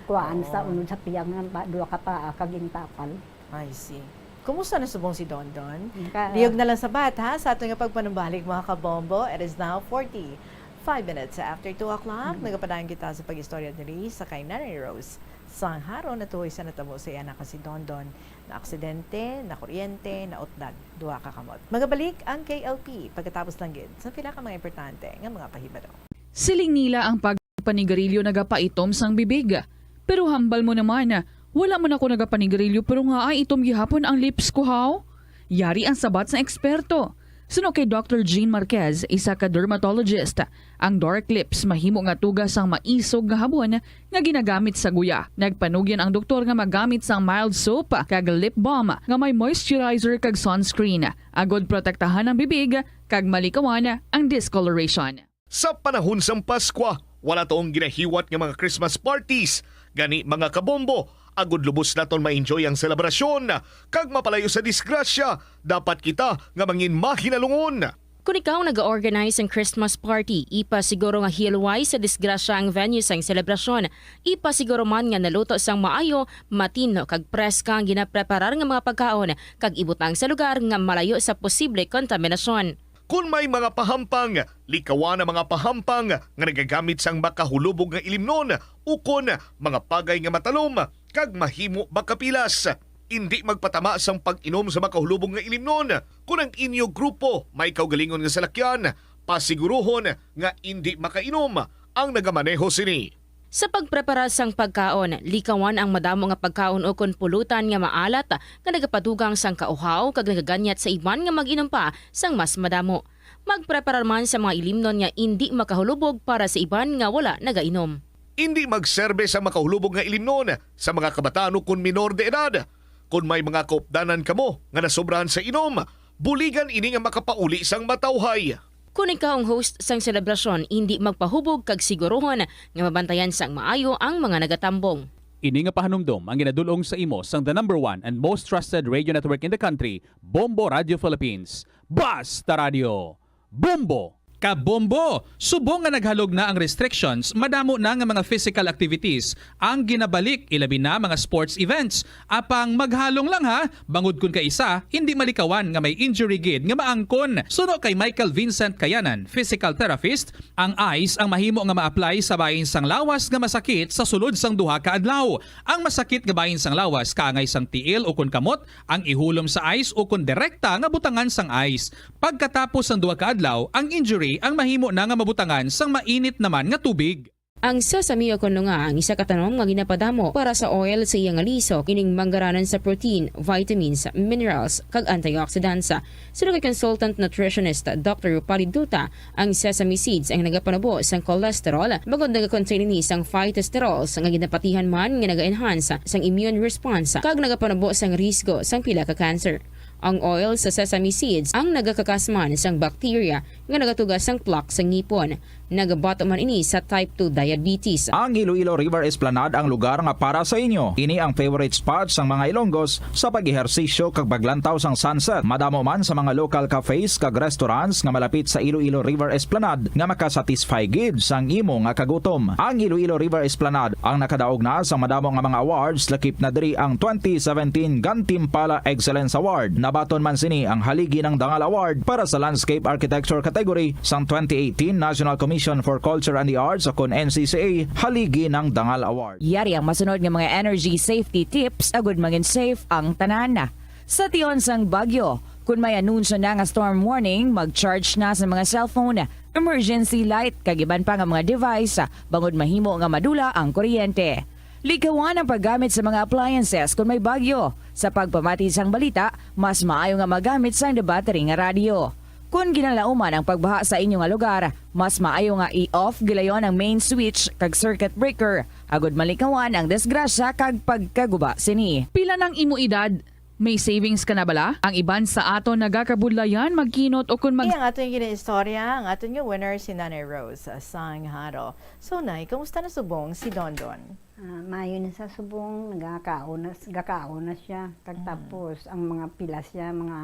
Kuhaan sa Oo. unod sa piyang nga ba, duha ka paa, kag gintapal. I see. Kumusta na subong si Dondon? Ka- Liyog na lang sabat, ha, sa aton nga pagpanumbalik, mga kabombo. It is now forty-five minutes after two o'clock. Mm. Nagapadayon kita sa pag-istorya diri sa kay Nanay Rose Sang haro natuhoy sa natabo sa iya anak nga si Dondon, naaksidente, nakuryente, nautdag duha ka kamot. Magabalik ang K L P pagkatapos lang gid sa pila ka mga importante nga mga pahibalo. Siling nila ang pagpanigarilyo nagapaitom sang bibig. Pero hambal mo naman, wala man ako nagapanigarilyo pero nga ay itom gihapon ang lips ko, haw? Yari ang sabat sang eksperto. Suno kay Doctor Jean Marquez, isa ka dermatologist, ang dark lips mahimo nga tuga sang maisog nga habon nga ginagamit sa guya. Nagpanugyan ang doktor nga magamit sang mild soap kag lip balm nga may moisturizer kag sunscreen, agod protektahan ang bibig kag malikawan ang discoloration. Sa panahon sang Paskwa, wala taong ginahiwat nga mga Christmas parties, gani mga kabombo, agud lubos naton ma-enjoy ang selebrasyon kag mapalayo sa disgrasya, dapat kita nga mangin mahinalungon. Kon ikaw naga-organize sang Christmas party, ipasiguro nga hilway sa disgrasya ang venue sang selebrasyon. Ipasiguro man nga naluto sang maayo, matino kag preska ang ginapreparar nga mga pagkaon, kag ibutang sa lugar nga malayo sa posible kontaminasyon. Kon may mga pahampang, likawan ang mga pahampang nga nagagamit sang makahulubog nga ilimnon ukon mga pagay nga matalom kag mahimo makapilas. Indi magpatama sang pag-inom sa makahulubog nga ilimnon. Kon ang inyo grupo may kaugalingon nga salakyan, pasiguruhon nga indi makainom ang nagamaneho sini. Sa pagpreparar sang pagkaon, likawan ang madamo nga pagkaon ukon pulutan nga maalat nga nagapadugang sang kauhaw kag nagaganyat sa iban nga mag-inom pa sang mas madamo. Magpreparar man sa mga ilimnon nga indi makahulubog para sa iban nga wala nagainom. Indi magserbe sa makahulubog nga ilimnon sa mga kabataan ukon minor de edad. Kon may mga kaupdanan kamo nga nasobrahan sa inom, buligan ini nga makapauli sang matawhay. Kon ikaw ang host sang selebrasyon, indi magpahubog kag siguruhon nga mabantayan sang maayo ang mga nagatambong. Ini nga pahanumdom ang ginadul-ong sa imo sang the number one and most trusted radio network in the country, Bombo Radio Philippines. Basta Radio Bombo! Kabombo! Subong nga naghalog na ang restrictions, madamo na nga mga physical activities ang ginabalik, ilabi na mga sports events. Apang maghalong lang ha, bangod kun kaisa, hindi malikawan nga may injury gid nga maangkon. Suno kay Michael Vincent Kayanan, physical therapist, ang ice ang mahimo nga ma-apply sa bahin sang lawas nga masakit sa sulod sang duha ka adlaw. Ang masakit nga bahin sang lawas kaangay sang tiil ukon kamot ang ihulom sa ice ukon direkta nga butangan sang ice. Pagkatapos sang duha ka adlaw, ang injury ang mahimo na nga mabutangan sang mainit naman nga tubig. Ang sesame o kon nga ang isa ka tanom nga ginapadamo para sa oil sa iya nga lisok, ining manggaranan sa protein, vitamins, minerals, kag antioxidants. Suno kay consultant nutritionist Doctor Rupali Duta, ang sesame seeds ang nagapanubo sang cholesterol, bangod nagakontain ini sang phytosterols nga ginapatihan man nga naga-enhance sang immune response kag nagapanubo sang risgo sang pila ka cancer. Ang oil sa sesame seeds ang nagakakas man sang bacteria nga nagatuga sang plaque sa ngipon. Nagabato man ini sa type two diabetes. Ang Iloilo River Esplanade ang lugar nga para sa inyo. Ini ang favorite spot sang mga Ilonggos sa pag-ehersisyo kag paglantaw sang sunset. Madamo man sa mga local cafes kag restaurants nga malapit sa Iloilo River Esplanade nga makasatisfy gid sang imo nga kagutom. Ang Iloilo River Esplanade ang nakadaog na sa madamo nga mga awards, lakip na diri ang twenty seventeen Gantimpala Excellence Award. Nabaton man sini ang Haligi ng Dangal Award para sa Landscape Architecture category sang twenty eighteen National Commission for Culture and the Arts, o kon N C C A, Haligi ng Dangal Award. Yari ang masunod nga mga energy safety tips agud mangin safe ang tanan. Sa tion sang bagyo, kun may anunsyo na nga storm warning, mag-charge na sa mga cellphone, emergency light, kag iban pa nga mga device, bangod mahimo nga madula ang kuryente. Likawan ang paggamit sa mga appliances kun may bagyo. Sa pagpamati sang balita, mas maayo nga magamit sang battery nga radyo. Kun ginalauman ang pagbaha sa inyo nga lugar, mas maayo nga i-off gilayon ang main switch kag circuit breaker, agud malikawan ang disgrasya kag pagkaguba sini. Pila nang imo edad? May savings ka na bala? Ang iban sa aton nagakabudlayan, magkinot o kun mag- Iya, ang aton ginaistorya, ang aton nga winner si Nanay Rose, ah, sang Haro. So, Nay, kamusta na subong si Dondon? Ah, maayo na sa subong, nagakaon na, gakaon na siya. Kag Mm. tapos, ang mga pilas siya, mga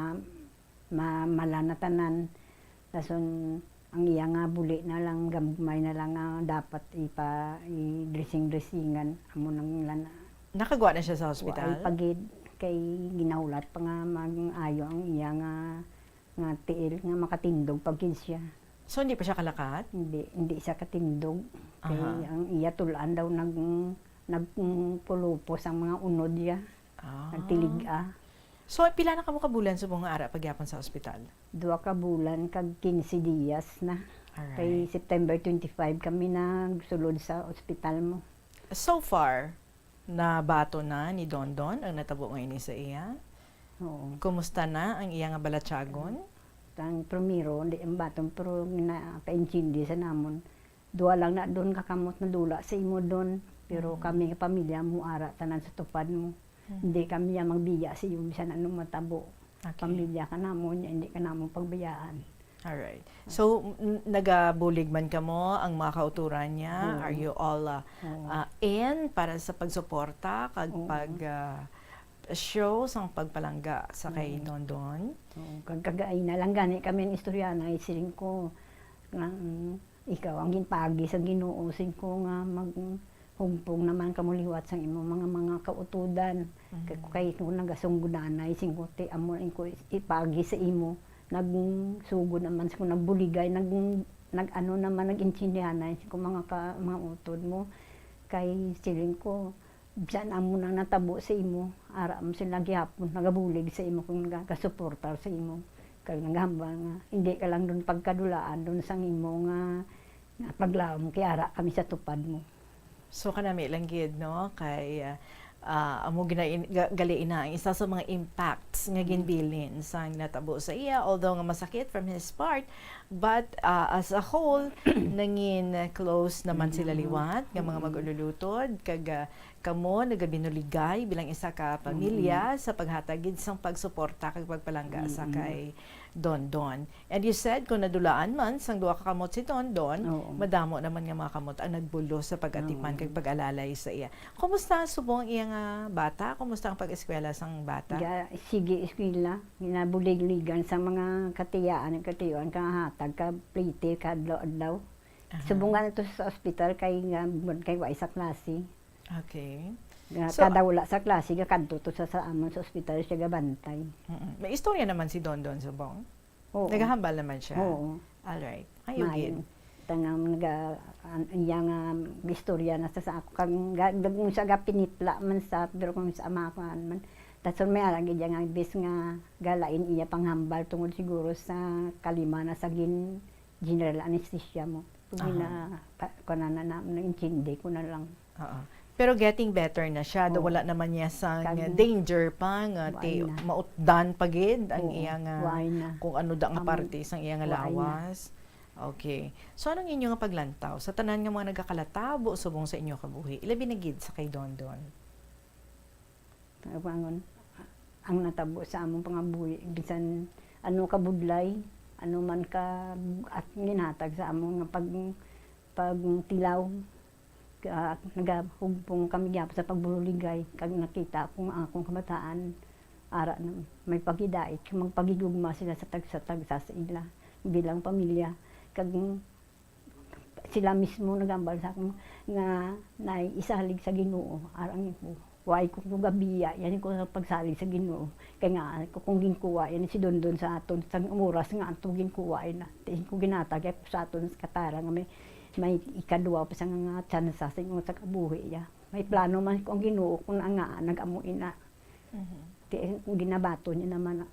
ma-, mala na tanan. Dason, ang iya nga buli na lang, gamay na lang nga dapat ipa-, i-dressing-dressingan. Amo nang lana. Nakagwa na siya sa Wa, hospital? Ay, pagid kay ginahulat pa nga mag-ayo ang iya nga, nga tiil nga makatindog pa gid siya. So, hindi pa siya kalakat? Hindi, hindi siya katindog. Kay Aha. ang iya tul-an daw nag-, nagpulupos ang mga unod niya. Ah. Nagtilig-a. So, pila na kamo ka bulan subong nga ara pa gyapon sa ospital? Duha ka bulan kag quince dias na. Kay Alright. September twenty-five kami nagsulod sa ospital mo. So far, nabaton na ni Dondon ang natabo nga ini sa iya? Oo. Kumusta na ang iya nga balatyagon? Ang primero, di ang baton, pero nakaintindi sa namon. Duha lang na, Don, ka kamot nadula sa imo, Don. Pero Mm. kami nga pamilya mo, ara tanan sa tupad mo. Mm. Hindi kami ya magbiya sa iyo, bisan ano matabo. Okay. Pamilya ka namon, ya, hindi ka namon pagbayaan. Alright. So, n- nagabulig man kamo ang mga kauturan niya? Oo. Are you all uh, Oo. uh, in para sa pagsuporta kag Oo. pag uh, show sang pagpalangga sa kay Oo. Dondon? Oo. Kag kagaay na lang gani kami ang istorya na isiling ko nga mm, Ikaw ang ginpagi sang Ginoo, sing ko nga maghugpong naman kamo liwat sang imo mga mga kautodan. Mhm. Kay, kay ko nagasunggodanay, sing ko, ti amo lang ko ipagi sa imo. Nagsugod naman, sing ko, nagbuligay, nag, nag-ano naman, nag-intindihanay, sing ko, mga ka, mga utod mo. Kay siling ko, Bisan amo nang natabo sa imo, ara mo sila gihapon nagabulig sa imo kung naga-, gasuportar sa imo. Kag naghambal nga, hindi ka lang dun pagkadulaan dun sang imo nga, nga paglaom, kay ara kami sa tupad mo. So, kanami lang gid, no? Kay, ah, ah, amo gina-, ga-, gali ina ang isa sa mga impacts nga Mm. ginbilin sang natabo sa iya, although nga masakit from his part, but, ah, as a whole, nangin close naman sila Mm. liwat nga mga Mm. mag-ululutod, kag, ah, Kamo nagabinuligay bilang isa ka pamilya Mm. sa paghatag gid sang pagsuporta kag pagpalangga sa Mm. kay Dondon. And you said kung nadulaan man sang duha ka kamot si Dondon, Oo. madamo naman nga mga kamot ang nagbulos sa pag-atiman Oo. kag pag-alalay sa iya. Kumusta subong ang iya nga bata? Kumusta ang pag-eskwela sang bata? Ga, sige, eskwela. Ginabuligligan sa mga katiyaan, katiyuan, kahatag, ka plete, kadlaw-adlaw. Aha. Subong nga to sa ospital kay nga kay wa sa klase. Okay. Nga So, kada wala sa klase, gakadto to sa, sa amon sa ospital siya gabantay. Mm-mm. May istorya naman si Dondon subong. Oo. Nagahambal naman siya. Oo. All right. Ayo Maayo. gid. Tanang naga an, iya nga istorya na sa, sa ako kang ga, ga, kung sa gapinitla man sa pero kung sa amakuan man. Tapos may ara gid iya nga bis nga galain iya panghambal tungod siguro sa kalima na sa gin general anesthesia mo. Pag Aha. na, pa, kuan na, na, naintindi ko na lang. Oo. Pero getting better na siya, do Oo. wala naman niya sang Kag- danger pa nga Wa ti na. mautdan pa gid ang Oo, iya nga wa na. kung ano da nga Amo, parte sang iya nga wa na. lawas. Okay. So anong inyo nga paglantaw sa tanan nga mga nagakalatabo subong sa inyo kabuhi, ilabi na gid sa kay Dondon? Ang, ang natabo sa among pangabuhi, bisan ano ka budlay, ano man ka at ginhatag sa among nga pag, pagtilaw, ka, nagahugpong kami gyapon sa pagbuligay, kag nakita ko nga akong kabataan, ara na, may paghidait, magpagigugma sila sa tagsa-tagsa sa ila bilang pamilya, kag sila mismo nagambal sa akon nga naay isalig sa Ginoo, arang ko. Way ko, ko gabiya, yan ko sa pagsalig sa Ginoo. Kay nga, ko, kung ginkuha, yan si Dondon sa aton, sa oras nga ato ginkuha, yan na. Ti ko ginatag, kay sa aton, sa katara nga may, may ikadua pa sa nga tsansa sa ingon sa kabuhi, ya. May plano man ko ang Ginoo, kung nga, nag-amo ina. Mhm. Ti, ang ginabaton niya naman na.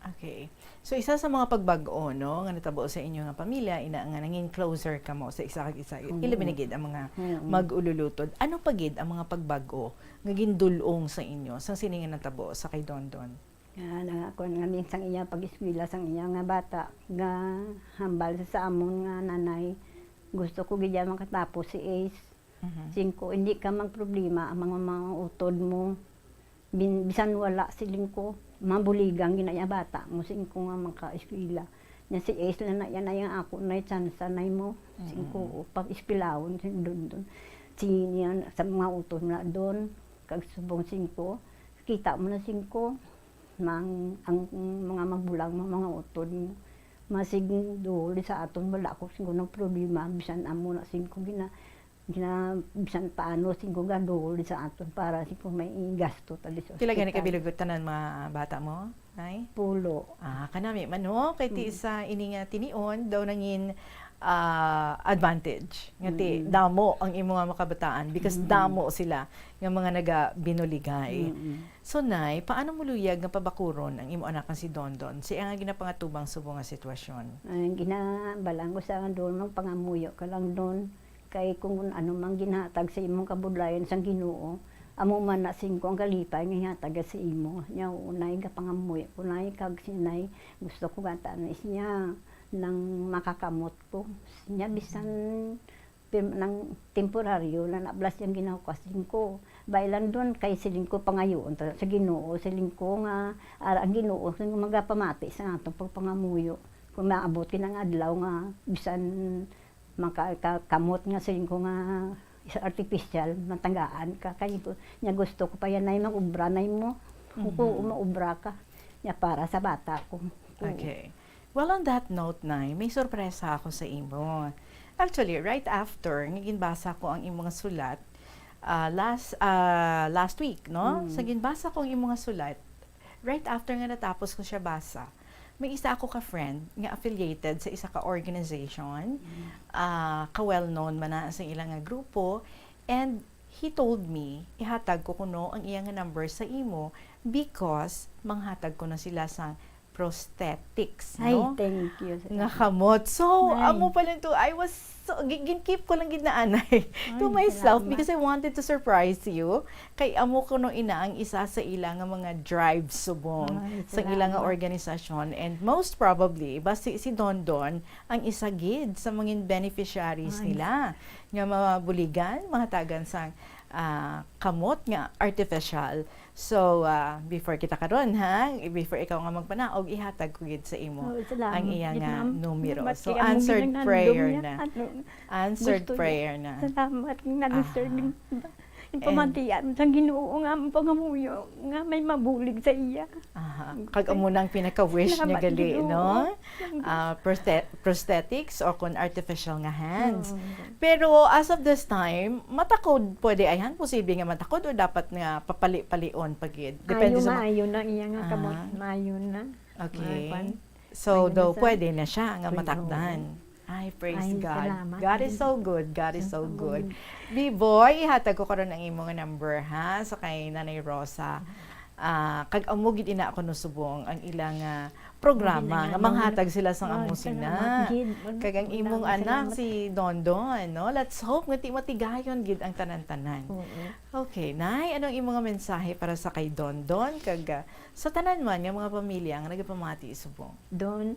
Okay. So, isa sa mga pagbag-o, no, nga natabo sa inyo nga pamilya, ina nga nangin closer kamo sa isa kag isa, Mm. ilabi na gid ang mga Mm. mag-ululutod. Ano pa gid ang mga pagbag-o nga gindul-ong sa inyo sang sini nga natabo sa kay Dondon? Nga, na, kuwan nga, min sang iya pag-eskwela sang iya nga bata, nga hambal sa, sa amon nga nanay, gusto ko gid iya makatapos si Ace. Mhm. Singko, hindi ka magproblema ang mga, mga utod mo. Bin, bisan wala, siling ko, mabuligan ginaya bata mo, singko nga makaeskwela. Nya si Ace lang na yan, ay ang ako na tsansa na mo. Singko, Mm. o, pag-ispilawon, sing Dondon. Siniyan, sa mga utod na doon, kag subong singko, kita mo na singko, mang, ang mga magulang mo, mga utod mo. Masig duol sa aton, wala ko singko ng problema, bisan amo na singko gina, Gina-, bisan paano, siling ko, gadul sa aton para siling ko may gasto ta di sa Pila gani ka ospital. Bilog tanan mga bata mo, Nay? Pulo. Ah, kanami man, no? Kay ti Mm. sa ini nga tinion, daw nangin, ah, advantage. Nga ti, Mm. damo ang imo nga makabataan because Mm. damo sila nga mga nagabinuligay. Mm. So, Nay, paano mo luyag nga pabakuron ang imo anak nga si Dondon sa iya nga ginapangatubang subong nga sitwasyon? Ang ginabalang ko sa Don, magpangamuyo ka lang, Don. Kay kung ano mang ginhatag sa imong kabudlayan sang Ginoo, amo man na singko ang kalipay nga ihatag sa imo. Nya, unay gapangamuyo ko, Nay, kag si Nay, gusto ko gata na siya nang makakamot ko. Nya, bisan pim-, nang temporaryo na nablas yang ginahukas ko. Bailan Don, kay siling ko pangayoon ta sa Ginoo, siling ko nga, ara ang Ginoo, siling ko magapamati sa atong pagpangamuyo. Kung maabot kinang adlaw nga, bisan maka-, ka-, kamot nga siling ko nga isa artificial, matagaan ka. Kay ko, nya gusto ko pa yan, Nay, mag-ubra, Nay, mo. Kung Mhm. ko, maubra ka. Nya para sa bata ko. Ko. Okay. Well, on that note, Nay, may sorpresa ako sa imo. Actually, right after nga ginbasa ko ang imong sulat, ah, last, ah, last week, no? Mm. Sa ginbasa ko ang imong sulat, right after nga natapos ko siya basa, may isa ako ka friend nga affiliated sa isa ka organization, Mm. ah, ka well-known man na sa ila nga grupo, and he told me, ihatag ko kuno ang iya nga number sa imo because manghatag ko na sila sa prosthetics, Ay, no? Thank you. Nga kamot. So, Ay. amo pa lang to, I was so, gi-, gin-keep ko lang gid na anay to Ay, myself salamat. Because I wanted to surprise you. Kay amo kuno ina ang isa sa ila nga mga drive subong Ay, sa ila nga salamat. Organisasyon. And most probably, basi si Dondon ang isa gid sa mga beneficiaries Ay. Nila nga mabuligan, mahatagan sang, ah, kamot nga artificial. So, ah, before kita karon, ha, before ikaw nga magpanaog, ihatag ko gid sa imo Oh, salamat ang iya gid, nga ma'am. numero. Salamat So, kay amo answered ginang prayer handom niya. na. Ano, Answered gusto niya. prayer na. Salamat nga na-deserve Aha. yung, yung And pamatian sa Ginoo nga ang pangamuyo nga may mabulig sa iya. Aha. Kag amo nang pinaka-wish niya Salamat, gali, Ginoo. no? Ang Ah, prosthe-, prosthetics o kon artificial nga hands. Oo. Pero as of this time, matakod pwede ayhan, posible nga matakod o dapat nga papali-palion pa gid? Depende Ayo sa ma-, ayo na iya nga kamot, Ah. maayo na. Okay. Mga kwan. So, Maayo na daw sa pwede na siya nga Pwede, matakdan. oo. Ay, praise Ay, God. salamat. God is so good. God is so Salamat. good. Biboy, ihatag ko karon ang imo nga number, ha, sa kay Nanay Rosa. Ah, kag amo gid ina ako no subong ang ilang, ah, programa Ang nga ilang manghatag sila sang Ay, amo salamat sina. gid. Kag ang Ang imong dami anak salamat. si Dondon, no? Let's hope nga ti matigayon gid ang tanan-tanan. Oo. Okay, Nay, anong imo nga mensahe para sa kay Dondon kag, ah, sa tanan man nga mga pamilya nga nagapamati subong? Don,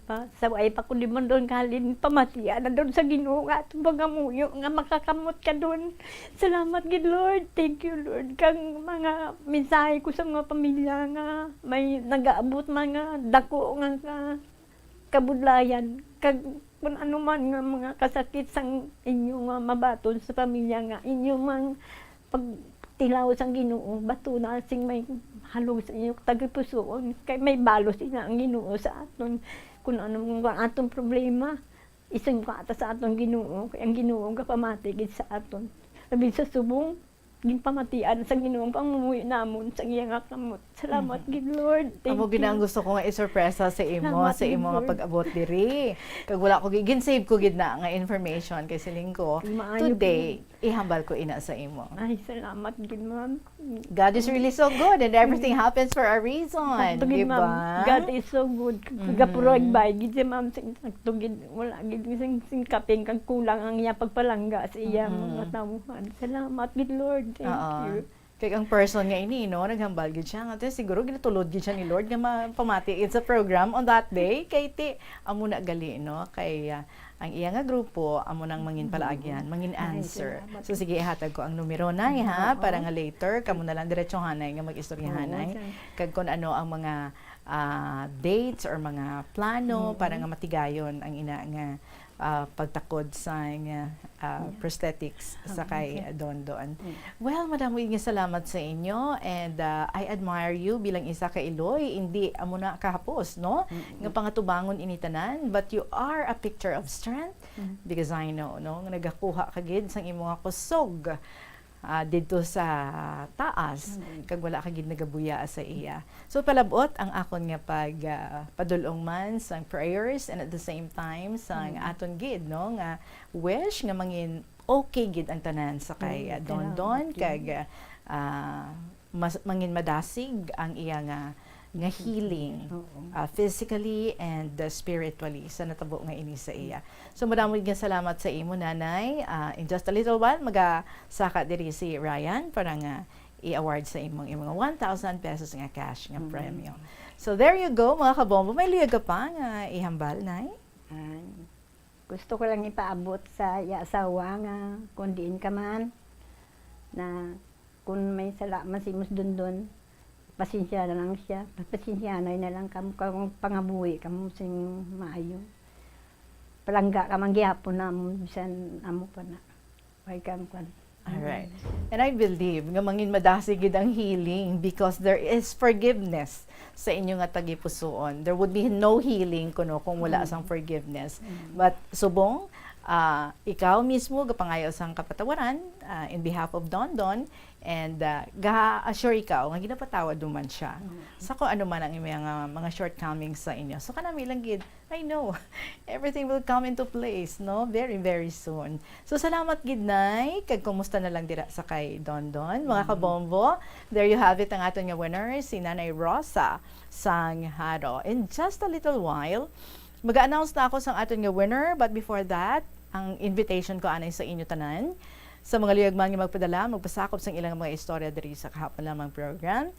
pa, sa ay pa ko di man Don kalin, pamatian na Don sa Ginoo nga atong pangamuyo nga makakamot ka Don. Salamat gid, Lord. Thank you, Lord. Kang mga mensahe ko sa mga pamilya nga may nagaabot man nga dako nga ka-, kabudlayan, kag kun ano man nga mga kasakit sang inyo nga mabaton sa pamilya nga inyo mang pagtilaw sang Ginoo, batuna sing may halong sa inyo tagipusoon, kay may balos ina ang Ginoo sa aton. Kun ano man ang aton problema, isangka ta sa aton Ginoo, kay ang Ginoo gapamati gid sa aton. Labi sa subong, ginpamatian sa Ginoo ang pamumuyo namon sa iya nga kamot. Salamat Mhm. gid, Lord. Thank Amo gid na ang you. gusto ko nga isorpresa sa imo, Salamat sa gid, imo nga Lord. pag-abot diri. Kag wala ko gi-, gin-save ko gid na nga information kay siling ko, Maayo today, gid. ihambal ko ina sa imo. Ay, salamat gid, ma'am. God is really so good and everything Mm. happens for a reason, Sakto gid, di ma'am. ba? God is so good. Mhm. Gapurag bay gid siya, ma'am. Sing-, sakto gid. Wala gid sing, sing kaping kag kulang ang iya pagpalangga sa iya Mhm. mga tawhan. Salamat gid, Lord. Thank Oo. you. Kay ang person nga ini, no, naghambal gid siya nga, te, siguro ginatulod gid siya ni Lord nga mapamati gid sa program on that day. Kay ti, amo na gali, no, kay, ah, ang iya nga grupo, amo nang mangin palagyan, mangin Ay, answer. salamat. So, sige, ihatag ko ang numero, Nay, ha, Oo. para nga later, kamo na lang diretsohanay nga mag-istoryahanay. Oo, sir. Kag kung ano ang mga, ah, dates or mga plano Oo. para nga matigayon ang ina nga ah, pagtakod sang, ah, ah, prosthetics sa kay Dondon. Mm. Well, madamo nga salamat sa inyo, and, ah, I admire you bilang isa ka Iloy. Hindi amo na kahapos, no? Mm. Nga pangatubangon ini tanan, but you are a picture of strength, Mm. because I know, no, nga nagakuha ka gid sang imo nga kusog, ah, didto sa taas, Mm. kag wala ka gid nagabuya sa iya. So, palabot ang akon nga pag, ah, padul-ong man sang prayers, and at the same time sang Mm. aton gid, no, nga wish nga mangin okay gid ang tanan sa kay, Mm, ah, Dondon, salamat, kag, yeah. ah, mas, mangin madasig ang iya nga, nga healing, Oo. ah, physically and, ah, spiritually sa natabo nga ini sa iya. So, madamo nga salamat sa imo, Nanay. Ah, in just a little while, magasaka diri si Ryan para nga i-award sa imong, imong one thousand pesos nga cash nga Mm. premyo. So, there you go, mga kabombo. May luyag ka pa nga ihambal, Nay? Ay, gusto ko lang ipaabot sa iya asawa nga kung diin ka man, na kung may sala man si Mus Dondon, pasensya na lang siya. Pasensya na lang kamo, kung pangabuhi kamo sing maayo. Palangga ka man gihapon namo, bisan amo pa na. Way kang kwan. Alright. And I believe nga mangin madasig gid ang healing because there is forgiveness sa inyo nga tagipusoon. There would be no healing kuno kung wala Mm. sang forgiveness. Mm. But subong, ah, ikaw mismo gapangayo sang kapatawaran, ah, in behalf of Dondon, and, ah, ga-assure ikaw nga ginapatawad mo man siya. Mm. Sa kung ano man ang mga, mga shortcomings sa inyo. So, kanami lang gid, I know, everything will come into place, no? Very, very soon. So, salamat gid, Nay. Kag kumusta na lang dira sa kay Dondon, mga Mm. kabombo? There you have it, ang aton nga winner, si Nanay Rosa Sangharo. In just a little while, mag-announce na ako sang aton nga winner, but before that, ang invitation ko anay sa inyo tanan. Sa mga luyag man nga magpadala, magpasakop sang ilang mga istorya diri sa Kahapon Lamang program,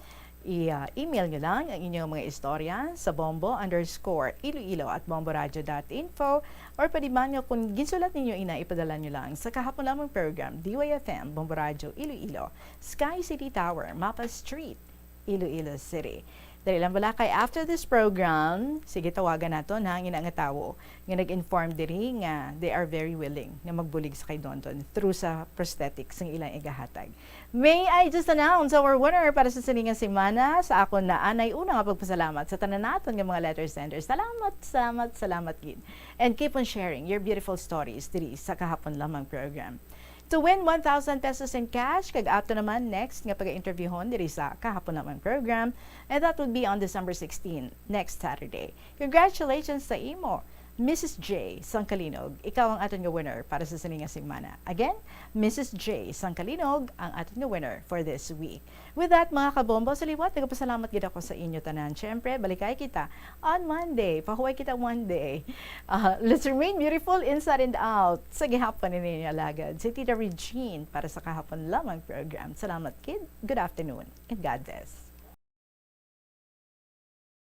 i-, ah, email nyo lang ang inyong mga istorya sa bombo underscore iloilo at bomboradio dot info, or pwede man nga kung ginsulat ninyo ina, ipadala nyo lang sa Kahapon Lamang program, D Y F M, Bombo Radio Iloilo, Sky City Tower, Mapa Street, Iloilo City. Dali lang bala kay after this program, sige, tawagan naton ha, ang ina nga tawo nga nag-inform diri nga they are very willing nga magbulig sa kay Dondon through sa prosthetics nga ilang igahatag. May I just announce our winner para sa sini nga semana? Sa akon na anay una nga pagpasalamat sa tanan naton nga mga letter senders. Salamat, salamat, salamat gid. And keep on sharing your beautiful stories diri sa Kahapon Lamang program. To win one thousand pesos in cash, kag ato naman next nga pag-interviewhon diri sa Kahapon Lamang program, and that would be on December sixteen, next Saturday. Congratulations sa imo, Missus J Sangkalinog. Ikaw ang aton nga winner para sa sini nga semana. Again, Missus J Sangkalinog ang aton nga winner for this week. With that, mga kabombo, sa liwat, nagapasalamat gid ako sa inyo tanan. Siyempre, balikay kita on Monday. Pahuway kita Monday. Ah, let's remain beautiful inside and out. Sa gihapon ini nga alagad, si Tita Regine para sa Kahapon Lamang program. Salamat, kid. Good afternoon and God bless.